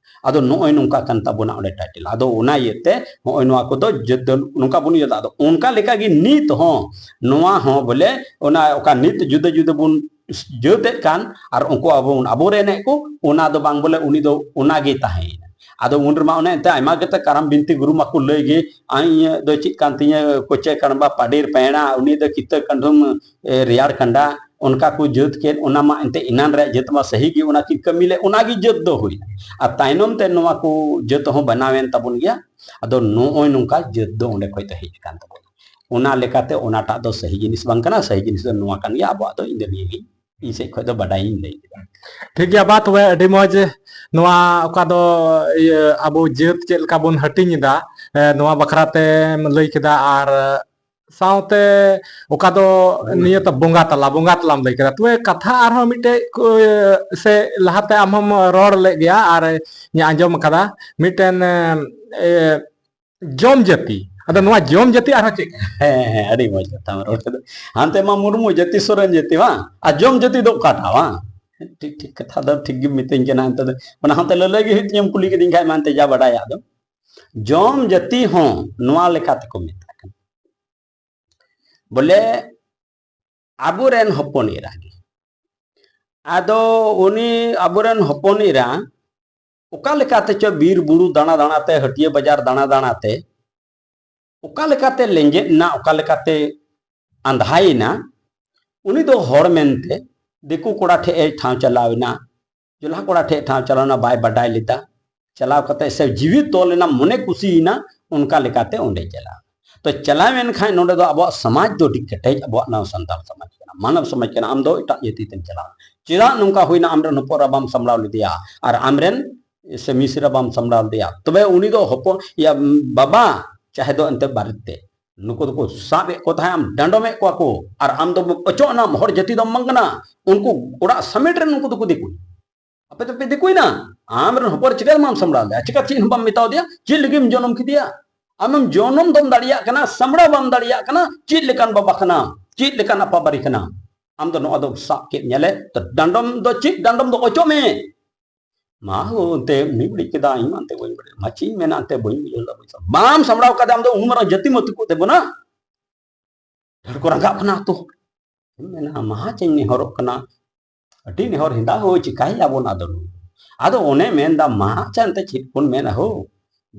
ᱟᱫᱚ ᱱᱚᱜᱼᱚᱭ ᱱᱚᱝᱠᱟ ᱠᱟᱱ ᱛᱟᱵᱚᱱᱟ ᱚᱸᱰᱮ ᱴᱟᱭᱴᱮᱞ᱾ ᱟᱫᱚ ᱚᱱᱟ ᱤᱭᱟᱹᱛᱮ ᱱᱚᱜᱼᱚᱭ ᱱᱚᱣᱟ ᱠᱚᱫᱚ ᱡᱟᱹᱛ ᱫᱚ ᱱᱚᱝᱠᱟ ᱵᱚᱱ ᱩᱭᱦᱟᱹᱨ ᱫᱟ᱾ ᱟᱫᱚ ᱚᱱᱠᱟ ᱞᱮᱠᱟᱜᱮ ᱱᱤᱛ ᱦᱚᱸ, ᱱᱚᱣᱟ ᱦᱚᱸ ᱵᱚᱞᱮ ᱚᱱᱟ ᱚᱠᱟ ᱱᱤᱛ ᱡᱩᱫᱟᱹ ᱡᱩᱫᱟᱹ ᱵᱚᱱ ᱡᱟᱹᱛᱮᱫ ᱠᱟᱱ ᱟᱨ ᱩᱱᱠᱩ ᱟᱵᱚ ᱵᱚᱱ ᱟᱵᱚᱨᱮᱱᱮᱫ ᱠᱚ, ᱚᱱᱟ ᱫᱚ ᱵᱟᱝ ᱵᱚᱞᱮ ᱩᱱᱤ ᱫᱚ ᱚᱱᱟᱜᱮ ᱛᱟᱦᱮᱸᱭᱮᱱᱟ᱾ ᱟᱫᱚ ᱩᱱ ᱨᱮᱢᱟ ᱚᱱᱮ ᱮᱱᱛᱮ ᱟᱭᱢᱟ ᱜᱮᱛᱮ ᱠᱟᱨᱟᱢ ᱵᱤᱱᱛᱤ ᱜᱩᱨᱩ ᱢᱟᱠᱚ ᱞᱟᱹᱭ ᱜᱮ, ᱟᱭ ᱤᱧᱟᱹᱜ ᱫᱚ ᱪᱮᱫ ᱠᱟᱱ ᱛᱤᱧᱟᱹ, ᱠᱚᱪᱮ ᱠᱟᱬᱵᱟ ᱯᱟᱰᱮᱨ ᱯᱮᱲᱟ, ᱩᱱᱤ ᱫᱚ ᱠᱤᱛᱟᱹ ᱠᱟᱹᱰᱷᱩᱢ, ᱮ, ᱨᱮᱭᱟᱲ ᱠᱟᱸᱰᱟ, ᱚᱱᱠᱟ ᱠᱚ ᱡᱟᱹᱛ ᱠᱮᱫ, ᱚᱱᱟ ᱢᱟ ᱮᱱᱛᱮ ᱮᱱᱟᱱ ᱨᱮᱭᱟᱜ ᱡᱟᱹᱛ ᱢᱟ ᱥᱟᱹᱦᱤ ᱜᱮ, ᱚᱱᱟ ᱠᱤᱱ ᱠᱟᱹᱢᱤ ᱞᱮᱫ, ᱚᱱᱟ ᱜᱮ ᱡᱟᱹᱛ ᱫᱚ ᱦᱩᱭᱱᱟ᱾ ᱟᱨ ᱛᱟᱭᱱᱚᱢ ᱛᱮ ᱱᱚᱣᱟ ᱠᱚ ᱡᱟᱹᱛ ᱦᱚᱸ ᱵᱮᱱᱟᱣᱮᱱ ᱛᱟᱵᱚᱱ ᱜᱮᱭᱟ᱾ ᱟᱫᱚ ᱱᱚᱜᱼᱚᱭ ᱱᱚᱝᱠᱟ ᱡᱟᱹᱛ ᱫᱚ ᱚᱸᱰᱮ ᱠᱷᱚᱡ ᱫᱚ ᱦᱮᱡ ᱟᱠᱟᱱ ᱛᱟᱵᱚᱱᱟ᱾ ᱚᱱᱟ ᱞᱮᱠᱟᱛᱮ ᱚᱱᱟᱴᱟᱜ ᱫᱚ ᱥᱟᱹᱦᱤ ᱡᱤᱱᱤᱥ ᱵᱟᱝ ᱠᱟᱱᱟ, ᱥᱟᱹᱦᱤ ᱡᱤᱱᱤᱥ ᱫᱚ ᱱᱚᱣᱟ ᱠᱟᱱ ᱜᱮᱭᱟ᱾ ᱟᱵᱚᱣᱟᱜ ᱫᱚ ᱤᱧ ᱫᱚ ᱱᱤᱭᱟᱹ ᱜᱮ ᱤᱧ ᱥᱮᱫ ᱠᱷᱚᱡ ᱫᱚ ᱵᱟᱰᱟᱭᱤᱧ ᱞᱟᱹᱭ ᱠᱮᱫᱟ᱾ ᱴᱷᱤᱠ ᱜᱮᱭᱟ ᱵᱟ, ᱛᱚᱵᱮ ᱟᱹᱰᱤ ᱢᱚᱡᱽ᱾ ᱱᱚᱣᱟ ᱚᱠᱟ ᱫᱚ ᱤᱭᱟᱹ ᱟᱵᱚ ᱡᱟᱹᱛ ᱪᱮᱫ ᱞᱮᱠᱟ ᱵᱚᱱ ᱦᱟᱹᱴᱤᱧ ᱮᱫᱟ, ᱮ, ᱱᱚᱣᱟ ᱵᱟᱠᱷᱨᱟ ᱛᱮᱢ ᱞᱟᱹᱭ ᱠᱮᱫᱟ, ᱟᱨ ᱥᱟᱶᱛᱮ ᱚᱠᱟ ᱫᱚ ᱱᱤᱭᱟᱹ ᱛᱚ ᱵᱚᱸᱜᱟ ᱛᱟᱞᱟ, ᱵᱚᱸᱜᱟ ᱛᱟᱞᱟᱢ ᱞᱟᱹᱭ ᱠᱮᱫᱟ᱾ ᱛᱚᱵᱮ ᱠᱟᱛᱷᱟ ᱟᱨᱦᱚᱸ ᱢᱤᱫᱴᱮᱡ ᱠᱚ, ᱥᱮ ᱞᱟᱦᱟᱛᱮ ᱟᱢ ᱦᱚᱸᱢ ᱨᱚᱲ ᱞᱮᱫ ᱜᱮᱭᱟ ᱟᱨ ᱤᱧ ᱟᱸᱡᱚᱢ ᱟᱠᱟᱫᱟ ᱢᱤᱫᱴᱮᱱ, ᱮ, ᱡᱚᱢ ᱡᱟᱹᱛᱤ᱾ ᱟᱫᱚ ᱱᱚᱣᱟ ᱡᱚᱢ ᱡᱟᱹᱛᱤ ᱟᱨᱦᱚᱸ ᱪᱮᱫ ᱠᱟᱱᱟ? ᱦᱮᱸ, ᱦᱮᱸ, ᱟᱹᱰᱤ ᱢᱚᱡᱽ ᱠᱟᱛᱷᱟᱢ ᱨᱚᱲ ᱠᱮᱫᱟ᱾ ᱦᱟᱱᱛᱮ ᱢᱟ ᱢᱩᱨᱢᱩ ᱡᱟᱹᱛᱤ, ᱥᱚᱨᱮᱱ ᱡᱟᱹᱛᱤ ᱵᱟᱝ, ᱟᱨ ᱡᱚᱢ ᱡᱟᱹᱛᱤ ᱫᱚ ᱚᱠᱟᱴᱟᱜ ᱵᱟᱝ? ᱴᱷᱤᱠ, ᱴᱷᱤᱠ ᱠᱟᱛᱷᱟ ᱫᱚ ᱴᱷᱤᱠ ᱜᱮᱢ ᱢᱤᱛᱟᱹᱧ ᱠᱟᱱᱟ᱾ ᱦᱟᱱᱛᱮ ᱫᱚ ᱚᱱᱟ ᱦᱟᱱᱛᱮ ᱞᱟᱹᱞᱟᱹᱭ ᱜᱮ ᱦᱩᱭᱩᱜ ᱛᱤᱧᱟᱹᱢ ᱠᱩᱞᱤ ᱠᱤᱫᱤᱧ ᱠᱷᱟᱡ ᱢᱟ, ᱦᱟᱱᱛᱮ ᱡᱟ ᱵᱟᱰᱟᱭᱟᱜ ᱫᱚ᱾ ᱡᱚᱢ ᱡᱟᱹᱛᱤ ᱦᱚᱸ ᱱᱚᱣᱟ ᱞᱮᱠᱟ ᱛᱮᱠᱚ ᱢᱮᱛᱟᱜ ᱠᱟᱱᱟ, ᱵᱚᱞᱮ ᱟᱵᱚᱨᱮᱱ ᱦᱚᱯᱚᱱ ᱮᱨᱟ ᱜᱮ᱾ ᱟᱫᱚ ᱩᱱᱤ ᱟᱵᱚᱨᱮᱱ ᱦᱚᱯᱚᱱ ᱮᱨᱟ ᱚᱠᱟ ᱞᱮᱠᱟᱛᱮ ᱪᱚ ᱵᱤᱨ ᱵᱩᱨᱩ ᱫᱟᱬᱟ ᱫᱟᱬᱟ ᱛᱮ, ᱦᱟᱹᱴᱤᱭᱟᱹ ᱵᱟᱡᱟᱨ ᱫᱟᱬᱟ ᱫᱟᱬᱟ ᱛᱮ, ᱚᱠᱟ ᱞᱮᱠᱟᱛᱮ ᱞᱮᱸᱡᱮᱫ ᱮᱱᱟ, ᱚᱠᱟ ᱞᱮᱠᱟᱛᱮ ᱟᱸᱫᱷᱟᱭᱮᱱᱟ, ᱩᱱᱤ ᱫᱚ ᱦᱚᱲ ᱢᱮᱱᱛᱮ ᱫᱤᱠᱩ ᱠᱚᱲᱟ ᱴᱷᱮᱡ ᱮ ᱴᱷᱟᱶ ᱪᱟᱞᱟᱣ ᱮᱱᱟ, ᱡᱚᱞᱦᱟ ᱠᱚᱲᱟ ᱴᱷᱮᱡ ᱴᱷᱟᱶ ᱪᱟᱞᱟᱣ ᱮᱱᱟ, ᱵᱟᱭ ᱵᱟᱰᱟᱭ ᱞᱮᱫᱟ᱾ ᱪᱟᱞᱟᱣ ᱠᱟᱛᱮ ᱥᱮ ᱡᱤᱣᱤ ᱛᱚᱞ ᱮᱱᱟ, ᱢᱚᱱᱮ ᱠᱩᱥᱤᱭᱮᱱᱟ, ᱚᱱᱠᱟ ᱞᱮᱠᱟᱛᱮ ᱚᱸᱰᱮ ᱪᱟᱞᱟᱣ᱾ ᱛᱚ ᱪᱟᱞᱟᱣ ᱮᱱ ᱠᱷᱟᱱ ᱱᱚᱰᱮ ᱫᱚ ᱟᱵᱚᱣᱟᱜ ᱥᱚᱢᱟᱡᱽ ᱫᱚ ᱟᱹᱰᱤ ᱠᱮᱴᱮᱡ, ᱟᱵᱚᱣᱟᱜ ᱱᱚᱣᱟ ᱥᱟᱱᱛᱟᱲ ᱥᱚᱢᱟᱡᱽ ᱠᱟᱱᱟ, ᱢᱟᱱᱚᱵ ᱥᱚᱢᱟᱡᱽ ᱠᱟᱱᱟ᱾ ᱟᱢ ᱫᱚ ᱮᱴᱟᱜ ᱡᱟᱹᱛᱤ ᱛᱮᱢ ᱪᱟᱞᱟᱣ, ᱪᱮᱫᱟᱜ ᱱᱚᱝᱠᱟ ᱦᱩᱭᱱᱟ? ᱟᱢᱨᱮᱱ ᱦᱚᱯᱚᱱ ᱮᱨᱟ ᱵᱟᱢ ᱥᱟᱢᱵᱲᱟᱣ ᱞᱮᱫᱮᱭᱟ ᱟᱨ ᱟᱢᱨᱮᱱ ᱥᱮ ᱢᱤᱥᱨᱟ ᱵᱟᱢ ᱥᱟᱢᱵᱲᱟᱣ ᱞᱮᱫᱮᱭᱟ, ᱛᱚᱵᱮ ᱩᱱᱤ ᱫᱚ ᱦᱚᱯᱚᱱ, ᱤᱭᱟᱹ, ᱵᱟᱵᱟ ᱪᱟᱦᱮ ᱫᱚ ᱮᱱᱛᱮ ᱵᱟᱨᱮᱛ ᱛᱮ, ᱱᱩᱠᱩ ᱫᱚᱠᱚ ᱥᱟᱵ ᱮᱫ ᱠᱚ ᱛᱟᱦᱮᱸᱫ, ᱟᱢ ᱰᱟᱸᱰᱚᱢ ᱮᱫ ᱠᱚᱣᱟ ᱠᱚ, ᱟᱨ ᱟᱢ ᱫᱚ ᱚᱪᱚᱜ ᱮᱱᱟᱢ, ᱦᱚᱲ ᱡᱟᱹᱛᱤ ᱫᱚᱢ ᱵᱟᱝ ᱠᱟᱱᱟ᱾ ᱩᱱᱠᱩ ᱚᱲᱟᱜ ᱥᱟᱢᱮᱴ ᱨᱮᱱ ᱩᱱᱠᱩ ᱫᱚᱠᱚ ᱫᱤᱠᱩ᱾ ᱟᱯᱮ ᱫᱚᱯᱮ ᱫᱤᱠᱩᱭᱱᱟ, ᱟᱢ ᱨᱮᱱ ᱦᱚᱯᱚᱱ ᱪᱤᱠᱟᱹ ᱵᱟᱢ ᱥᱟᱢᱵᱲᱟᱣ ᱞᱮᱭᱟ? ᱪᱤᱠᱟ ᱪᱮᱫ ᱦᱚᱸ ᱵᱟᱢ ᱢᱮᱛᱟᱣ ᱫᱮᱭᱟ? ᱪᱮᱫ ᱞᱟᱹᱜᱤᱫ ᱮᱢ ᱡᱚᱱᱚᱢ ᱠᱮᱫᱮᱭᱟ? ᱟᱢᱮᱢ ᱡᱚᱱᱚᱢ ᱫᱚᱢ ᱫᱟᱲᱮᱭᱟᱜ ᱠᱟᱱᱟ, ᱥᱟᱢᱵᱲᱟᱣ ᱵᱟᱢ ᱫᱟᱲᱮᱭᱟᱜ ᱠᱟᱱᱟ, ᱪᱮᱫ ᱞᱮᱠᱟᱱ ᱵᱟᱵᱟ ᱠᱟᱱᱟᱢ? ᱪᱮᱫ ᱞᱮᱠᱟᱱ ᱟᱯᱟᱵᱟᱨᱤ ᱠᱟᱱᱟᱢ? ᱟᱢ ᱫᱚ ᱱᱚᱣᱟ ᱫᱚ ᱥᱟᱵ ᱠᱮᱫ ᱧᱮᱞᱮ, ᱛᱚ ᱰᱟᱸᱰᱚᱢ ᱫᱚ ᱪᱮᱫ? ᱰᱟᱸᱰᱚᱢ ᱫᱚ ᱚᱪᱚᱜ ᱢᱮ᱾ ᱢᱟ ᱦᱳ, ᱚᱱᱛᱮ ᱩᱱᱤ ᱵᱟᱹᱲᱤᱡ ᱠᱮᱫᱟ, ᱤᱧ ᱢᱟ ᱚᱱᱛᱮ ᱵᱟᱹᱧ ᱵᱟᱲᱟᱭᱟ᱾ ᱢᱟ ᱪᱮᱫ ᱤᱧ ᱢᱮᱱᱟ, ᱚᱱᱛᱮ ᱵᱟᱹᱧ ᱵᱩᱡᱷᱟᱹᱣ ᱞᱮᱫᱟ, ᱵᱩᱡᱷᱟᱹᱣ᱾ ᱵᱟᱢ ᱥᱟᱢᱵᱲᱟᱣ ᱠᱟᱫᱟ, ᱟᱢ ᱫᱚ ᱩᱱ ᱢᱟᱨᱟᱝ ᱡᱟᱹᱛᱤ ᱢᱟᱹᱛᱤ ᱠᱚ ᱛᱮ ᱵᱚᱱᱟ᱾ ᱰᱷᱮᱨ ᱠᱚ ᱨᱟᱸᱜᱟᱜ ᱠᱟᱱᱟ ᱟᱹᱛᱩ ᱦᱚᱲ᱾ ᱢᱮᱱᱟ, ᱢᱟ ᱪᱮᱫ ᱤᱧ ᱱᱮᱦᱚᱨᱚᱜ ᱠᱟᱱᱟ, ᱟᱹᱰᱤ ᱱᱮᱦᱚᱨ ᱦᱮᱸᱫᱟ ᱦᱳ, ᱪᱤᱠᱟᱭ ᱟᱵᱚᱱ ᱟᱫᱚ ᱱᱩᱭ᱾ ᱟᱫᱚ ᱚᱱᱮ ᱢᱮᱱᱫᱟ, ᱢᱟ ᱟᱪᱪᱷᱟ, ᱮᱱᱛᱮ ᱪᱮᱫ ᱵᱚᱱ ᱢᱮᱱᱟ ᱦᱳ,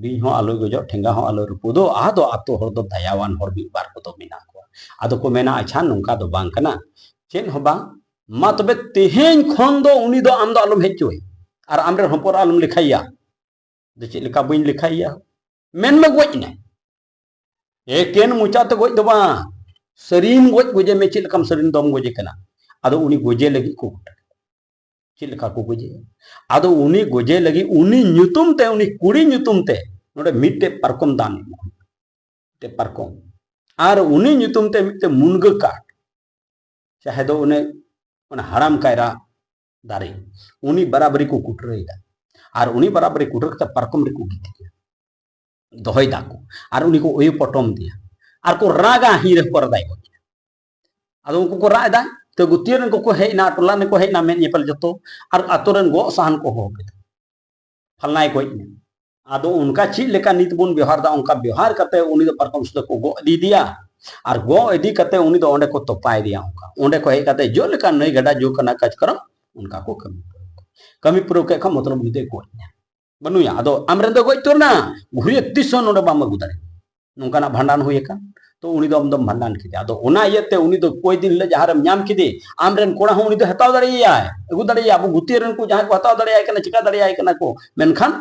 ᱵᱤᱧ ᱦᱚᱸ ᱟᱞᱚᱭ ᱜᱚᱡᱚᱜ, ᱴᱷᱮᱸᱜᱟ ᱦᱚᱸ ᱟᱞᱚᱭ ᱨᱟᱹᱯᱩᱫᱚᱜ᱾ ᱟᱫᱚ ᱟᱛᱳ ᱦᱚᱲ ᱫᱚ ᱫᱟᱭᱟᱣᱟᱱ ᱦᱚᱲ ᱢᱤᱫ ᱵᱟᱨ ᱠᱚᱫᱚ ᱢᱮᱱᱟᱜ ᱠᱚᱣᱟ᱾ ᱟᱫᱚ ᱠᱚ ᱢᱮᱱᱟ, ᱟᱪᱪᱷᱟ, ᱱᱚᱝᱠᱟ ᱫᱚ ᱵᱟᱝ ᱠᱟᱱᱟ, ᱪᱮᱫ ᱦᱚᱸ ᱵᱟᱝ, ᱢᱟ ᱛᱚᱵᱮ ᱛᱮᱦᱮᱧ ᱠᱷᱚᱱ ᱫᱚ ᱩᱱᱤ ᱫᱚ ᱟᱢ ᱫᱚ ᱟᱞᱚᱢ ᱦᱮᱡ ᱦᱚᱪᱚᱭ, ᱟᱨ ᱟᱢᱨᱮᱱ ᱦᱚᱯᱚᱱ ᱟᱞᱚᱢ ᱞᱮᱠᱷᱟᱭᱟ᱾ ᱫᱚ ᱪᱮᱫ ᱞᱮᱠᱟ ᱵᱟᱹᱧ ᱞᱮᱠᱷᱟᱭᱮᱭᱟ? ᱢᱮᱱ ᱢᱮ ᱜᱚᱡ ᱮᱱᱟᱭ᱾ ᱮᱠᱮᱱ ᱢᱚᱪᱟᱛᱮ ᱜᱚᱡ ᱫᱚ ᱵᱟᱝ, ᱥᱟᱹᱨᱤᱢ ᱜᱚᱡ ᱜᱚᱡᱮ ᱢᱮ, ᱪᱮᱫ ᱞᱮᱠᱟᱢ ᱥᱟᱹᱨᱤᱢ ᱫᱚᱢ ᱜᱚᱡᱮ ᱠᱟᱱᱟ᱾ ᱟᱫᱚ ᱩᱱᱤ ᱜᱚᱡᱮ ᱞᱟᱹᱜᱤᱫ ᱠᱚ ᱜᱚᱴᱟ᱾ ᱪᱮᱫ ᱞᱮᱠᱟ ᱠᱚ ᱜᱚᱡᱮᱭᱟ? ᱟᱫᱚ ᱩᱱᱤ ᱜᱚᱡᱮ ᱞᱟᱹᱜᱤᱫ ᱩᱱᱤ ᱧᱩᱛᱩᱢ ᱛᱮ, ᱩᱱᱤ ᱠᱩᱲᱤ ᱧᱩᱛᱩᱢ ᱛᱮ ᱱᱚᱰᱮ ᱢᱤᱫᱴᱮᱡ ᱯᱟᱨᱠᱚᱢ ᱫᱟᱱ ᱮᱢᱚᱜ ᱦᱩᱭᱩᱜᱼᱟ᱾ ᱢᱤᱫᱴᱮᱡ ᱯᱟᱨᱠᱚᱢ᱾ ᱟᱨ ᱩᱱᱤ ᱧᱩᱛᱩᱢ ᱛᱮ ᱢᱤᱫᱴᱮᱡ ᱢᱩᱱᱜᱟᱹ ᱠᱟᱴ, ᱪᱟᱦᱮ ᱫᱚ ᱚᱱᱮ, ᱚᱱᱟ ᱦᱟᱲᱟᱢ ᱠᱟᱭᱨᱟ ᱫᱟᱨᱮ, ᱩᱱᱤ ᱵᱟᱨᱟᱵᱟᱨᱤ ᱠᱚ ᱠᱩᱴᱨᱟᱹᱭᱮᱫᱟ᱾ ᱟᱨ ᱩᱱᱤ ᱵᱟᱨᱟᱵᱟᱨᱤ ᱠᱩᱴᱨᱟᱹ ᱠᱟᱛᱮ ᱯᱟᱨᱠᱚᱢ ᱨᱮᱠᱚ ᱜᱤᱛᱤᱡᱮᱭᱟ, ᱫᱚᱦᱚᱭ ᱫᱟᱠᱚ᱾ ᱟᱨ ᱩᱱᱤ ᱠᱚ ᱩᱭᱩ ᱯᱚᱴᱚᱢ ᱮᱫᱮᱭᱟ᱾ ᱟᱨ ᱠᱚ ᱨᱟᱜᱟ, ᱦᱤ ᱨᱮ ᱠᱚ ᱨᱟᱫᱟᱭ ᱜᱚᱡ᱾ ᱟᱫᱚ ᱩᱱᱠᱩ ᱠᱚ ᱨᱟᱜ ᱮᱫᱟ, ᱛᱚ ᱜᱩᱛᱤᱭᱟᱹ ᱨᱮᱱ ᱠᱚᱠᱚ ᱦᱮᱡ ᱮᱱᱟ, ᱴᱚᱞᱟ ᱨᱮᱱ ᱠᱚ ᱦᱮᱡ ᱮᱱᱟ, ᱢᱮᱫ ᱧᱮᱯᱮᱞ ᱡᱚᱛᱚ, ᱟᱨ ᱟᱛᱳ ᱨᱮᱱ ᱜᱚᱜ ᱥᱟᱦᱟᱱ ᱠᱚ ᱦᱚᱦᱚ ᱠᱮᱫᱟ, ᱯᱷᱟᱞᱱᱟᱭ ᱜᱚᱡ ᱮᱱᱟ᱾ ᱟᱫᱚ ᱚᱱᱠᱟ ᱪᱮᱫ ᱞᱮᱠᱟ ᱱᱤᱛ ᱵᱚᱱ ᱵᱮᱣᱦᱟᱨ ᱮᱫᱟ, ᱚᱱᱠᱟ ᱵᱮᱣᱦᱟᱨ ᱠᱟᱛᱮ ᱩᱱᱤ ᱫᱚ ᱯᱟᱨᱠᱚᱢ ᱥᱩᱫᱷᱟᱹ ᱠᱚ ᱜᱚᱜ ᱤᱫᱤᱭᱮᱫᱮᱭᱟ, ᱟᱨ ᱜᱚᱜ ᱤᱫᱤ ᱠᱟᱛᱮ ᱩᱱᱤ ᱫᱚ ᱚᱸᱰᱮ ᱠᱚ ᱛᱚᱯᱟᱭᱮᱫᱮᱭᱟ᱾ ᱚᱱᱠᱟ ᱚᱸᱰᱮ ᱠᱚ ᱦᱮᱡ ᱠᱟᱛᱮ ᱡᱚᱜ ᱞᱮᱠᱟ ᱱᱟᱹᱭ ᱜᱟᱰᱟ ᱡᱚᱜ ᱠᱟᱱᱟ ᱠᱟᱡᱽᱠᱟᱨᱚᱢ, ᱚᱱᱠᱟ ᱠᱚ ᱠᱟᱹᱢᱤ ᱯᱩᱨᱟᱹᱣ ᱠᱟᱜ᱾ ᱠᱟᱹᱢᱤ ᱯᱩᱨᱟᱹᱣ ᱠᱮᱫ ᱠᱷᱟᱱ ᱢᱚᱛᱞᱚᱵ ᱩᱱᱤ ᱫᱚᱭ ᱜᱚᱡ ᱮᱱᱟ, ᱵᱟᱹᱱᱩᱭᱟ᱾ ᱟᱫᱚ ᱟᱢᱨᱮᱱ ᱫᱚ ᱜᱚᱡ ᱩᱛᱟᱹᱨ ᱮᱱᱟ, ᱜᱷᱩᱨᱤᱭᱟᱹ ᱛᱤᱥ ᱦᱚᱸ ᱱᱚᱰᱮ ᱵᱟᱢ ᱟᱹᱜᱩ ᱫᱟᱲᱮᱭᱟᱜᱼᱟ᱾ ᱱᱚᱝᱠᱟᱱᱟᱜ ᱵᱷᱟᱸᱰᱟᱱ ᱦᱩᱭ ᱟᱠᱟᱱ, ᱛᱚ ᱩᱱᱤ ᱫᱚ ᱟᱢ ᱫᱚᱢ ᱵᱷᱟᱸᱰᱟᱱ ᱠᱮᱫᱮᱭᱟ᱾ ᱟᱫᱚ ᱚᱱᱟ ᱤᱭᱟᱹᱛᱮ ᱩᱱᱤ ᱫᱚ ᱚᱠᱚᱭ ᱫᱤᱱ ᱦᱤᱞᱳᱜ ᱡᱟᱦᱟᱸ ᱨᱮᱢ ᱧᱟᱢ ᱠᱮᱫᱮ, ᱟᱢᱨᱮᱱ ᱠᱚᱲᱟ ᱦᱚᱸ ᱩᱱᱤ ᱫᱚ ᱦᱟᱛᱟᱣ ᱫᱟᱲᱮᱭᱟᱭᱟᱭ, ᱟᱹᱜᱩ ᱫᱟᱲᱮᱭᱟᱭᱟ᱾ ᱟᱵᱚ ᱜᱩᱛᱤᱭᱟᱹ ᱨᱮᱱ ᱠᱚ ᱡᱟᱦᱟᱸᱭ ᱠᱚ ᱦᱟᱛᱟᱣ ᱫᱟᱲᱮᱭᱟᱭ ᱠᱟᱱᱟ, ᱪᱤᱠᱟ ᱫᱟᱲᱮᱭᱟᱭ ᱠᱟᱱᱟ ᱠᱚ, ᱢᱮᱱᱠᱷᱟᱱ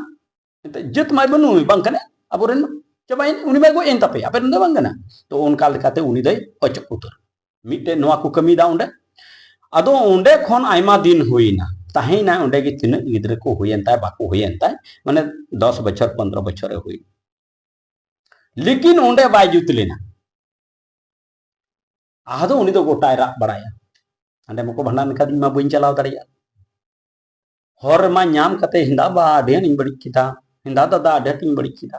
ᱮᱱᱛᱮ ᱡᱟᱹᱛ ᱢᱟᱭ ᱵᱟᱹᱱᱩᱭ, ᱵᱟᱝ ᱠᱟᱱᱟ ᱟᱵᱚᱨᱮᱱ, ᱪᱟᱵᱟᱭᱮᱱ, ᱩᱱᱤ ᱢᱟᱭ ᱜᱚᱡ ᱮᱱ ᱛᱟᱯᱮ, ᱟᱯᱮ ᱨᱮᱱ ᱫᱚ ᱵᱟᱝ ᱠᱟᱱᱟ᱾ ᱛᱚ ᱚᱱᱠᱟ ᱞᱮᱠᱟᱛᱮ ᱩᱱᱤ ᱫᱚᱭ ᱚᱪᱚᱜ ᱩᱛᱟᱹᱨ᱾ ᱢᱤᱫᱴᱮᱡ ᱱᱚᱣᱟ ᱠᱚ ᱠᱟᱹᱢᱤᱭᱮᱫᱟ ᱚᱸᱰᱮ᱾ ᱟᱫᱚ ᱚᱸᱰᱮ ᱠᱷᱚᱱ ᱟᱭᱢᱟ ᱫᱤᱱ ᱦᱩᱭᱱᱟ, ᱛᱟᱦᱮᱸᱭᱮᱱᱟ ᱚᱸᱰᱮ ᱜᱮ, ᱛᱤᱱᱟᱹᱜ ᱜᱤᱫᱽᱨᱟᱹ ᱠᱚ ᱦᱩᱭᱮᱱ ᱛᱟᱭ, ᱵᱟᱠᱚ ᱦᱩᱭᱮᱱ ᱛᱟᱭ, ᱢᱟᱱᱮ ᱫᱚᱥ ᱵᱚᱪᱷᱚᱨ, ᱯᱚᱱᱫᱽᱨᱚ ᱵᱚᱪᱷᱚᱨ ᱮ ᱦᱩᱭ᱾ ᱞᱮᱠᱤᱱ ᱚᱸᱰᱮ ᱵᱟᱭ ᱡᱩᱛ ᱞᱮᱱᱟ᱾ ᱟᱫᱚ ᱩᱱᱤ ᱫᱚ ᱜᱚᱴᱟᱭ ᱨᱟᱜ ᱵᱟᱲᱟᱭᱟ, ᱦᱟᱸᱰᱮ ᱢᱟᱠᱚ ᱵᱷᱟᱸᱰᱟᱱ ᱠᱟᱫᱤᱧ ᱢᱟ, ᱵᱟᱹᱧ ᱪᱟᱞᱟᱣ ᱫᱟᱲᱮᱭᱟᱜᱼᱟ᱾ ᱦᱚᱨ ᱨᱮᱢᱟ ᱧᱟᱢ ᱠᱟᱛᱮ, ᱦᱮᱸᱫᱟ ᱵᱟ, ᱟᱹᱰᱤ ᱟᱸᱴ ᱤᱧ ᱵᱟᱹᱲᱤᱡ ᱠᱮᱫᱟ, ᱦᱮᱸᱫᱟ ᱫᱟᱫᱟ, ᱟᱹᱰᱤ ᱟᱸᱴ ᱤᱧ ᱵᱟᱹᱲᱤᱡ ᱠᱮᱫᱟ᱾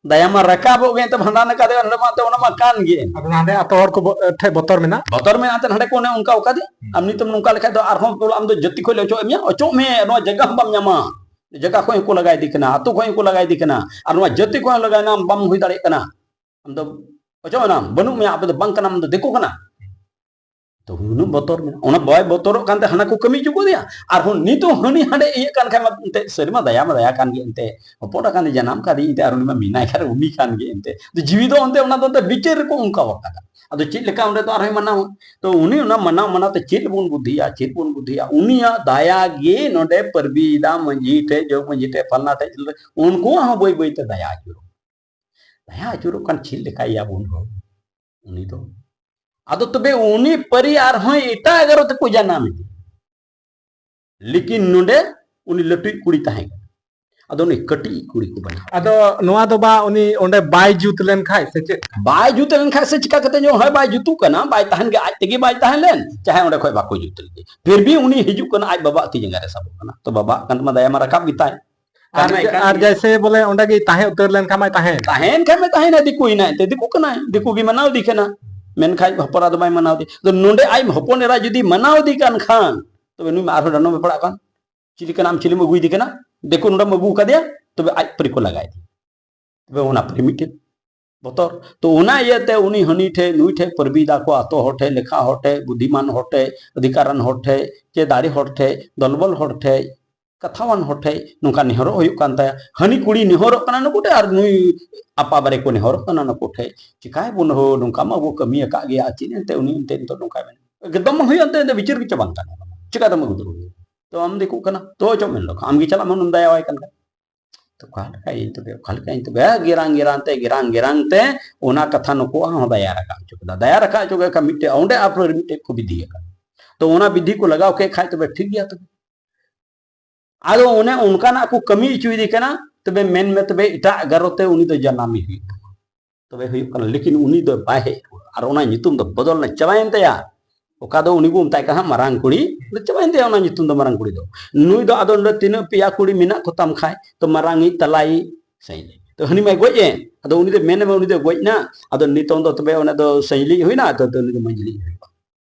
ᱫᱟᱭᱟ ᱢᱟ ᱨᱟᱠᱟᱵᱚᱜ ᱜᱮ, ᱮᱱᱛᱮ ᱵᱷᱟᱸᱰᱟᱱ ᱟᱠᱟᱫᱮ, ᱚᱸᱰᱮ ᱢᱟ ᱮᱱᱛᱮ ᱚᱱᱟ ᱢᱟ ᱠᱟᱱ ᱜᱮ᱾ ᱟᱫᱚ ᱦᱟᱸᱰᱮ ᱟᱛᱳ ᱦᱚᱲ ᱠᱚ ᱵᱚ-, ᱴᱷᱮᱡ ᱵᱚᱛᱚᱨ ᱢᱮᱱᱟᱜ? ᱵᱚᱛᱚᱨ ᱢᱮᱱᱟᱜ ᱮᱱᱛᱮ, ᱦᱟᱸᱰᱮ ᱠᱚ ᱚᱱᱮ ᱚᱱᱠᱟ ᱚᱠᱟ ᱫᱤᱱ᱾ ᱦᱩᱸ᱾ ᱟᱢ ᱱᱤᱛᱚᱜ ᱱᱚᱝᱠᱟ ᱞᱮᱠᱷᱟᱡ ᱫᱚ ᱟᱨᱦᱚᱸ ᱟᱢ ᱫᱚ ᱡᱟᱹᱛᱤ ᱠᱷᱚᱡ ᱞᱮ ᱚᱪᱚᱜ ᱢᱮᱭᱟ, ᱚᱪᱚᱜ ᱢᱮ, ᱱᱚᱣᱟ ᱡᱟᱭᱜᱟ ᱦᱚᱸ ᱵᱟᱢ ᱧᱟᱢᱟ᱾ ᱡᱟᱭᱜᱟ ᱠᱷᱚᱡ ᱦᱚᱸᱠᱚ ᱞᱟᱜᱟ ᱤᱫᱤ ᱠᱟᱱᱟ, ᱟᱛᱳ ᱠᱷᱚᱡ ᱦᱚᱸᱠᱚ ᱞᱟᱜᱟ ᱤᱫᱤ ᱠᱟᱱᱟ, ᱟᱨ ᱱᱚᱣᱟ ᱡᱟᱹᱛᱤ ᱠᱷᱚᱡ ᱦᱚᱸ ᱞᱟᱜᱟᱭᱮᱱᱟ, ᱵᱟᱢ ᱦᱩᱭ ᱫᱟᱲᱮᱭᱟᱜ ᱠᱟᱱᱟ᱾ ᱟᱢ ᱫᱚ ᱚᱪᱚᱜ ᱮᱱᱟᱢ, ᱵᱟᱹᱱᱩᱜ ᱢᱮᱭᱟ, ᱟᱯᱮ ᱫᱚ ᱵᱟᱝ ᱠᱟᱱᱟᱢ, ᱟᱢ ᱫᱚ ᱫᱤᱠᱩ ᱠᱟᱱᱟ᱾ ᱛᱚ ᱩᱱᱟᱹᱜ ᱵᱚᱛᱚᱨ ᱢᱮᱱᱟᱜᱼᱟ᱾ ᱚᱱᱟ ᱵᱟᱭ ᱵᱚᱛᱚᱨᱚᱜ ᱠᱟᱱᱛᱮ ᱦᱟᱱᱟ ᱠᱚ ᱠᱟᱹᱢᱤ ᱦᱚᱪᱚ ᱠᱟᱫᱮᱭᱟ᱾ ᱟᱨᱦᱚᱸ ᱱᱤᱛᱚᱜ ᱦᱟᱹᱱᱤ ᱦᱟᱸᱰᱮ ᱤᱭᱟᱹᱜ ᱠᱟᱱ ᱠᱷᱟᱡ ᱢᱟ ᱮᱱᱛᱮ ᱥᱟᱹᱨᱤ ᱢᱟ ᱫᱟᱭᱟ ᱢᱟ ᱫᱟᱭᱟ ᱠᱟᱱ ᱜᱮ ᱮᱱᱛᱮ, ᱦᱚᱯᱚᱱ ᱮᱨᱟ ᱠᱟᱱ ᱡᱟᱱᱟᱢ ᱠᱟᱫᱮᱭᱟ ᱮᱱᱛᱮ, ᱟᱨ ᱩᱱᱤ ᱢᱟ ᱢᱮᱱᱟᱭ ᱠᱷᱟᱱ ᱩᱱᱤ ᱠᱟᱱ ᱜᱮ ᱮᱱᱛᱮ᱾ ᱟᱫᱚ ᱡᱤᱣᱤ ᱫᱚ ᱚᱱᱛᱮ ᱚᱱᱟ ᱫᱚ ᱮᱱᱛᱮ ᱵᱤᱪᱟᱹᱨ ᱨᱮᱠᱚ ᱚᱱᱠᱟ ᱟᱠᱟᱫᱟ᱾ ᱟᱫᱚ ᱪᱮᱫ ᱞᱮᱠᱟ ᱚᱸᱰᱮ ᱫᱚ ᱟᱨᱦᱚᱸᱭ ᱢᱟᱱᱟᱣᱟ? ᱛᱚ ᱩᱱᱤ ᱚᱱᱟ ᱢᱟᱱᱟᱣ ᱢᱟᱱᱟᱣ ᱛᱮ ᱪᱮᱫ ᱵᱚᱱ ᱵᱩᱫᱷᱤᱭᱟ, ᱪᱮᱫ ᱵᱚᱱ ᱵᱩᱫᱷᱤᱭᱟ? ᱩᱱᱤᱭᱟᱜ ᱫᱟᱭᱟ ᱜᱮ ᱱᱚᱰᱮ ᱯᱟᱹᱨᱵᱤᱫᱟ ᱢᱟᱹᱡᱷᱤ ᱴᱷᱮᱡ, ᱡᱚᱜᱽ ᱢᱟᱹᱡᱷᱤ ᱴᱷᱮᱡ, ᱯᱷᱟᱞᱱᱟ ᱴᱷᱮᱡ, ᱩᱱᱠᱩᱣᱟᱜ ᱦᱚᱸ ᱵᱟᱹᱭ ᱵᱟᱹᱭ ᱛᱮ ᱫᱟᱭᱟ ᱟᱹᱪᱩᱨᱚᱜ᱾ ᱫᱟᱭᱟ ᱟᱹᱪᱩᱨᱚᱜ ᱠᱟᱱ ᱪᱮᱫ ᱞᱮᱠᱟᱭᱟ ᱵᱚᱱ ᱦᱚᱲ ᱩᱱᱤ ᱫᱚ? ᱟᱫᱚ ᱛᱚᱵᱮ ᱩᱱᱤ ᱯᱟᱹᱨᱤ ᱟᱨᱦᱚᱸ ᱮᱴᱟᱜ ᱮᱜᱟᱨᱚ ᱛᱮᱠᱚ ᱡᱟᱱᱟᱢ ᱮᱫᱮ᱾ ᱞᱮᱠᱤᱱ ᱱᱚᱰᱮ ᱩᱱᱤ ᱞᱟᱹᱴᱩᱭᱤᱡ ᱠᱩᱲᱤ ᱛᱟᱦᱮᱸ ᱠᱟᱱᱟ᱾ ᱟᱫᱚ ᱩᱱᱤ ᱠᱟᱹᱴᱤᱡ ᱠᱩᱲᱤ ᱠᱚ ᱵᱟᱱᱟᱣ᱾ ᱟᱫᱚ ᱱᱚᱣᱟ ᱫᱚ ᱵᱟ ᱩᱱᱤ ᱚᱸᱰᱮ ᱵᱟᱭ ᱡᱩᱛ ᱞᱮᱱ ᱠᱷᱟᱡ ᱥᱮ ᱪᱮᱫ? ᱵᱟᱭ ᱡᱩᱛ ᱞᱮᱱ ᱠᱷᱟᱡ ᱥᱮ ᱪᱤᱠᱟ ᱠᱟᱛᱮ ᱧᱚᱜ ᱦᱚᱸ ᱵᱟᱭ ᱡᱩᱛᱩᱜ ᱠᱟᱱᱟ? ᱵᱟᱭ ᱛᱟᱦᱮᱱ ᱜᱮ, ᱟᱡ ᱛᱮᱜᱮ ᱵᱟᱭ ᱛᱟᱦᱮᱸ ᱞᱮᱱ, ᱪᱟᱦᱮ ᱚᱸᱰᱮ ᱠᱷᱚᱡ ᱵᱟᱠᱚ ᱡᱩᱛ ᱞᱮᱫᱮ᱾ ᱯᱷᱤᱨ ᱵᱷᱤ ᱩᱱᱤ ᱦᱤᱡᱩᱜ ᱠᱟᱱᱟ, ᱟᱡ ᱵᱟᱵᱟᱜ ᱛᱤ ᱡᱟᱸᱜᱟ ᱨᱮ ᱥᱟᱵᱚᱜ ᱠᱟᱱᱟ᱾ ᱛᱚ ᱵᱟᱵᱟᱜ ᱠᱟᱱ ᱛᱟᱢᱟ, ᱫᱟᱭᱟ ᱢᱟ ᱨᱟᱠᱟᱵ ᱜᱮᱛᱟᱭ᱾ ᱟᱨ, ᱠᱟᱱᱟᱭ ᱠᱟᱱ ᱟᱨ ᱜᱮ᱾ ᱡᱮᱭᱥᱮ ᱵᱚᱞᱮ ᱚᱸᱰᱮ ᱜᱮ ᱛᱟᱦᱮᱸ ᱩᱛᱟᱹᱨ ᱞᱮᱱ ᱠᱷᱟᱱ ᱢᱟᱭ ᱛᱟᱦᱮᱸ᱾ ᱛᱟᱦᱮᱱ ᱠᱷᱟᱱ ᱢᱟᱭ ᱛᱟᱦᱮᱱᱟ, ᱫᱤᱠᱩᱭᱮᱱᱟ ᱮᱱᱛᱮ, ᱫᱤᱠᱩ ᱠᱟᱱᱟᱭ, ᱫᱤᱠᱩ ᱜᱮ ᱢᱟᱱᱟᱣ ᱤᱫᱤ ᱠᱟᱱᱟ᱾ ᱢᱮᱱᱠᱷᱟᱡ ᱦᱚᱯᱚᱱ ᱮᱨᱟ ᱫᱚ ᱵᱟᱭ ᱢᱟᱱᱟᱣ ᱤᱫᱤ᱾ ᱟᱫᱚ ᱱᱚᱰᱮ ᱟᱡ ᱦᱚᱯᱚᱱ ᱮᱨᱟ ᱡᱩᱫᱤ ᱢᱟᱱᱟᱣ ᱤᱫᱤ ᱠᱟᱱ ᱠᱷᱟᱱ, ᱛᱚᱵᱮ ᱱᱩᱭ ᱢᱟ ᱟᱨᱦᱚᱸ ᱰᱟᱸᱰᱚᱢ ᱮ ᱯᱟᱲᱟᱜ ᱠᱟᱱ᱾ ᱪᱤᱞᱤ ᱠᱟᱱᱟᱢ, ᱪᱤᱞᱤᱢ ᱟᱹᱜᱩᱭᱮᱫᱮ ᱠᱟᱱᱟ? ᱫᱤᱠᱩ ᱱᱚᱰᱮᱢ ᱟᱹᱜᱩ ᱠᱟᱫᱮᱭᱟ, ᱛᱚᱵᱮ ᱟᱡ ᱯᱟᱹᱨᱤ ᱠᱚ ᱞᱟᱜᱟᱭ ᱫᱮ᱾ ᱛᱚᱵᱮ ᱚᱱᱟ ᱯᱟᱹᱨᱤ ᱢᱤᱫᱴᱮᱱ ᱵᱚᱛᱚᱨ᱾ ᱛᱚ ᱚᱱᱟ ᱤᱭᱟᱹᱛᱮ ᱩᱱᱤ ᱦᱟᱹᱱᱤ ᱴᱷᱮᱡ, ᱱᱩᱭ ᱴᱷᱮᱡ, ᱯᱟᱹᱨᱵᱤ ᱫᱟ ᱠᱚ ᱟᱛᱳ ᱦᱚᱲ ᱴᱷᱮᱡ, ᱞᱮᱠᱷᱟ ᱦᱚᱲ ᱴᱷᱮᱡ, ᱵᱩᱫᱷᱤᱢᱟᱱ ᱦᱚᱲ ᱴᱷᱮᱡ, ᱪᱮ ᱫᱟᱲᱮ ᱦᱚᱲ ᱴᱷᱮᱡ, ᱪᱮ ᱫᱟᱲᱮ ᱦᱚᱲ ᱴᱷᱮᱡ, ᱫᱚᱞᱵᱚᱞ ᱦᱚᱲ ᱴᱷᱮᱡ, ᱠᱟᱛᱷᱟᱣᱟᱱ ᱦᱚᱲ ᱴᱷᱮᱡ ᱱᱚᱝᱠᱟ ᱱᱮᱦᱚᱨᱚᱜ ᱦᱩᱭᱩᱜ ᱠᱟᱱ ᱛᱟᱭᱟ᱾ ᱦᱟᱹᱱᱤ ᱠᱩᱲᱤ ᱱᱮᱦᱚᱨᱚᱜ ᱠᱟᱱᱟ ᱱᱩᱠᱩ ᱴᱷᱮᱡ, ᱟᱨ ᱱᱩᱭ ᱟᱯᱟ ᱵᱟᱨᱮ ᱠᱚ ᱱᱮᱦᱚᱨᱚᱜ ᱠᱟᱱᱟ ᱱᱩᱠᱩ ᱴᱷᱮᱡ᱾ ᱪᱤᱠᱟᱭ ᱵᱚᱱ ᱦᱳ, ᱱᱚᱝᱠᱟ ᱢᱟ ᱟᱵᱚ ᱠᱟᱹᱢᱤ ᱟᱠᱟᱫ ᱜᱮᱭᱟ, ᱟᱨ ᱪᱮᱫ ᱮᱱᱛᱮ ᱩᱱᱤ ᱮᱱᱛᱮ ᱱᱤᱛᱚᱜ ᱱᱚᱝᱠᱟᱭ ᱢᱮᱱᱟ? ᱮᱠᱫᱚᱢ ᱦᱩᱭᱩᱜᱼᱟ ᱮᱱᱛᱮ, ᱮᱱᱛᱮ ᱵᱤᱪᱟᱹᱨ ᱜᱮᱪᱚ ᱵᱟᱝ ᱠᱟᱱᱟ᱾ ᱪᱤᱠᱟᱛᱮᱢ ᱟᱹᱜᱩ ᱫᱟᱲᱮᱭᱟᱜᱼᱟ? ᱛᱚ ᱟᱢ ᱫᱤᱠᱩ ᱠᱟᱱᱟ, ᱛᱚ ᱚᱪᱚᱜ ᱢᱮᱱ ᱞᱮᱠᱷᱟᱱ ᱟᱢ ᱜᱮ ᱪᱟᱞᱟᱜ ᱢᱮ, ᱩᱱᱤᱢ ᱫᱟᱭᱟᱣᱟᱭ ᱠᱟᱱ ᱠᱷᱟᱡ᱾ ᱛᱚ ᱚᱠᱟ ᱞᱮᱠᱟᱭᱟᱹᱧ ᱛᱚᱵᱮ, ᱚᱠᱟ ᱞᱮᱠᱟᱭᱟᱹᱧ ᱛᱚᱵᱮ? ᱜᱮᱨᱟᱝ ᱜᱮᱨᱟᱝ ᱛᱮ, ᱜᱮᱨᱟᱝ ᱜᱮᱨᱟᱝ ᱛᱮ ᱚᱱᱟ ᱠᱟᱛᱷᱟ ᱱᱩᱠᱩᱣᱟᱜ ᱦᱚᱸ ᱫᱟᱭᱟ ᱨᱟᱠᱟᱵ ᱦᱚᱪᱚ ᱠᱮᱫᱟ᱾ ᱫᱟᱭᱟ ᱨᱟᱠᱟᱵ ᱦᱚᱪᱚ ᱠᱮᱫ ᱠᱷᱟᱱ ᱢᱤᱫᱴᱮᱡ ᱚᱸᱰᱮ ᱟᱯ ᱨᱮ ᱢᱤᱫᱴᱮᱡ ᱠᱚ ᱵᱤᱫᱷᱤ ᱟᱠᱟᱫ᱾ ᱛᱚ ᱚᱱᱟ ᱵᱤᱫᱷᱤ ᱠᱚ ᱞᱟᱜᱟᱣ ᱠᱮᱫ ᱠᱷᱟᱡ ᱛᱚᱵᱮ ᱴᱷᱤᱠ ᱜᱮᱭᱟ ᱛᱚᱵᱮ᱾ ᱟᱫᱚ ᱚᱱᱮ ᱚᱱᱠᱟᱱᱟᱜ ᱠᱚ ᱠᱟᱹᱢᱤ ᱦᱚᱪᱚᱭᱮᱫᱮ ᱠᱟᱱᱟ, ᱛᱚᱵᱮ ᱢᱮᱱ ᱢᱮ ᱛᱚᱵᱮ ᱮᱴᱟᱜ ᱮᱜᱟᱨᱚ ᱛᱮ ᱩᱱᱤ ᱫᱚ ᱡᱟᱱᱟᱢᱤ ᱦᱩᱭᱩᱜ ᱛᱟᱢᱟ᱾ ᱛᱚᱵᱮ ᱦᱩᱭᱩᱜ ᱠᱟᱱᱟ, ᱞᱮᱠᱤᱱ ᱩᱱᱤ ᱫᱚ ᱵᱟᱭ ᱦᱮᱡ ᱨᱩᱣᱟᱹᱲᱟ᱾ ᱟᱨ ᱚᱱᱟ ᱧᱩᱛᱩᱢ ᱫᱚ ᱵᱚᱫᱚᱞ ᱮᱱᱟ, ᱪᱟᱵᱟᱭᱮᱱ ᱛᱟᱭᱟ᱾ ᱚᱠᱟ ᱫᱚ ᱩᱱᱤ ᱵᱚ ᱢᱮᱛᱟᱭ ᱠᱟᱱᱟ ᱦᱟᱸᱜ ᱢᱟᱨᱟᱝ ᱠᱩᱲᱤ, ᱟᱫᱚ ᱪᱟᱵᱟᱭᱮᱱ ᱛᱟᱭᱟ ᱚᱱᱟ ᱧᱩᱛᱩᱢ ᱫᱚ ᱢᱟᱨᱟᱝ ᱠᱩᱲᱤ ᱫᱚ᱾ ᱱᱩᱭ ᱫᱚ ᱟᱫᱚ ᱱᱚᱰᱮ ᱛᱤᱱᱟᱹᱜ ᱯᱮᱭᱟ ᱠᱩᱲᱤ ᱢᱮᱱᱟᱜ ᱠᱚ ᱛᱟᱢ ᱠᱷᱟᱡ, ᱛᱚ ᱢᱟᱨᱟᱝᱤᱡ, ᱛᱟᱞᱟᱭᱤᱡ, ᱥᱟᱹᱭᱞᱤᱡ᱾ ᱛᱚ ᱦᱟᱹᱱᱤ ᱢᱟᱭ ᱜᱚᱡ ᱮᱱ, ᱟᱫᱚ ᱩᱱᱤ ᱫᱚ ᱢᱮᱱ ᱢᱮ ᱩᱱᱤ ᱫᱚ ᱜᱚᱡ ᱮᱱᱟ, ᱟᱫᱚ ᱱᱤᱛᱚᱝ ᱫᱚ ᱛᱚᱵᱮ ᱚᱱᱟ ᱫᱚ ᱥᱟᱹᱭᱞᱤᱡ ᱦᱩᱭᱱᱟ, ᱟᱫᱚ ᱩᱱᱤ ᱫᱚ ᱢᱟᱹᱡᱷᱞᱤᱡ ᱦᱩᱭᱩᱜᱼᱟ᱾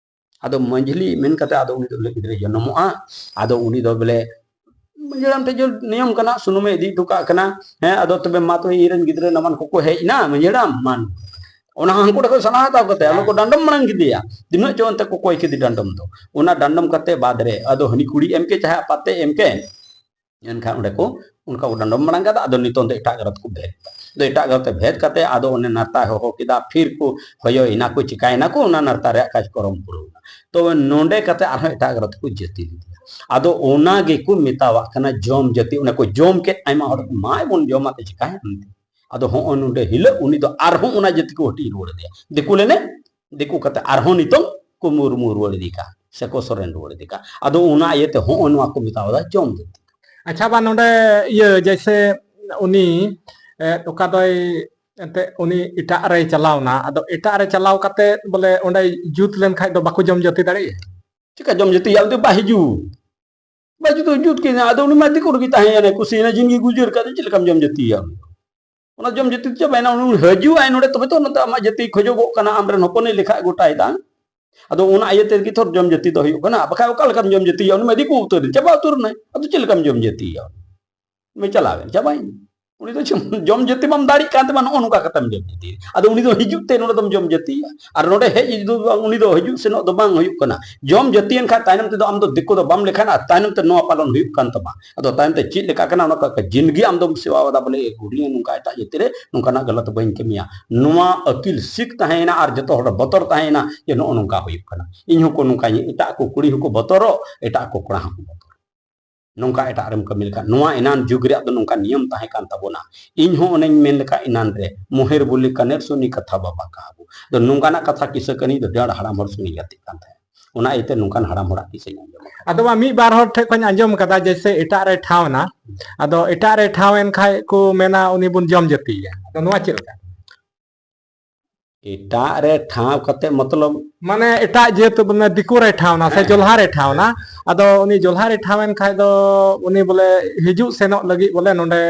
ᱟᱫᱚ ᱢᱟᱹᱡᱷᱞᱤ ᱢᱮᱱ ᱠᱟᱛᱮ ᱟᱫᱚ ᱩᱱᱤ ᱫᱚ ᱜᱤᱫᱽᱨᱟᱹᱭ ᱡᱚᱱᱚᱢᱚᱜᱼᱟ᱾ ᱟᱫᱚ ᱩᱱᱤ ᱫᱚ ᱵᱚᱞᱮ ᱢᱟᱹᱡᱷᱤ ᱦᱟᱲᱟᱢ ᱴᱷᱮᱡ ᱡᱚ-, ᱱᱤᱭᱚᱢ ᱠᱟᱱᱟ, ᱥᱩᱱᱩᱢᱮ ᱤᱫᱤ ᱦᱚᱴᱚ ᱠᱟᱜ ᱠᱟᱱᱟ᱾ ᱦᱮᱸ, ᱟᱫᱚ ᱛᱚᱵᱮ ᱢᱟ ᱛᱚᱵᱮ ᱤᱧ ᱨᱮᱱ ᱜᱤᱫᱽᱨᱟᱹ ᱱᱟᱣᱟᱱ ᱠᱚᱠᱚ ᱦᱮᱡ ᱮᱱᱟ, ᱢᱟᱹᱡᱷᱤ ᱦᱟᱲᱟᱢ, ᱢᱟ ᱱᱚᱰᱮ᱾ ᱚᱱᱟ ᱦᱚᱸ ᱦᱟᱱᱠᱩ ᱴᱷᱮᱱ ᱠᱷᱚᱱ ᱥᱟᱱᱟ ᱦᱟᱛᱟᱣ ᱠᱟᱛᱮ ᱟᱫᱚ ᱠᱚ ᱰᱟᱸᱰᱚᱢ ᱢᱟᱲᱟᱝ ᱠᱮᱫᱮᱭᱟ᱾ ᱛᱤᱱᱟᱹᱜ ᱪᱚ ᱚᱱᱛᱮ ᱠᱚ ᱠᱚᱭ ᱠᱮᱫᱮ ᱰᱟᱸᱰᱚᱢ ᱫᱚ᱾ ᱚᱱᱟ ᱰᱟᱸᱰᱚᱢ ᱠᱟᱛᱮ ᱵᱟᱫ ᱨᱮ ᱟᱫᱚ ᱦᱟᱹᱱᱤ ᱠᱩᱲᱤ ᱮᱢ ᱠᱮ ᱪᱟᱦᱮ ᱟᱯᱟᱛ ᱛᱮ ᱮᱢ ᱠᱮ, ᱮᱱᱠᱷᱟᱱ ᱚᱸᱰᱮ ᱠᱚ ᱚᱱᱠᱟ ᱠᱚ ᱰᱟᱸᱰᱚᱢ ᱢᱟᱲᱟᱝ ᱠᱟᱫᱟ᱾ ᱟᱫᱚ ᱱᱤᱛᱚᱝ ᱫᱚ ᱮᱴᱟᱜ ᱜᱟᱨᱚᱛ ᱠᱚ ᱵᱷᱮᱫ ᱠᱮᱫᱟ᱾ ᱟᱫᱚ ᱮᱴᱟᱜ ᱜᱟᱨᱚᱛ ᱛᱮ ᱵᱷᱮᱫ ᱠᱟᱛᱮ ᱟᱫᱚ ᱚᱱᱮ ᱱᱟᱨᱛᱟᱭ ᱦᱚᱦᱚ ᱠᱮᱫᱟ, ᱯᱷᱤᱨ ᱠᱚ ᱦᱚᱭᱚᱭᱮᱱᱟ ᱠᱚ, ᱪᱤᱠᱟᱭᱮᱱᱟ ᱠᱚ, ᱚᱱᱟ ᱱᱟᱨᱛᱟ ᱨᱮᱭᱟᱜ ᱠᱟᱡᱽᱠᱚᱨᱚᱢ ᱯᱩᱨᱟᱹᱣ ᱮᱱᱟ᱾ ᱛᱚᱵᱮ ᱱᱚᱰᱮ ᱠᱟᱛᱮ ᱟᱨᱦᱚᱸ ᱮᱴᱟᱜ ᱜᱟᱨᱚᱛ ᱠᱚ ᱡᱟᱹᱛᱤ ᱞᱮᱫᱮᱭᱟ᱾ ᱟᱫᱚ ᱚᱱᱟ ᱜᱮᱠᱚ ᱢᱮᱛᱟᱣᱟᱜ ᱠᱟᱱᱟ ᱡᱚᱢ ᱡᱟᱹᱛᱤ᱾ ᱚᱱᱮ ᱠᱚ ᱡᱚᱢ ᱠᱮᱫ ᱟᱭᱢᱟ ᱦᱚᱲ, ᱢᱟᱭ ᱵᱚᱱ ᱡᱚᱢᱟ ᱛᱮ ᱪᱤᱠᱟᱭᱮᱱ ᱛᱮ? ᱟᱫᱚ ᱦᱚᱸᱜᱼᱚᱭ ᱱᱚᱰᱮ ᱦᱤᱞᱟᱹᱜ ᱩᱱᱤ ᱫᱚ ᱟᱨᱦᱚᱸ ᱚᱱᱟ ᱡᱟᱹᱛᱤ ᱠᱚ ᱦᱟᱹᱴᱤᱧ ᱨᱩᱣᱟᱹᱲ ᱟᱫᱮᱭᱟ᱾ ᱫᱤᱠᱩ ᱞᱮᱱᱮ ᱫᱤᱠᱩ ᱠᱟᱛᱮ ᱟᱨᱦᱚᱸ ᱱᱤᱛᱚᱝ ᱠᱚ ᱢᱩᱨᱢᱩ ᱨᱩᱣᱟᱹᱲ ᱤᱫᱤ ᱠᱟᱜ ᱥᱮ ᱠᱚ ᱥᱚᱨᱮᱱ ᱨᱩᱣᱟᱹᱲ ᱤᱫᱤ ᱠᱟᱜ᱾ ᱟᱫᱚ ᱚᱱᱟ ᱤᱭᱟᱹᱛᱮ ᱦᱚᱸᱜᱼᱚᱭ ᱱᱚᱣᱟ ᱠᱚ ᱢᱮᱛᱟᱣᱟᱫᱟ ᱡᱚᱢ ᱡᱟᱹᱛᱤ᱾ ᱟᱪᱪᱷᱟ, ᱵᱟ, ᱱᱚᱰᱮ ᱤᱭᱟᱹ ᱡᱮᱭᱥᱮ ᱩᱱᱤ, ᱮ, ᱚᱠᱟ ᱫᱚᱭ ᱮᱱᱛᱮ ᱩᱱᱤ ᱮᱴᱟᱜ ᱨᱮᱭ ᱪᱟᱞᱟᱣᱱᱟ, ᱟᱫᱚ ᱮᱴᱟᱜ ᱨᱮ ᱪᱟᱞᱟᱣ ᱠᱟᱛᱮ ᱵᱚᱞᱮ ᱚᱸᱰᱮ ᱡᱩᱛ ᱞᱮᱱᱠᱷᱟᱡ ᱫᱚ ᱵᱟᱠᱚ ᱡᱚᱢ ᱡᱟᱹᱛᱤ ᱫᱟᱲᱮᱭᱟᱜᱼᱟ? ᱪᱮᱠᱟ ᱡᱚᱢ ᱡᱟᱹᱛᱤᱭᱟ? ᱩᱱᱤ ᱫᱚ ᱵᱟᱭ ᱦᱤᱡᱩᱜ᱾ ᱵᱟᱭ ᱡᱩᱛ, ᱡᱩᱛ ᱠᱮᱫᱟ᱾ ᱟᱫᱚ ᱩᱱᱤ ᱢᱟ ᱫᱤᱠᱩ ᱨᱮᱜᱮ ᱛᱟᱦᱮᱸᱭᱮᱱᱟᱭ, ᱠᱩᱥᱤᱭᱮᱱᱟ, ᱡᱤᱱᱫᱜᱤ ᱜᱩᱡᱟᱹᱨ ᱠᱟᱫ, ᱪᱮᱫ ᱞᱮᱠᱟᱢ ᱡᱚᱢ ᱡᱟᱹᱛᱤᱭᱟ? ᱚᱱᱟ ᱡᱚᱢ ᱡᱟᱹᱛᱤ ᱪᱟᱵᱟᱭᱮᱱᱟ᱾ ᱩᱱᱤ ᱦᱤᱡᱩᱜ ᱟᱭ ᱱᱚᱰᱮ, ᱛᱚᱵᱮ ᱛᱚ ᱚᱱᱟ ᱫᱚ ᱟᱢᱟᱜ ᱡᱟᱹᱛᱤ ᱠᱷᱚᱡᱚᱜᱚᱜ ᱠᱟᱱᱟ, ᱟᱢᱨᱮᱱ ᱦᱚᱯᱚᱱᱮ ᱞᱮᱠᱷᱟ ᱜᱚᱴᱟᱭᱮᱫᱟ᱾ ᱟᱫᱚ ᱚᱱᱟ ᱤᱭᱟᱹ ᱛᱮᱜᱮ ᱛᱷᱚᱨ ᱡᱚᱢ ᱡᱟᱹᱛᱤ ᱫᱚ ᱦᱩᱭᱩᱜ ᱠᱟᱱᱟ᱾ ᱵᱟᱠᱷᱟᱡ ᱚᱠᱟ ᱞᱮᱠᱟᱢ ᱡᱚᱢ ᱡᱟᱹᱛᱤᱭᱟ? ᱩᱱᱤ ᱢᱟ ᱫᱤᱠᱩ ᱩᱛᱟᱹᱨ ᱮᱱ, ᱪᱟᱵᱟ ᱩᱛᱟᱹᱨ ᱮᱱᱟᱭ᱾ ᱟᱫᱚ ᱪᱮᱫ ᱞᱮᱠᱟᱢ ᱡᱚᱢ ᱡᱟᱹᱛᱤᱭᱟ? ᱩᱱᱤ ᱪᱟᱞᱟᱣᱮᱱ, ᱪᱟᱵᱟᱭᱮᱱ᱾ ᱩᱱᱤ ᱫᱚ ᱡᱚᱢ, ᱡᱚᱢ ᱡᱟᱹᱛᱤ ᱵᱟᱢ ᱫᱟᱲᱮᱜ ᱠᱟᱱ ᱛᱮᱢᱟ ᱱᱚᱜᱼᱚ ᱱᱚᱝᱠᱟ ᱠᱟᱛᱮᱢ ᱡᱚᱢ ᱡᱟᱹᱛᱤ᱾ ᱟᱫᱚ ᱩᱱᱤ ᱫᱚ ᱦᱤᱡᱩᱜ ᱛᱮ ᱱᱚᱰᱮ ᱫᱚᱢ ᱡᱚᱢ ᱡᱟᱹᱛᱤᱭᱟ᱾ ᱟᱨ ᱱᱚᱰᱮ ᱦᱮᱡ ᱫᱚ ᱩᱱᱤ ᱫᱚ ᱦᱤᱡᱩᱜ ᱥᱮᱱᱚᱜ ᱫᱚ ᱵᱟᱝ ᱦᱩᱭᱩᱜ ᱠᱟᱱᱟ᱾ ᱡᱚᱢ ᱡᱟᱹᱛᱤᱭᱮᱱ ᱠᱷᱟᱱ ᱛᱟᱭᱱᱚᱢ ᱛᱮᱫᱚ ᱟᱢ ᱫᱚ ᱫᱤᱠᱩ ᱫᱚ ᱵᱟᱢ ᱞᱮᱠᱷᱟᱱ, ᱟᱨ ᱛᱟᱭᱱᱚᱢ ᱛᱮ ᱱᱚᱣᱟ ᱯᱟᱞᱚᱱ ᱦᱩᱭᱩᱜ ᱠᱟᱱ ᱛᱟᱢᱟ᱾ ᱟᱫᱚ ᱛᱟᱭᱚᱢ ᱛᱮ ᱪᱮᱫ ᱞᱮᱠᱟ ᱠᱟᱱᱟ, ᱚᱱᱟ ᱠᱚ ᱡᱤᱱᱫᱜᱤ ᱟᱢ ᱫᱚᱢ ᱥᱮᱵᱟᱣᱟᱫᱟ, ᱵᱚᱞᱮ, "ᱮ ᱜᱩᱰᱤᱭᱟᱹ, ᱱᱚᱝᱠᱟ ᱮᱴᱟᱜ ᱡᱟᱹᱛᱤ ᱨᱮ ᱱᱚᱝᱠᱟᱱᱟᱜ ᱜᱟᱞᱟᱛ ᱵᱟᱹᱧ ᱠᱟᱹᱢᱤᱭᱟ, ᱱᱚᱣᱟ ᱟᱹᱠᱤᱞ ᱥᱤᱠ ᱛᱟᱦᱮᱸᱭᱮᱱᱟ ᱟᱨ ᱡᱚᱛᱚ ᱦᱚᱲ ᱵᱚᱛᱚᱨ ᱛᱟᱦᱮᱸᱭᱮᱱᱟ ᱡᱮ ᱱᱚᱜᱼᱚ ᱱᱚᱝᱠᱟ ᱦᱩᱭᱩᱜ ᱠᱟᱱᱟ, ᱤᱧ ᱦᱚᱸᱠᱚ ᱱᱚᱝᱠᱟᱧ, ᱮᱴᱟᱜ ᱠᱚ ᱠᱩᱲᱤ ᱦᱚᱸᱠᱚ ᱵᱚᱛᱚᱨᱚᱜ, ᱮᱴᱟᱜ ᱠᱚ ᱠᱚᱲᱟ ᱦᱚᱸᱠᱚ ᱵᱚᱛᱚᱨᱚᱜ, ᱱᱚᱝᱠᱟ ᱮᱴᱟᱜ ᱨᱮᱢ ᱠᱟᱹᱢᱤ ᱞᱮᱠᱷᱟᱱ ᱱᱚᱣᱟ ᱮᱱᱟᱱ ᱡᱩᱜᱽ ᱨᱮᱭᱟᱜ ᱫᱚ ᱱᱚᱝᱠᱟ ᱱᱤᱭᱚᱢ ᱛᱟᱦᱮᱸ ᱠᱟᱱ ᱛᱟᱵᱚᱱᱟ, ᱤᱧ ᱦᱚᱸ ᱚᱱᱮᱧ ᱢᱮᱱ ᱞᱮᱠᱟ ᱮᱱᱟᱱ ᱨᱮ, ᱢᱚᱦᱮᱨ ᱵᱚᱞᱤ ᱠᱟᱱᱮᱨ ᱥᱩᱱᱤ ᱠᱟᱛᱷᱟ ᱵᱟᱵᱟ ᱠᱟᱦᱟᱵᱚ", ᱟᱫᱚ ᱱᱚᱝᱠᱟᱱᱟᱜ ᱠᱟᱛᱷᱟ ᱠᱤᱥᱟᱹ ᱠᱟᱹᱦᱱᱤ ᱫᱚ ᱰᱟᱹᱲ ᱦᱟᱲᱟᱢ ᱦᱚᱲ ᱥᱚᱸᱜᱮ ᱜᱟᱛᱮᱜ ᱠᱟᱱ ᱛᱟᱦᱮᱸᱫ᱾ ᱚᱱᱟ ᱤᱭᱟᱹᱛᱮ ᱱᱚᱝᱠᱟᱱ ᱦᱟᱲᱟᱢ ᱦᱚᱲᱟᱜ ᱠᱤᱥᱟᱹᱧ ᱟᱸᱡᱚᱢ ᱟᱠᱟᱫᱟ᱾ ᱟᱫᱚ ᱢᱟ ᱢᱤᱫ ᱵᱟᱨ ᱦᱚᱲ ᱴᱷᱮᱱ ᱠᱷᱚᱱ ᱟᱸᱡᱚᱢ ᱟᱠᱟᱫᱟ, ᱡᱮᱭᱥᱮ ᱮᱴᱟᱜ ᱨᱮ ᱴᱷᱟᱶ ᱮᱱᱟ, ᱟᱫᱚ ᱮᱴᱟᱜ ᱨᱮ ᱴᱷᱟᱶ ᱮᱱ ᱠᱷᱟᱡ ᱠᱚ ᱢᱮᱱᱟ ᱩᱱᱤ ᱵᱚᱱ ᱡᱚᱢ ᱡᱟᱹᱛᱤᱭᱮᱭᱟ᱾ ᱟᱫᱚ ᱱᱚᱣᱟ ᱪᱮᱫ ᱞᱮᱠᱟ? ᱮᱴᱟᱜ ᱨᱮ ᱴᱷᱟᱶ ᱠᱟᱛᱮ ᱢᱚᱛᱞᱚᱵ? ᱢᱟᱱᱮ ᱮᱴᱟᱜ ᱡᱟᱹᱛ, ᱢᱟᱱᱮ ᱫᱤᱠᱩ ᱨᱮ ᱴᱷᱟᱶ ᱮᱱᱟ ᱥᱮ ᱦᱮᱸ, ᱡᱚᱞᱦᱟ ᱨᱮ ᱴᱷᱟᱶ ᱮᱱᱟ, ᱦᱮᱸ᱾ ᱟᱫᱚ ᱩᱱᱤ ᱡᱚᱞᱦᱟ ᱨᱮ ᱴᱷᱟᱶ ᱮᱱ ᱠᱷᱟᱡ ᱫᱚ ᱩᱱᱤ ᱵᱚᱞᱮ ᱦᱤᱡᱩᱜ ᱥᱮᱱᱚᱜ ᱞᱟᱹᱜᱤᱫ ᱵᱚᱞᱮ ᱱᱚᱰᱮ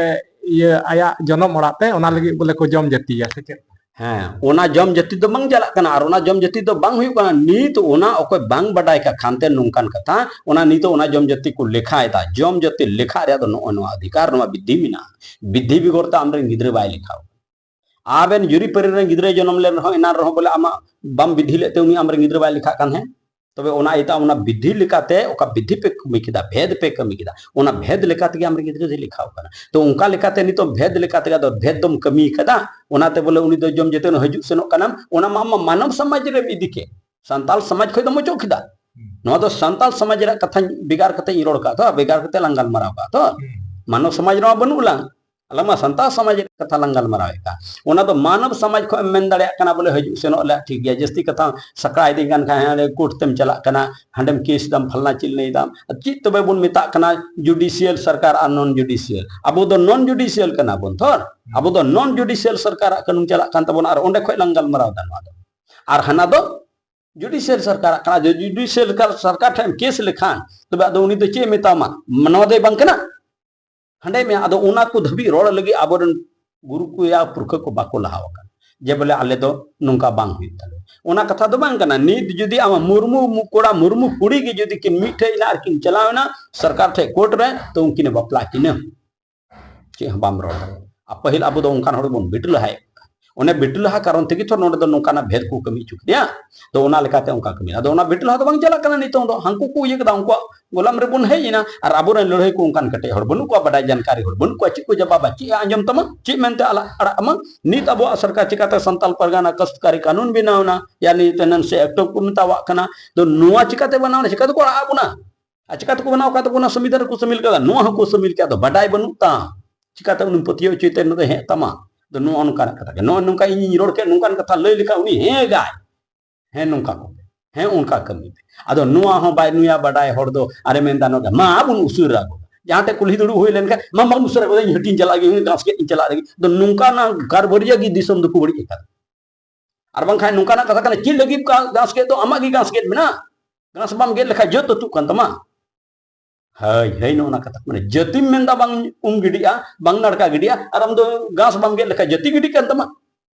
ᱤᱭᱟᱹ ᱟᱭᱟᱜ ᱡᱚᱱᱚᱢ ᱚᱲᱟᱜ ᱛᱮ ᱚᱱᱟ ᱞᱟᱹᱜᱤᱫ ᱵᱚᱞᱮ ᱠᱚ ᱡᱚᱢ ᱡᱟᱹᱛᱤᱭᱟ ᱥᱮ ᱪᱮᱫ? ᱦᱮᱸ, ᱚᱱᱟ ᱡᱚᱢ ᱡᱟᱹᱛᱤ ᱫᱚ ᱵᱟᱝ ᱪᱟᱞᱟᱜ ᱠᱟᱱᱟ ᱟᱨ ᱚᱱᱟ ᱡᱚᱢ ᱡᱟᱹᱛᱤ ᱫᱚ ᱵᱟᱝ ᱦᱩᱭᱩᱜ ᱠᱟᱱᱟ᱾ ᱱᱤᱛ ᱚᱱᱟ ᱚᱠᱚᱭ ᱵᱟᱝ ᱵᱟᱰᱟᱭ ᱠᱟᱜ ᱠᱷᱟᱱᱛᱮ ᱱᱚᱝᱠᱟᱱ ᱠᱟᱛᱷᱟ, ᱚᱱᱟ ᱱᱤᱛᱚᱜ ᱚᱱᱟ ᱡᱚᱢ ᱡᱟᱹᱛᱤ ᱠᱚ ᱞᱮᱠᱷᱟᱭᱮᱫᱟ᱾ ᱡᱚᱢ ᱡᱟᱹᱛᱤ ᱞᱮᱠᱷᱟ ᱨᱮᱭᱟᱜ ᱫᱚ ᱱᱚᱜᱼᱚᱭ ᱱᱚᱣᱟ ᱚᱫᱷᱤᱠᱟᱨ, ᱱᱚᱣᱟ ᱵᱤᱫᱷᱤ ᱢᱮᱱᱟᱜᱼᱟ᱾ ᱵᱤᱫᱷᱤ ᱵᱮᱜᱚᱨ ᱛᱮ ᱟᱢᱨᱮᱱ ᱜᱤᱫᱽᱨᱟᱹ ᱵᱟᱭ ᱞᱮᱠᱷᱟᱣ᱾ ᱟᱵᱮᱱ ᱡᱩᱨᱤ ᱯᱟᱹᱨᱤ ᱨᱮᱱ ᱜᱤᱫᱽᱨᱟᱹᱭ ᱡᱚᱱᱚᱢ ᱞᱮᱱ ᱨᱮᱦᱚᱸ, ᱮᱱᱟᱱ ᱨᱮᱦᱚᱸ ᱵᱚᱞᱮ ᱟᱢᱟᱜ ᱵᱟᱢ ᱵᱤᱫᱷᱤ ᱞᱮᱫ ᱛᱮ ᱩᱱᱤ ᱟᱢᱨᱮᱱ ᱜᱤᱫᱽᱨᱟᱹ ᱵᱟᱭ ᱞᱮᱠᱷᱟᱜ ᱠᱟᱱ ᱦᱮᱸ᱾ ᱛᱚᱵᱮ ᱚᱱᱟ ᱤᱭᱟᱹᱛᱮ ᱚᱱᱟ ᱵᱤᱫᱷᱤ ᱞᱮᱠᱟᱛᱮ ᱚᱠᱟ ᱵᱤᱫᱷᱤ ᱯᱮ ᱠᱟᱹᱢᱤ ᱠᱮᱫᱟ, ᱵᱷᱮᱫ ᱯᱮ ᱠᱟᱹᱢᱤ ᱠᱮᱫᱟ, ᱚᱱᱟ ᱵᱷᱮᱫ ᱞᱮᱠᱟ ᱛᱮᱜᱮ ᱟᱢᱨᱮᱱ ᱜᱤᱫᱽᱨᱟᱹ ᱫᱚᱭ ᱞᱮᱠᱷᱟᱣ ᱠᱟᱱᱟ᱾ ᱛᱚ ᱚᱱᱠᱟ ᱞᱮᱠᱟᱛᱮ ᱱᱤᱛᱚᱜ ᱵᱷᱮᱫ ᱞᱮᱠᱟ ᱛᱮᱜᱮ ᱟᱫᱚ ᱵᱷᱮᱫ ᱫᱚᱢ ᱠᱟᱹᱢᱤ ᱠᱟᱫᱟ, ᱚᱱᱟᱛᱮ ᱵᱚᱞᱮ ᱩᱱᱤ ᱫᱚ ᱡᱚᱢ ᱡᱚᱛᱚᱱ ᱦᱤᱡᱩᱜ ᱥᱮᱱᱚᱜ ᱠᱟᱱᱟᱢ, ᱚᱱᱟ ᱢᱟ ᱟᱢ ᱢᱟ ᱢᱟᱱᱚᱵ ᱥᱚᱢᱟᱡᱽ ᱨᱮᱢ ᱤᱫᱤ ᱠᱮᱫ᱾ ᱥᱟᱱᱛᱟᱞ ᱥᱚᱢᱟᱡᱽ ᱠᱷᱚᱱ ᱫᱚᱢ ᱚᱪᱚᱜ ᱠᱮᱫᱟ᱾ ᱱᱚᱣᱟ ᱫᱚ ᱥᱟᱱᱛᱟᱞ ᱥᱚᱢᱟᱡᱽ ᱨᱮᱭᱟᱜ ᱠᱟᱛᱷᱟ ᱵᱷᱮᱜᱟᱨ ᱠᱟᱛᱮ ᱤᱧ ᱨᱚᱲ ᱠᱟᱜ ᱛᱚ, ᱵᱷᱮᱜᱟᱨ ᱠᱟᱛᱮ ᱞᱟᱝ ᱜᱟᱞᱢᱟᱨᱟᱣ ᱠᱟᱜ ᱛᱚ᱾ ᱢᱟᱱᱚᱵ ᱥᱚᱢᱟᱡᱽ ᱨᱮᱢᱟ ᱵᱟᱹᱱᱩᱜ ᱞᱟᱝ, ᱟᱞᱟᱝ ᱢᱟ ᱥᱟᱱᱛᱟᱲ ᱥᱚᱢᱟᱡᱽ ᱨᱮᱭᱟᱜ ᱠᱟᱛᱷᱟ ᱞᱟᱝ ᱜᱟᱞᱢᱟᱨᱟᱣᱮᱫ ᱠᱟᱱ᱾ ᱚᱱᱟ ᱫᱚ ᱢᱟᱱᱚᱵ ᱥᱚᱢᱟᱡᱽ ᱠᱷᱚᱱ ᱮᱢ ᱢᱮᱱ ᱫᱟᱲᱮᱭᱟᱜ ᱠᱟᱱᱟ ᱵᱚᱞᱮ ᱦᱤᱡᱩᱜ ᱥᱮᱱᱚᱜ ᱞᱮ ᱴᱷᱤᱠ ᱜᱮᱭᱟ, ᱡᱟᱹᱥᱛᱤ ᱠᱟᱛᱷᱟ ᱥᱟᱠᱲᱟ ᱤᱫᱤ ᱠᱟᱱ ᱠᱷᱟᱱ ᱦᱟᱸᱰᱮ ᱠᱳᱨᱴ ᱛᱮᱢ ᱪᱟᱞᱟᱜ ᱠᱟᱱᱟ, ᱦᱟᱸᱰᱮᱢ ᱠᱮᱥ ᱫᱟᱢ, ᱯᱷᱟᱞᱱᱟ ᱪᱤᱞᱱᱟᱹᱭ ᱫᱟᱢ᱾ ᱪᱮᱫ ᱛᱚᱵᱮ ᱵᱚᱱ ᱢᱮᱛᱟᱜ ᱠᱟᱱᱟ? ᱡᱩᱰᱤᱥᱤᱭᱟᱞ ᱥᱚᱨᱠᱟᱨ ᱟᱨ ᱱᱚᱱ ᱡᱩᱰᱤᱥᱤᱭᱟᱞ᱾ ᱟᱵᱚ ᱫᱚ ᱱᱚᱱ ᱡᱩᱰᱤᱥᱤᱭᱟᱞ ᱠᱟᱱᱟ ᱵᱚᱱ ᱛᱷᱚᱨ᱾ ᱟᱵᱚ ᱫᱚ ᱱᱚᱱ ᱡᱩᱰᱤᱥᱤᱭᱟᱞ ᱥᱚᱨᱠᱟᱨᱟᱜ ᱠᱟᱹᱱᱩᱱ ᱪᱟᱞᱟᱜ ᱠᱟᱱ ᱛᱟᱵᱚᱱᱟ ᱟᱨ ᱚᱸᱰᱮ ᱠᱷᱚᱱ ᱞᱟᱝ ᱜᱟᱞᱢᱟᱨᱟᱣ ᱮᱫᱟ ᱱᱚᱣᱟ ᱫᱚ᱾ ᱟᱨ ᱦᱟᱱᱟ ᱫᱚ ᱡᱩᱰᱤᱥᱤᱭᱟᱞ ᱥᱚᱨᱠᱟᱨᱟᱜ ᱠᱟᱱᱟ᱾ ᱡᱩᱰᱤᱥᱤᱭᱟᱞ ᱥᱚᱨᱠᱟᱨ ᱴᱷᱮᱱ ᱠᱮᱥ ᱞᱮᱠᱷᱟᱱ ᱛᱚᱵᱮ ᱟᱫᱚ ᱩᱱᱤ ᱫᱚ ᱪᱮᱫ ᱮ ᱢᱮᱛᱟᱢᱟ? ᱱᱚᱣᱟ ᱫᱚᱭ ᱵᱟᱝ ᱠᱟᱱᱟ? ᱦᱟᱸᱰᱮ ᱢᱮ, ᱟᱫᱚ ᱚᱱᱟ ᱠᱚ ᱫᱷᱟᱹᱵᱤᱡ ᱨᱚᱲ ᱞᱟᱹᱜᱤᱫ ᱟᱵᱚᱨᱮᱱ ᱜᱩᱨᱩ ᱠᱚ ᱭᱟ ᱯᱩᱨᱠᱷᱟᱹ ᱠᱚ ᱵᱟᱠᱚ ᱞᱟᱦᱟ ᱟᱠᱟᱱᱟ ᱡᱮ ᱵᱚᱞᱮ ᱟᱞᱮ ᱫᱚ ᱱᱚᱝᱠᱟ ᱵᱟᱝ ᱦᱩᱭᱩᱜ ᱛᱟᱞᱮᱭᱟ᱾ ᱚᱱᱟ ᱠᱟᱛᱷᱟ ᱫᱚ ᱵᱟᱝ ᱠᱟᱱᱟ᱾ ᱱᱤᱛ ᱡᱩᱫᱤ ᱟᱢ ᱢᱩᱨᱢᱩ ᱢᱩ-, ᱠᱚᱲᱟ ᱢᱩᱨᱢᱩ ᱠᱩᱲᱤ ᱜᱮ ᱡᱩᱫᱤ ᱠᱤᱱ ᱢᱤᱫ ᱴᱷᱮᱡ ᱮᱱᱟ ᱟᱨ ᱠᱤᱱ ᱪᱟᱞᱟᱣ ᱮᱱᱟ ᱥᱚᱨᱠᱟᱨ ᱴᱷᱮᱡ ᱠᱳᱨᱴ ᱨᱮ, ᱛᱚ ᱩᱱᱠᱤᱱ ᱮ ᱵᱟᱯᱞᱟ ᱠᱤᱱᱟᱹ, ᱪᱮᱫ ᱦᱚᱸ ᱵᱟᱢ ᱨᱚᱲ ᱫᱟᱲᱮᱭᱟᱜᱼᱟ᱾ ᱟᱨ ᱯᱟᱹᱦᱤᱞ ᱟᱵᱚ ᱫᱚ ᱚᱱᱠᱟᱱ ᱦᱚᱲ ᱵᱚᱱ ᱵᱤᱴᱞᱟᱹᱦᱟᱭᱮᱫ ᱠᱚᱣᱟ᱾ ᱚᱱᱮ ᱵᱤᱴᱞᱟᱹᱦᱟ ᱠᱟᱨᱚᱱ ᱛᱮᱜᱮ ᱛᱚ ᱱᱚᱰᱮ ᱫᱚ ᱱᱚᱝᱠᱟᱱᱟᱜ ᱵᱷᱮᱫ ᱠᱚ ᱠᱟᱹᱢᱤ ᱦᱚᱪᱚ ᱠᱮᱫᱮᱭᱟ᱾ ᱛᱚ ᱚᱱᱟ ᱞᱮᱠᱟᱛᱮ ᱚᱱᱠᱟ ᱠᱟᱹᱢᱤ, ᱟᱫᱚ ᱚᱱᱟ ᱵᱤᱴᱞᱟᱹᱦᱟ ᱫᱚ ᱵᱟᱝ ᱪᱟᱞᱟᱜ ᱠᱟᱱᱟ᱾ ᱱᱤᱛᱚᱝ ᱫᱚ ᱦᱟᱱᱠᱩ ᱠᱚ ᱤᱭᱟᱹ ᱠᱮᱫᱟ, ᱩᱱᱠᱩᱣᱟᱜ ᱜᱚᱞᱟᱢ ᱨᱮᱵᱚᱱ ᱦᱮᱡ ᱮᱱᱟ᱾ ᱟᱨ ᱟᱵᱚᱨᱮᱱ ᱞᱟᱹᱲᱦᱟᱹᱭ ᱠᱚ ᱚᱱᱠᱟᱱ ᱠᱮᱴᱮᱡ ᱦᱚᱲ ᱵᱟᱹᱱᱩᱜ ᱠᱚᱣᱟ, ᱵᱟᱰᱟᱭ ᱡᱟᱱᱠᱟᱨᱤ ᱦᱚᱲ ᱵᱟᱹᱱᱩᱜ ᱠᱚᱣᱟ᱾ ᱪᱮᱫ ᱠᱚ ᱡᱟᱵᱟᱵᱟ, ᱪᱮᱫ ᱮ ᱟᱸᱡᱚᱢ ᱛᱟᱢᱟ, ᱪᱮᱫ ᱢᱮᱱᱛᱮ ᱟᱞᱟ-, ᱟᱲᱟᱜ ᱟᱢᱟ? ᱱᱤᱛ ᱟᱵᱚᱣᱟᱜ ᱥᱚᱨᱠᱟᱨ ᱪᱤᱠᱟᱛᱮ ᱥᱟᱱᱛᱟᱞ ᱯᱟᱨᱜᱟᱱᱟ ᱠᱟᱥᱛᱠᱟᱨᱤ ᱠᱟᱹᱱᱩᱱ ᱵᱮᱱᱟᱣ ᱮᱱᱟ, ᱭᱟᱱᱤ ᱛᱮᱱᱟᱱ ᱥᱮ ᱮᱠᱴ ᱠᱚ ᱢᱮᱛᱟᱣᱟᱜ ᱠᱟᱱᱟ, ᱛᱚ ᱱᱚᱣᱟ ᱪᱤᱠᱟᱛᱮ ᱵᱮᱱᱟᱣ ᱮᱱᱟ? ᱪᱤᱠᱟ ᱛᱮᱠᱚ ᱟᱲᱟᱜ ᱟᱵᱚᱱᱟ? ᱟᱨ ᱪᱤᱠᱟ ᱛᱮᱠᱚ ᱵᱮᱱᱟᱣ ᱟᱠᱟᱫ ᱛᱟᱵᱚᱱᱟ? ᱥᱚᱝᱵᱤᱫᱷᱟᱱ ᱨᱮᱠᱚ ᱥᱟᱹᱢᱤᱞ ᱠᱟᱫᱟ, ᱱᱚᱣᱟ ᱦᱚᱸᱠᱚ ᱥᱟᱹᱢᱤᱞ ᱠᱮᱫᱟ, ᱟᱫᱚ ᱵᱟᱰᱟᱭ ᱵᱟᱹᱱᱩᱜ ᱛᱟᱢ᱾ ᱪᱤᱠᱟᱛᱮ ᱩᱱᱤᱢ ᱯᱟᱹᱛᱭᱟᱹᱣ ᱦᱚᱪᱚᱭ ᱛᱮ ᱱᱚᱰᱮ ᱦᱮᱡ ᱛᱟᱢᱟ? ᱟᱫᱚ ᱱᱚᱜᱼᱚ ᱱᱚᱝᱠᱟᱱᱟᱜ ᱠᱟᱛᱷᱟ ᱜᱮ, ᱱᱚᱜᱼᱚ ᱱᱚᱝᱠᱟ ᱤᱧᱤᱧ ᱨᱚᱲ ᱠᱮᱫ, ᱱᱚᱝᱠᱟᱱ ᱠᱟᱛᱷᱟ ᱞᱟᱹᱭ ᱞᱮᱠᱷᱟᱱ ᱩᱱᱤ ᱦᱮᱸ ᱜᱟᱭ, ᱦᱮᱸ ᱱᱚᱝᱠᱟ ᱠᱚ, ᱦᱮᱸ ᱚᱱᱠᱟ ᱠᱟᱹᱢᱤ ᱯᱮ᱾ ᱟᱫᱚ ᱱᱚᱣᱟ ᱦᱚᱸ ᱵᱟᱭ ᱱᱩᱭᱟ ᱵᱟᱰᱟᱭ ᱦᱚᱲ ᱫᱚ ᱟᱨᱮ ᱢᱮᱱᱫᱟ ᱱᱚᱰᱮ ᱢᱟ ᱵᱚᱱ ᱩᱥᱟᱹᱨᱟ ᱜᱚᱫᱟ᱾ ᱡᱟᱦᱟᱸ ᱴᱷᱮᱡ ᱠᱩᱞᱦᱤ ᱫᱩᱲᱩᱵ ᱦᱩᱭ ᱞᱮᱱᱠᱷᱟᱱ ᱢᱟ ᱵᱟᱝ ᱩᱥᱟᱹᱨᱟ ᱜᱚᱫᱟ, ᱤᱧ ᱦᱟᱹᱴᱤᱧ ᱪᱟᱞᱟᱜ ᱞᱟᱹᱜᱤᱫ, ᱜᱷᱟᱥ ᱜᱮᱫ ᱤᱧ ᱪᱟᱞᱟᱜ ᱞᱟᱹᱜᱤᱫ᱾ ᱟᱫᱚ ᱱᱚᱝᱠᱟᱱᱟᱜ ᱜᱟᱨᱵᱟᱹᱨᱤᱭᱟᱹ ᱜᱮ ᱫᱤᱥᱚᱢ ᱫᱚᱠᱚ ᱵᱟᱹᱲᱤᱡ ᱟᱠᱟᱫᱟ᱾ ᱟᱨ ᱵᱟᱝᱠᱷᱟᱱ ᱱᱚᱝᱠᱟᱱᱟᱜ ᱠᱟᱛᱷᱟ ᱠᱟᱱᱟ, ᱪᱮᱫ ᱞᱟᱹᱜᱤᱫ ᱜᱷᱟᱥ ᱜᱮᱫ ᱫᱚ? ᱟᱢᱟᱜ ᱜᱮ ᱜᱷᱟᱥ ᱜᱮᱫ ᱢᱮᱱᱟᱜᱼᱟ᱾ ᱜᱷᱟᱥ ᱵᱟᱢ ᱜᱮᱫ ᱞᱮᱠᱷᱟᱱ ᱡᱟᱹᱛ ᱟᱹᱛᱩᱜ ᱠᱟᱱ ᱛᱟᱢᱟ᱾ ᱦᱳᱭ, ᱦᱳᱭ, ᱱᱚᱜᱼᱚ ᱱᱟ ᱠᱟᱛᱷᱟ ᱠᱟᱱᱟ᱾ ᱡᱟᱹᱛᱤᱢ ᱢᱮᱱᱫᱟ ᱵᱟᱝ ᱩᱢ ᱜᱤᱰᱤᱜᱼᱟ, ᱵᱟᱝ ᱱᱟᱲᱠᱟ ᱜᱤᱰᱤᱜᱼᱟ, ᱟᱨ ᱟᱢ ᱫᱚ ᱜᱷᱟᱥ ᱵᱟᱢ ᱜᱮᱫ ᱞᱮᱠᱷᱟᱱ ᱡᱟᱹᱛᱤ ᱜᱤᱰᱤᱜ ᱠᱟᱱ ᱛᱟᱢᱟ᱾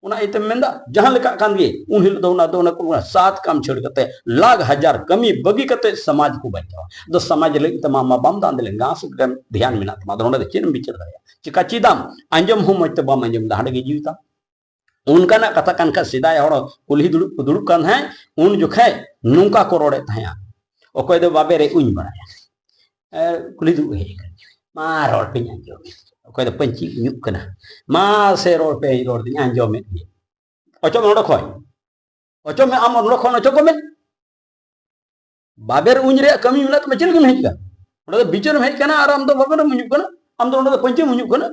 ᱚᱱᱟ ᱤᱭᱟᱹᱛᱮᱢ ᱢᱮᱱᱫᱟ ᱡᱟᱦᱟᱸ ᱞᱮᱠᱟᱜ ᱠᱟᱱ ᱜᱮ, ᱩᱱ ᱦᱤᱞᱳᱜ ᱫᱚ ᱚᱱᱟ ᱫᱚ ᱚᱱᱟ ᱠᱚ ᱥᱟᱛ ᱠᱟᱢ ᱪᱷᱟᱹᱲ ᱠᱟᱛᱮ ᱞᱟᱠᱷ ᱦᱟᱡᱟᱨ ᱠᱟᱹᱢᱤ ᱵᱟᱹᱜᱤ ᱠᱟᱛᱮ ᱥᱚᱢᱟᱡᱽ ᱠᱚ ᱵᱟᱧᱪᱟᱣᱟ᱾ ᱟᱫᱚ ᱥᱚᱢᱟᱡᱽ ᱞᱟᱹᱜᱤᱫ ᱛᱮ ᱢᱟ, ᱢᱟ ᱵᱟᱢ ᱫᱟᱱ ᱫᱟᱲᱮ, ᱜᱷᱟᱥ ᱨᱮ ᱫᱷᱮᱭᱟᱱ ᱢᱮᱱᱟᱜ ᱛᱟᱢᱟ, ᱟᱫᱚ ᱱᱚᱰᱮ ᱫᱚ ᱪᱮᱫ ᱮᱢ ᱵᱤᱪᱟᱹᱨ ᱫᱟᱲᱮᱭᱟᱜᱼᱟ? ᱪᱤᱠᱟ ᱪᱮᱫᱟᱢ? ᱟᱸᱡᱚᱢ ᱦᱚᱸ ᱢᱚᱡᱽ ᱛᱮ ᱵᱟᱢ ᱟᱸᱡᱚᱢ ᱮᱫᱟ, ᱦᱟᱸᱰᱮ ᱜᱮ ᱡᱤᱣᱤ ᱛᱟᱢ᱾ ᱚᱱᱠᱟᱱᱟᱜ ᱠᱟᱛᱷᱟ ᱠᱟᱱ ᱠᱷᱟᱱ, ᱥᱮᱫᱟᱭ ᱦᱚᱲ ᱠᱩᱞᱦᱤ ᱫᱩᱲᱩᱵ ᱠᱚ ᱫᱩᱲᱩᱵ ᱠᱟᱱ ᱛᱟᱦᱮᱸᱫ, ᱩᱱ ᱡᱚᱠᱷᱮᱡ ᱱᱚᱝᱠᱟ ᱠᱚ ᱨᱚᱲᱮᱫ ᱛᱟᱦᱮᱸᱫᱼᱟ, ᱚᱠᱚᱭ ᱫᱚ ᱵᱟᱵᱮᱨᱮ ᱩᱧ ᱵᱟᱲᱟᱭᱟ, ᱮ, ᱠᱩᱞᱦᱤ ᱫᱩᱲᱩᱵ ᱦᱮᱡ ᱟᱠᱟᱱ, ᱢᱟ ᱨᱚᱲ ᱯᱮᱧ ᱟᱸᱡᱚᱢᱮᱫ, ᱚᱠᱚᱭ ᱫᱚ ᱯᱟᱹᱧᱪᱤ ᱩᱧᱩᱜ ᱠᱟᱱᱟ, ᱢᱟ ᱥᱮ ᱨᱚᱲ ᱯᱮ, ᱨᱚᱲ ᱫᱚᱧ ᱟᱸᱡᱚᱢᱮᱫ ᱜᱮ, ᱚᱪᱚᱜ ᱢᱮ ᱱᱚᱰᱮ ᱠᱷᱚᱱ, ᱚᱪᱚᱜ ᱢᱮ, ᱟᱢ ᱱᱚᱰᱮ ᱠᱷᱚᱱ ᱚᱪᱚᱜ ᱠᱚᱜ ᱢᱮ᱾ ᱵᱟᱵᱮᱨ ᱩᱧ ᱨᱮᱭᱟᱜ ᱠᱟᱹᱢᱤ ᱢᱮᱱᱟᱜ ᱛᱟᱢᱟ, ᱪᱮᱫ ᱞᱟᱹᱜᱤᱫ ᱮᱢ ᱦᱮᱡ ᱟᱠᱟᱱᱟ? ᱚᱸᱰᱮ ᱫᱚ ᱵᱤᱪᱟᱹᱨ ᱮᱢ ᱦᱮᱡ ᱟᱠᱟᱱᱟ ᱟᱨ ᱟᱢ ᱫᱚ ᱵᱟᱵᱮᱨ ᱮᱢ ᱩᱧᱩᱜ ᱠᱟᱱᱟ, ᱟᱢ ᱫᱚ ᱚᱸᱰᱮ ᱫᱚ ᱯᱟᱹᱧᱪᱤᱢ ᱩᱧᱩᱜ ᱠᱟᱱᱟ,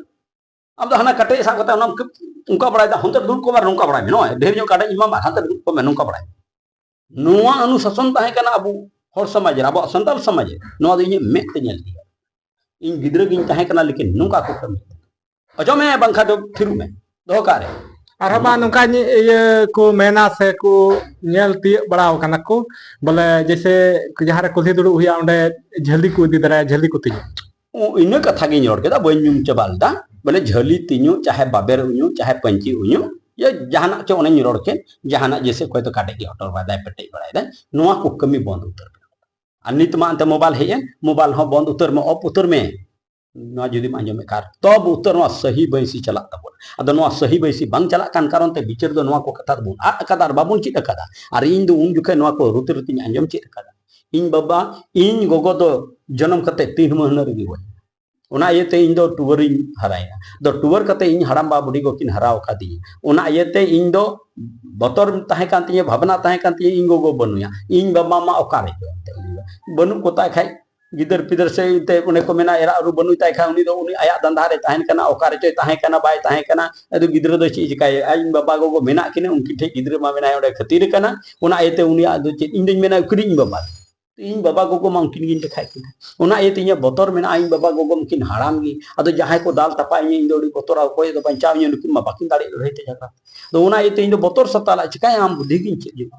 ᱟᱢ ᱫᱚ ᱦᱟᱱᱟ ᱠᱟᱴᱮᱡ ᱥᱟᱵ ᱠᱟᱛᱮ ᱚᱱᱟᱢ ᱠᱟᱹᱯ-, ᱚᱱᱠᱟ ᱵᱟᱲᱟᱭᱮᱫᱟ, ᱦᱟᱱᱛᱮ ᱫᱩᱲᱩᱵ ᱠᱚᱜ ᱢᱮ ᱟᱨ ᱱᱚᱝᱠᱟ ᱵᱟᱲᱟᱭ ᱢᱮ, ᱱᱚᱜᱼᱚᱭ ᱰᱷᱮᱨ ᱧᱚᱜ ᱠᱟᱴᱮᱡ ᱤᱧ ᱮᱢᱟᱢᱟ, ᱦᱟᱱᱛᱮ ᱫᱩᱲᱩᱵ ᱠᱚᱜ ᱢᱮ, ᱱᱚᱝᱠᱟ ᱵᱟᱲᱟᱭ ᱢᱮ᱾ ᱱᱚᱣᱟ ᱚᱱᱩᱥᱟᱥᱚᱱ ᱛᱟᱦᱮᱸ ᱠᱟᱱᱟ ᱟᱵᱚ ᱦᱚᱲ ᱥᱚᱢᱟᱡᱽ ᱨᱮ, ᱟᱵᱚᱣᱟᱜ ᱥᱟᱱᱛᱟᱲ ᱥᱚᱢᱟᱡᱽ ᱨᱮ, ᱱᱚᱣᱟ ᱫᱚ ᱤᱧᱟᱹᱜ ᱢᱮᱫ ᱛᱮ ᱧᱮᱞ ᱠᱮᱫᱟ᱾ ᱤᱧ ᱜᱤᱫᱽᱨᱟᱹ ᱜᱤᱧ ᱛᱟᱦᱮᱸ ᱠᱟᱱᱟ, ᱞᱮᱠᱤᱱ ᱱᱚᱝᱠᱟ ᱠᱚ ᱠᱟᱹᱢᱤ᱾ ᱚᱪᱚᱜ ᱢᱮ, ᱵᱟᱝᱠᱷᱟᱱ ᱫᱚ ᱛᱷᱤᱨᱚᱜ ᱢᱮ, ᱫᱚᱦᱚ ᱠᱟᱜ ᱨᱮ᱾ ᱟᱨᱦᱚᱸ ᱢᱟ ᱱᱚᱝᱠᱟ ᱧᱮ-, ᱤᱭᱟᱹ ᱠᱚ ᱢᱮᱱᱟ ᱥᱮ ᱠᱚ ᱧᱮᱞ ᱛᱤᱭᱳᱜ ᱵᱟᱲᱟ ᱟᱠᱟᱱᱟ ᱠᱚ, ᱵᱚᱞᱮ ᱡᱮᱭᱥᱮ ᱡᱟᱦᱟᱸ ᱨᱮ ᱠᱩᱞᱦᱤ ᱫᱩᱲᱩᱵ ᱦᱩᱭᱩᱜᱼᱟ, ᱚᱸᱰᱮ ᱡᱷᱟᱹᱞᱤ ᱠᱚ ᱤᱫᱤ ᱫᱟᱲᱮᱭᱟᱜᱼᱟ, ᱡᱷᱟᱹᱞᱤ ᱠᱚ ᱛᱤᱧᱟ᱾ ᱚ, ᱤᱱᱟᱹ ᱠᱟᱛᱷᱟ ᱜᱤᱧ ᱨᱚᱲ ᱠᱮᱫᱟ, ᱵᱟᱹᱧ ᱧᱩᱢ ᱪᱟᱵᱟ ᱞᱮᱫᱟ᱾ ᱵᱚᱞᱮ ᱡᱷᱟᱹᱞᱤ ᱛᱤᱧᱩ, ᱪᱟᱦᱮ ᱵᱟᱵᱮᱨ ᱩᱧᱩ, ᱪᱟᱦᱮ ᱯᱟᱹᱧᱪᱤ ᱩᱧᱩ, ᱭᱟ ᱡᱟᱦᱟᱱᱟᱜ ᱪᱚ ᱚᱱᱮᱧ ᱨᱚᱲ ᱠᱮᱫ, ᱡᱟᱦᱟᱱᱟᱜ ᱡᱮᱭᱥᱮ ᱚᱠᱚᱭ ᱫᱚ ᱠᱟᱰᱮᱡ ᱜᱮ ᱦᱚᱴᱚᱨ ᱵᱟᱲᱟᱭ ᱫᱟᱭ, ᱯᱮᱴᱮᱡ ᱵᱟᱲᱟᱭ ᱫᱟᱭ, ᱱᱚᱣᱟ ᱠᱚ ᱠᱟᱹᱢᱤ ᱵᱚᱱᱫ ᱩᱛᱟᱹᱨ ᱯᱮ᱾ ᱟᱨ ᱱᱤᱛ ᱢᱟ ᱮᱱᱛᱮ ᱢᱳᱵᱟᱭᱤᱞ ᱦᱮᱡ ᱮᱱ, ᱢᱳᱵᱟᱭᱤᱞ ᱦᱚᱸ ᱵᱚᱱᱫ ᱩᱛᱟᱹᱨ ᱢᱮ, ᱚᱯᱷ ᱩᱛᱟᱹᱨ ᱢᱮ᱾ ᱱᱚᱣᱟ ᱡᱩᱫᱤᱢ ᱟᱸᱡᱚᱢᱮᱫ ᱠᱷᱟᱱ, ᱛᱚᱵ ᱩᱛᱟᱹᱨ ᱱᱚᱣᱟ ᱥᱟᱹᱦᱤ ᱵᱟᱹᱭᱥᱤ ᱪᱟᱞᱟᱜ ᱛᱟᱵᱚᱱᱟ᱾ ᱟᱫᱚ ᱱᱚᱣᱟ ᱥᱟᱹᱦᱤ ᱵᱟᱹᱭᱥᱤ ᱵᱟᱝ ᱪᱟᱞᱟᱜ ᱠᱟᱱ ᱠᱟᱨᱚᱱ ᱛᱮ ᱵᱤᱪᱟᱹᱨ ᱫᱚ ᱱᱚᱣᱟ ᱠᱚ ᱠᱟᱛᱷᱟ ᱫᱚᱵᱚᱱ ᱟᱫ ᱟᱠᱟᱫᱟ ᱟᱨ ᱵᱟᱵᱚᱱ ᱪᱮᱫ ᱟᱠᱟᱫᱟ᱾ ᱟᱨ ᱤᱧ ᱫᱚ ᱩᱱ ᱡᱚᱠᱷᱮᱡ ᱱᱚᱣᱟ ᱠᱚ ᱨᱩᱛᱤ ᱨᱩᱛᱤᱧ ᱟᱸᱡᱚᱢ ᱪᱮᱫ ᱟᱠᱟᱫᱟ᱾ ᱤᱧ ᱵᱟᱵᱟ, ᱤᱧ ᱜᱚᱜᱚ ᱫᱚ ᱡᱚᱱᱚᱢ ᱠᱟᱛᱮ ᱛᱤᱱ ᱢᱟᱹᱦᱱᱟᱹ ᱨᱮᱜᱮ ᱜᱚᱡ ᱮᱱᱟ᱾ ᱚᱱᱟ ᱤᱭᱟᱹᱛᱮ ᱤᱧ ᱫᱚ ᱴᱩᱣᱟᱹᱨᱤᱧ ᱦᱟᱨᱟᱭᱮᱱᱟ᱾ ᱟᱫᱚ ᱴᱩᱣᱟᱹᱨ ᱠᱟᱛᱮ ᱤᱧ ᱦᱟᱲᱟᱢ ᱵᱟ ᱵᱩᱰᱷᱤ ᱜᱚ ᱠᱤᱱ ᱦᱟᱨᱟ ᱟᱠᱟᱫᱤᱧᱟ᱾ ᱚᱱᱟ ᱤᱭᱟᱹᱛᱮ ᱤᱧ ᱫᱚ ᱵᱚᱛᱚᱨ ᱛᱟᱦᱮᱸ ᱠᱟᱱ ᱛᱤᱧᱟᱹ, ᱵᱷᱟᱵᱽᱱᱟ ᱛᱟᱦᱮᱸ ᱠᱟᱱ ᱛᱤᱧᱟᱹ, ᱤᱧ ᱜᱚᱜᱚ ᱵᱟᱹᱱᱩᱭᱟ, ᱤᱧ ᱵᱟᱵᱟ ᱢᱟ ᱚᱠᱟᱨᱮ ᱪᱚ ᱮᱱᱛᱮ ᱩᱱᱤ ᱫᱚ᱾ ᱵᱟᱹᱱᱩᱜ ᱠᱚ ᱛᱟᱭ ᱠᱷᱟᱡ, ᱜᱤᱫᱟᱹᱨ ᱯᱤᱫᱟᱹᱨ ᱥᱮ ᱮᱱᱛᱮ ᱚᱱᱮ ᱠᱚ ᱢᱮᱱᱟ, ᱮᱨᱟ ᱩᱨᱩ ᱵᱟᱹᱱᱩᱭ ᱛᱟᱭ ᱠᱷᱟᱡ, ᱩᱱᱤ ᱫᱚ ᱩᱱᱤ ᱟᱭᱟᱜ ᱫᱷᱟᱱᱫᱟ ᱨᱮ ᱛᱟᱦᱮᱱ ᱠᱟᱱᱟ, ᱚᱠᱟ ᱨᱮᱪᱚᱭ ᱛᱟᱦᱮᱸ ᱠᱟᱱᱟ, ᱵᱟᱭ ᱛᱟᱦᱮᱸ ᱠᱟᱱᱟ᱾ ᱟᱫᱚ ᱜᱤᱫᱽᱨᱟᱹ ᱫᱚ ᱪᱮᱫ ᱮ ᱪᱤᱠᱟᱹᱭᱟ? ᱤᱧ ᱵᱟᱵᱟ ᱜᱚᱜᱚ ᱢᱮᱱᱟᱜ ᱠᱤᱱᱟᱹ, ᱩᱱᱠᱤᱱ ᱴᱷᱮᱡ ᱜᱤᱫᱽᱨᱟᱹ ᱢᱟ ᱢᱮᱱᱟᱭ ᱚᱸᱰᱮ ᱠᱷᱟᱹᱛᱤᱨ ᱠᱟᱱᱟ᱾ ᱚᱱᱟ ᱤᱭᱟᱹᱛᱮ ᱩᱱᱤᱭᱟᱜ ᱫᱚ ᱪᱮᱫ, ᱤᱧ ᱫᱚᱧ ᱢᱮᱱᱟ ᱩᱠᱷᱲᱤ ᱤᱧ ᱵᱟᱵᱟ᱾ ᱤᱧ ᱵᱟᱵᱟ ᱜᱚᱜᱚ ᱢᱟ ᱩᱱᱠᱤᱱ ᱜᱤᱧ ᱞᱮᱠᱷᱟᱭᱮᱫ ᱠᱤᱱᱟ᱾ ᱚᱱᱟ ᱤᱭᱟᱹᱛᱮ ᱤᱧᱟᱹᱜ ᱵᱚᱛᱚᱨ ᱢᱮᱱᱟᱜᱼᱟ, ᱤᱧ ᱵᱟᱵᱟ ᱜᱚᱜᱚ ᱩᱱᱠᱤᱱ ᱦᱟᱲᱟᱢ ᱜᱮ᱾ ᱟᱫᱚ ᱡᱟᱦᱟᱸᱭ ᱠᱚ ᱫᱟᱞ ᱛᱟᱯᱟ ᱤᱧᱟ, ᱤᱧ ᱫᱚ ᱟᱹᱰᱤ ᱵᱚᱛᱚᱨᱟ, ᱚᱠᱚᱭ ᱫᱚ ᱵᱟᱧᱪᱟᱣ ᱤᱧᱟ, ᱱᱩᱠᱤᱱ ᱢᱟ ᱵᱟᱹᱠᱤᱱ ᱫᱟᱲᱮᱭᱟᱜ ᱞᱟᱹᱲᱦᱟᱹᱭ ᱛᱮ ᱡᱷᱟᱜᱽᱲᱟ᱾ ᱟᱫᱚ ᱚᱱᱟ ᱤᱭᱟᱹᱛᱮ ᱤᱧ ᱫᱚ ᱵᱚᱛᱚᱨ ᱥᱟᱛᱟᱞᱟ, ᱪᱤᱠᱟᱹᱭᱟᱢ, ᱵᱩᱫᱷᱤ ᱜᱤᱧ ᱪᱮᱫ ᱡᱚᱝᱟ᱾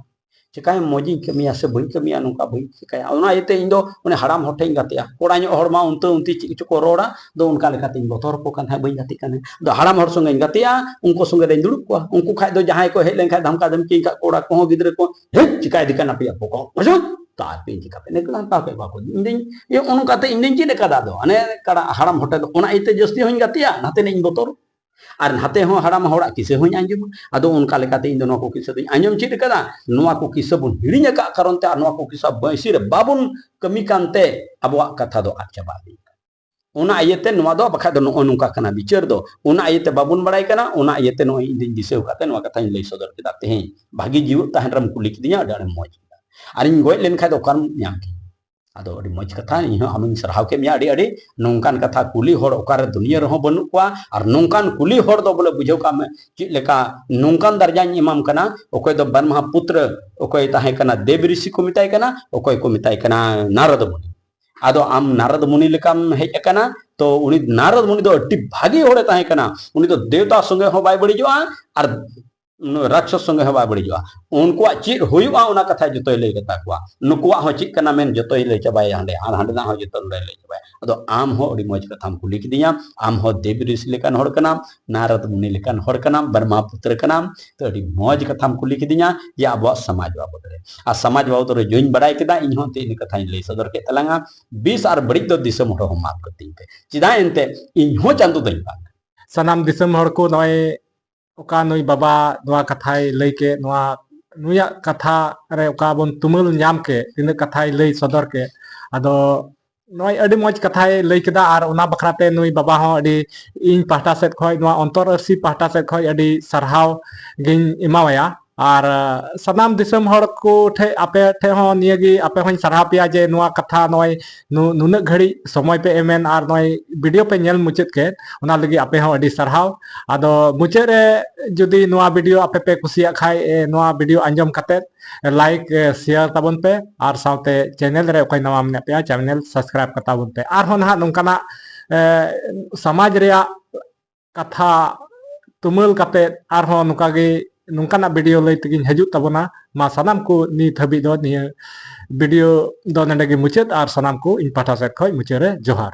ᱪᱤᱠᱟᱹᱭᱟᱢ, ᱢᱚᱡᱽ ᱤᱧ ᱠᱟᱹᱢᱤᱭᱟ ᱥᱮ ᱵᱟᱹᱧ ᱠᱟᱹᱢᱤᱭᱟ, ᱱᱚᱝᱠᱟ ᱵᱟᱹᱧ ᱪᱤᱠᱟᱹᱭᱟ᱾ ᱚᱱᱟ ᱤᱭᱟᱹᱛᱮ ᱤᱧ ᱫᱚ ᱚᱱᱮ ᱦᱟᱲᱟᱢ ᱦᱚᱲ ᱴᱷᱮᱱ ᱤᱧ ᱜᱟᱛᱮᱜᱼᱟ᱾ ᱠᱚᱲᱟ ᱧᱚᱜ ᱦᱚᱲ ᱢᱟ ᱚᱱᱛᱮ ᱚᱱᱛᱮ ᱪᱮᱫ ᱠᱚᱪᱚ ᱠᱚ ᱨᱚᱲᱟ, ᱟᱫᱚ ᱚᱱᱠᱟ ᱞᱮᱠᱟᱛᱮᱧ ᱵᱚᱛᱚᱨ ᱟᱠᱚ ᱠᱟᱱ ᱛᱟᱦᱮᱸᱫ, ᱵᱟᱹᱧ ᱜᱟᱛᱮᱜ ᱠᱟᱱᱟ᱾ ᱟᱫᱚ ᱦᱟᱲᱟᱢ ᱦᱚᱲ ᱥᱚᱸᱜᱮᱧ ᱜᱟᱛᱮᱜᱼᱟ, ᱩᱱᱠᱩ ᱥᱚᱸᱜᱮ ᱨᱮᱧ ᱫᱩᱲᱩᱵ ᱠᱚᱣᱟ᱾ ᱩᱱᱠᱩ ᱠᱷᱟᱡ ᱫᱚ ᱡᱟᱦᱟᱸᱭ ᱠᱚ ᱦᱮᱡ ᱞᱮᱱᱠᱷᱟᱡ ᱫᱷᱟᱢᱠᱟ ᱫᱷᱟᱢᱠᱤ ᱠᱷᱟᱡ ᱠᱚᱲᱟ ᱠᱚᱦᱚᱸ ᱜᱤᱫᱽᱨᱟᱹ ᱠᱚ, "ᱦᱮᱡ, ᱪᱤᱠᱟᱭ ᱫᱤ ᱠᱟᱱᱟ ᱯᱮᱭᱟ ᱯᱚᱠᱚ? ᱵᱩᱡᱷᱟᱹᱣ? ᱛᱟᱨ ᱯᱮ ᱪᱤᱠᱟ ᱯᱮ ᱱᱤᱠᱞᱟ ᱦᱟᱛᱟᱣ ᱠᱮᱫ ᱠᱚᱣᱟ ᱠᱚ?" ᱤᱧ ᱫᱚᱧ, ᱤᱭᱟᱹ, ᱚᱱᱠᱟᱛᱮ ᱤᱧ ᱫᱚᱧ ᱪᱮᱫ ᱟᱠᱟᱫᱟ᱾ ᱟᱫᱚ ᱚᱱᱮ ᱠᱟᱲᱟ ᱦᱟᱲᱟᱢ ᱦᱚᱲ ᱴᱷᱮᱱ ᱫᱚ ᱚᱱᱟ ᱤᱭᱟᱹᱛᱮ ᱡᱟᱹᱥᱛᱤ ᱦᱚᱸᱧ ᱜᱟᱛᱮᱜᱼᱟ, ᱱᱟᱛᱮ ᱱᱟᱜ ᱤᱧ ᱵᱚᱛᱚᱨ᱾ ᱟᱨ ᱱᱟᱛᱮ ᱦᱚᱸ ᱦᱟᱲᱟᱢ ᱦᱚᱲᱟᱜ ᱠᱤᱥᱟᱹ ᱦᱚᱸᱧ ᱟᱸᱡᱚᱢᱟ᱾ ᱟᱫᱚ ᱚᱱᱠᱟ ᱞᱮᱠᱟᱛᱮ ᱤᱧ ᱫᱚ ᱱᱚᱣᱟ ᱠᱚ ᱠᱤᱥᱟᱹ ᱫᱚᱧ ᱟᱸᱡᱚᱢ ᱪᱮᱫ ᱟᱠᱟᱫᱟ᱾ ᱱᱚᱣᱟ ᱠᱚ ᱠᱤᱥᱟᱹ ᱵᱚᱱ ᱦᱤᱲᱤᱧ ᱟᱠᱟᱫ ᱠᱟᱨᱚᱱ ᱛᱮ ᱟᱨ ᱱᱚᱣᱟ ᱠᱚ ᱠᱤᱥᱟᱹ ᱵᱟᱹᱭᱥᱤ ᱨᱮ ᱵᱟᱵᱚᱱ ᱠᱟᱹᱢᱤ ᱠᱟᱱᱛᱮ ᱟᱵᱚᱣᱟᱜ ᱠᱟᱛᱷᱟ ᱫᱚ ᱟᱫ ᱪᱟᱵᱟ ᱤᱫᱤᱜ ᱠᱟᱱᱟ᱾ ᱚᱱᱟ ᱤᱭᱟᱹᱛᱮ ᱱᱚᱣᱟ ᱫᱚ ᱵᱟᱠᱷᱟᱡ ᱫᱚ ᱱᱚᱜᱼᱚ ᱱᱚᱝᱠᱟ ᱠᱟᱱᱟ ᱵᱤᱪᱟᱹᱨ ᱫᱚ, ᱚᱱᱟ ᱤᱭᱟᱹᱛᱮ ᱵᱟᱵᱚᱱ ᱵᱟᱲᱟᱭ ᱠᱟᱱᱟ᱾ ᱚᱱᱟ ᱤᱭᱟᱹᱛᱮ ᱱᱚᱜᱼᱚᱭ ᱤᱧ ᱫᱩᱧ ᱫᱤᱥᱟᱹ ᱟᱠᱟᱫ ᱛᱮ ᱱᱚᱣᱟ ᱠᱟᱛᱷᱟᱧ ᱞᱟᱹᱭ ᱥᱚᱫᱚᱨ ᱠᱮᱫᱟ ᱛᱮᱦᱮᱧ᱾ ᱵᱷᱟᱹᱜᱤ ᱡᱤᱣᱮᱫ ᱛᱟᱦᱮᱱ ᱨᱮᱢ ᱠᱩᱞᱤ ᱠᱤᱫᱤᱧᱟ, ᱟᱹᱰᱤ ᱟᱹᱰᱤ ᱢᱚᱡᱽ ᱠᱮᱫᱟ᱾ ᱟᱨᱤᱧ ᱜᱚᱡ ᱞᱮᱱᱠᱷᱟᱡ ᱫᱚ ᱚᱠᱟᱨᱮᱢ ᱧᱟᱢ ᱠᱤᱧᱟ? ᱟᱫᱚ ᱟᱹᱰᱤ ᱢᱚᱡᱽ ᱠᱟᱛᱷᱟ, ᱤᱧ ᱦᱚᱸ ᱟᱢᱤᱧ ᱥᱟᱨᱦᱟᱣ ᱠᱮᱫ ᱢᱮᱭᱟ ᱟᱹᱰᱤ ᱟᱹᱰᱤ᱾ ᱱᱚᱝᱠᱟᱱ ᱠᱟᱛᱷᱟ ᱠᱩᱞᱤ ᱦᱚᱲ ᱚᱠᱟᱨᱮ ᱫᱩᱱᱤᱭᱟᱹ ᱨᱮᱦᱚᱸ ᱵᱟᱹᱱᱩᱜ ᱠᱚᱣᱟ, ᱟᱨ ᱱᱚᱝᱠᱟᱱ ᱠᱩᱞᱤ ᱦᱚᱲ ᱫᱚ ᱵᱚᱞᱮ ᱵᱩᱡᱷᱟᱹᱣ ᱠᱟᱜ ᱢᱮ ᱪᱮᱫ ᱞᱮᱠᱟ ᱱᱚᱝᱠᱟᱱ ᱫᱟᱨᱡᱟᱧ ᱮᱢᱟᱢ ᱠᱟᱱᱟ᱾ ᱚᱠᱚᱭ ᱫᱚ ᱵᱨᱚᱦᱢᱟ ᱯᱩᱛᱨᱚ, ᱚᱠᱚᱭ ᱛᱟᱦᱮᱸ ᱠᱟᱱᱟ ᱫᱮᱵ ᱨᱤᱥᱤ ᱠᱚ ᱢᱮᱛᱟᱭ ᱠᱟᱱᱟ, ᱚᱠᱚᱭ ᱠᱚ ᱢᱮᱛᱟᱭ ᱠᱟᱱᱟ ᱱᱟᱨᱚᱫ ᱢᱩᱱᱤ᱾ ᱟᱫᱚ ᱟᱢ ᱱᱟᱨᱚᱫ ᱢᱩᱱᱤ ᱞᱮᱠᱟᱢ ᱦᱮᱡ ᱟᱠᱟᱱᱟ, ᱛᱚ ᱩᱱᱤ ᱱᱟᱨᱚᱫ ᱢᱩᱱᱤ ᱫᱚ ᱟᱹᱰᱤ ᱵᱷᱟᱜᱤ ᱦᱚᱲᱮ ᱛᱟᱦᱮᱸ ᱠᱟᱱᱟ᱾ ᱩᱱᱤ ᱫᱚ ᱫᱮᱣᱛᱟ ᱥᱚᱸᱜᱮ ᱦᱚᱸ ᱵᱟᱭ ᱵᱟᱹᱲᱤᱡᱚᱜᱼᱟ ᱟᱨ ᱨᱟᱠᱥᱚᱥ ᱥᱚᱸᱜᱮ ᱦᱚᱸ ᱵᱟᱭ ᱵᱟᱹᱲᱤᱡᱚᱜᱼᱟ᱾ ᱩᱱᱠᱩᱣᱟᱜ ᱪᱮᱫ ᱦᱩᱭᱩᱜᱼᱟ ᱚᱱᱟ ᱠᱟᱛᱷᱟᱭ ᱡᱚᱛᱚᱭ ᱞᱟᱹᱭ ᱠᱟᱛᱟ ᱠᱚᱣᱟ᱾ ᱱᱩᱠᱩᱣᱟᱜ ᱦᱚᱸ ᱪᱮᱫ ᱠᱟᱱᱟ ᱢᱮᱱ ᱡᱚᱛᱚᱭ ᱞᱟᱹᱭ ᱪᱟᱵᱟᱭᱟ ᱦᱟᱸᱰᱮ, ᱟᱨ ᱦᱟᱸᱰᱮᱱᱟᱜ ᱦᱚᱸ ᱡᱚᱛᱚ ᱱᱚᱰᱮ ᱞᱟᱹᱭ ᱪᱟᱵᱟᱭᱟ᱾ ᱟᱫᱚ ᱟᱢ ᱦᱚᱸ ᱟᱹᱰᱤ ᱢᱚᱡᱽ ᱠᱟᱛᱷᱟᱢ ᱠᱩᱞᱤ ᱠᱤᱫᱤᱧᱟ, ᱟᱢ ᱦᱚᱸ ᱫᱮᱵ ᱨᱤᱥᱤ ᱞᱮᱠᱟᱱ ᱦᱚᱲ ᱠᱟᱱᱟᱢ, ᱱᱟᱨᱚᱫ ᱢᱩᱱᱤ ᱞᱮᱠᱟᱱ ᱦᱚᱲ ᱠᱟᱱᱟᱢ, ᱵᱨᱚᱦᱢᱟ ᱯᱩᱛᱨᱚ ᱠᱟᱱᱟᱢ, ᱛᱚ ᱟᱹᱰᱤ ᱢᱚᱡᱽ ᱠᱟᱛᱷᱟᱢ ᱠᱩᱞᱤ ᱠᱤᱫᱤᱧᱟ ᱡᱮ ᱟᱵᱚᱣᱟᱜ ᱥᱚᱢᱟᱡᱽ ᱵᱟᱵᱚᱫ ᱨᱮ᱾ ᱟᱨ ᱥᱚᱢᱟᱡᱽ ᱵᱟᱵᱚᱫ ᱨᱮ ᱡᱚᱧ ᱵᱟᱲᱟᱭ ᱠᱮᱫᱟ, ᱤᱧ ᱦᱚᱸ ᱛᱮᱦᱮᱧ ᱠᱟᱛᱷᱟᱧ ᱞᱟᱹᱭ ᱥᱚᱫᱚᱨ ᱠᱮᱫ ᱛᱟᱞᱟᱝᱟ᱾ ᱵᱮᱥ ᱟᱨ ᱵᱟᱹᱲᱤᱡ ᱫᱚ ᱫᱤᱥᱚᱢ ᱦᱚᱲ ᱦᱚᱸ ᱢᱟᱯ ᱠᱟᱹᱛᱤᱧ ᱯᱮ, ᱪᱮᱫᱟᱜ ᱮᱱᱛᱮ ᱤᱧ ᱦᱚᱸ ᱪᱟᱸᱫᱚ ᱫᱚᱧ ᱵᱟᱝ ᱠᱟᱱᱟ᱾ ᱥᱟᱱᱟᱢ ᱫᱤᱥᱚᱢ ᱦᱚᱲ ᱠᱚ ᱱᱚᱜᱼᱚᱭ ᱚᱠᱟ ᱱᱩᱭ ᱵᱟᱵᱟ ᱱᱚᱣᱟ ᱠᱟᱛᱷᱟᱭ ᱞᱟᱹᱭ ᱠᱮᱫ, ᱱᱚᱣᱟ ᱱᱩᱭᱟᱜ ᱠᱟᱛᱷᱟ ᱨᱮ ᱚᱠᱟ ᱵᱚᱱ ᱛᱩᱢᱟᱹᱞ ᱧᱟᱢ ᱠᱮᱫ, ᱛᱤᱱᱟᱹᱜ ᱠᱟᱛᱷᱟᱭ ᱞᱟᱹᱭ ᱥᱚᱫᱚᱨ ᱠᱮᱫ, ᱟᱫᱚ ᱱᱚᱜᱼᱚᱭ ᱟᱹᱰᱤ ᱢᱚᱡᱽ ᱠᱟᱛᱷᱟᱭ ᱞᱟᱹᱭ ᱠᱮᱫᱟ᱾ ᱟᱨ ᱚᱱᱟ ᱵᱟᱠᱷᱨᱟ ᱛᱮ ᱱᱩᱭ ᱵᱟᱵᱟ ᱦᱚᱸ ᱟᱹᱰᱤ ᱤᱧ ᱯᱟᱦᱴᱟ ᱥᱮᱫ ᱠᱷᱚᱱ, ᱱᱚᱣᱟ ᱚᱱᱛᱚᱨ ᱟᱹᱨᱥᱤ ᱯᱟᱦᱴᱟ ᱥᱮᱫ ᱠᱷᱚᱱ ᱟᱹᱰᱤ ᱥᱟᱨᱦᱟᱣ ᱜᱤᱧ ᱮᱢᱟᱣᱟᱭᱟ᱾ ᱟᱨ ᱥᱟᱱᱟᱢ ᱫᱤᱥᱚᱢ ᱦᱚᱲ ᱠᱚ ᱴᱷᱮᱱ, ᱟᱯᱮ ᱴᱷᱮᱱ ᱦᱚᱸ ᱱᱤᱭᱟᱹᱜᱮ ᱟᱯᱮ ᱦᱚᱸᱧ ᱥᱟᱨᱦᱟᱣ ᱯᱮᱭᱟ ᱡᱮ ᱱᱚᱣᱟ ᱠᱟᱛᱷᱟ ᱱᱚᱜᱼᱚᱭ ᱱᱩ-, ᱱᱩᱱᱟᱹᱜ ᱜᱷᱟᱹᱲᱤᱡ ᱥᱚᱢᱚᱭ ᱯᱮ ᱮᱢᱮᱱ ᱟᱨ ᱱᱚᱜᱼᱚᱭ ᱵᱷᱤᱰᱤᱭᱳ ᱯᱮ ᱧᱮᱞ ᱢᱩᱪᱟᱹᱫ ᱠᱮᱫ, ᱚᱱᱟ ᱞᱟᱹᱜᱤᱫ ᱟᱯᱮ ᱦᱚᱸ ᱟᱹᱰᱤ ᱥᱟᱨᱦᱟᱣ᱾ ᱟᱫᱚ ᱢᱩᱪᱟᱹᱫ ᱨᱮ ᱡᱩᱫᱤ ᱱᱚᱣᱟ ᱵᱷᱤᱰᱤᱭᱳ ᱟᱯᱮ ᱯᱮ ᱠᱩᱥᱤᱭᱟᱜ ᱠᱷᱟᱡ, ᱮ, ᱱᱚᱣᱟ ᱵᱷᱤᱰᱤᱭᱳ ᱟᱸᱡᱚᱢ ᱠᱟᱛᱮᱫ ᱞᱟᱭᱤᱠ, ᱮ, ᱥᱮᱭᱟᱨ ᱛᱟᱵᱚᱱ ᱯᱮ, ᱟᱨ ᱥᱟᱶᱛᱮ ᱪᱮᱱᱮᱞ ᱨᱮ ᱚᱠᱚᱭ ᱱᱟᱣᱟ ᱢᱮᱱᱟᱜ ᱯᱮᱭᱟ, ᱪᱮᱱᱮᱞ ᱥᱟᱵᱥᱠᱨᱟᱭᱤᱵ ᱠᱟᱛᱟ ᱵᱚᱱ ᱯᱮ᱾ ᱟᱨᱦᱚᱸ ᱱᱟᱦᱟᱜ ᱱᱚᱝᱠᱟᱱᱟᱜ, ᱮ, ᱥᱚᱢᱟᱡᱽ ᱨᱮᱭᱟᱜ ᱠᱟᱛᱷᱟ ᱛᱩᱢᱟᱹᱞ ᱠᱟᱛᱮᱫ ᱟᱨᱦᱚᱸ ᱱᱚᱝᱠᱟ ᱜᱮ, ᱱᱚᱝᱠᱟᱱᱟᱜ ᱵᱷᱤᱰᱤᱭᱳ ᱞᱟᱹᱭ ᱛᱮᱜᱤᱧ ᱦᱤᱡᱩᱜ ᱛᱟᱵᱚᱱᱟ᱾ ᱢᱟ ᱥᱟᱱᱟᱢ ᱠᱚ ᱱᱤᱛ ᱦᱟᱹᱵᱤᱡ ᱫᱚ ᱱᱤᱭᱟᱹ ᱵᱷᱤᱰᱤᱭᱳ ᱫᱚ ᱱᱚᱰᱮ ᱜᱮ ᱢᱩᱪᱟᱹᱫ, ᱟᱨ ᱥᱟᱱᱟᱢ ᱠᱚ ᱤᱧ ᱯᱟᱦᱴᱟ ᱥᱮᱫ ᱠᱷᱚᱱ ᱢᱩᱪᱟᱹᱫ ᱨᱮ ᱡᱚᱦᱟᱨ᱾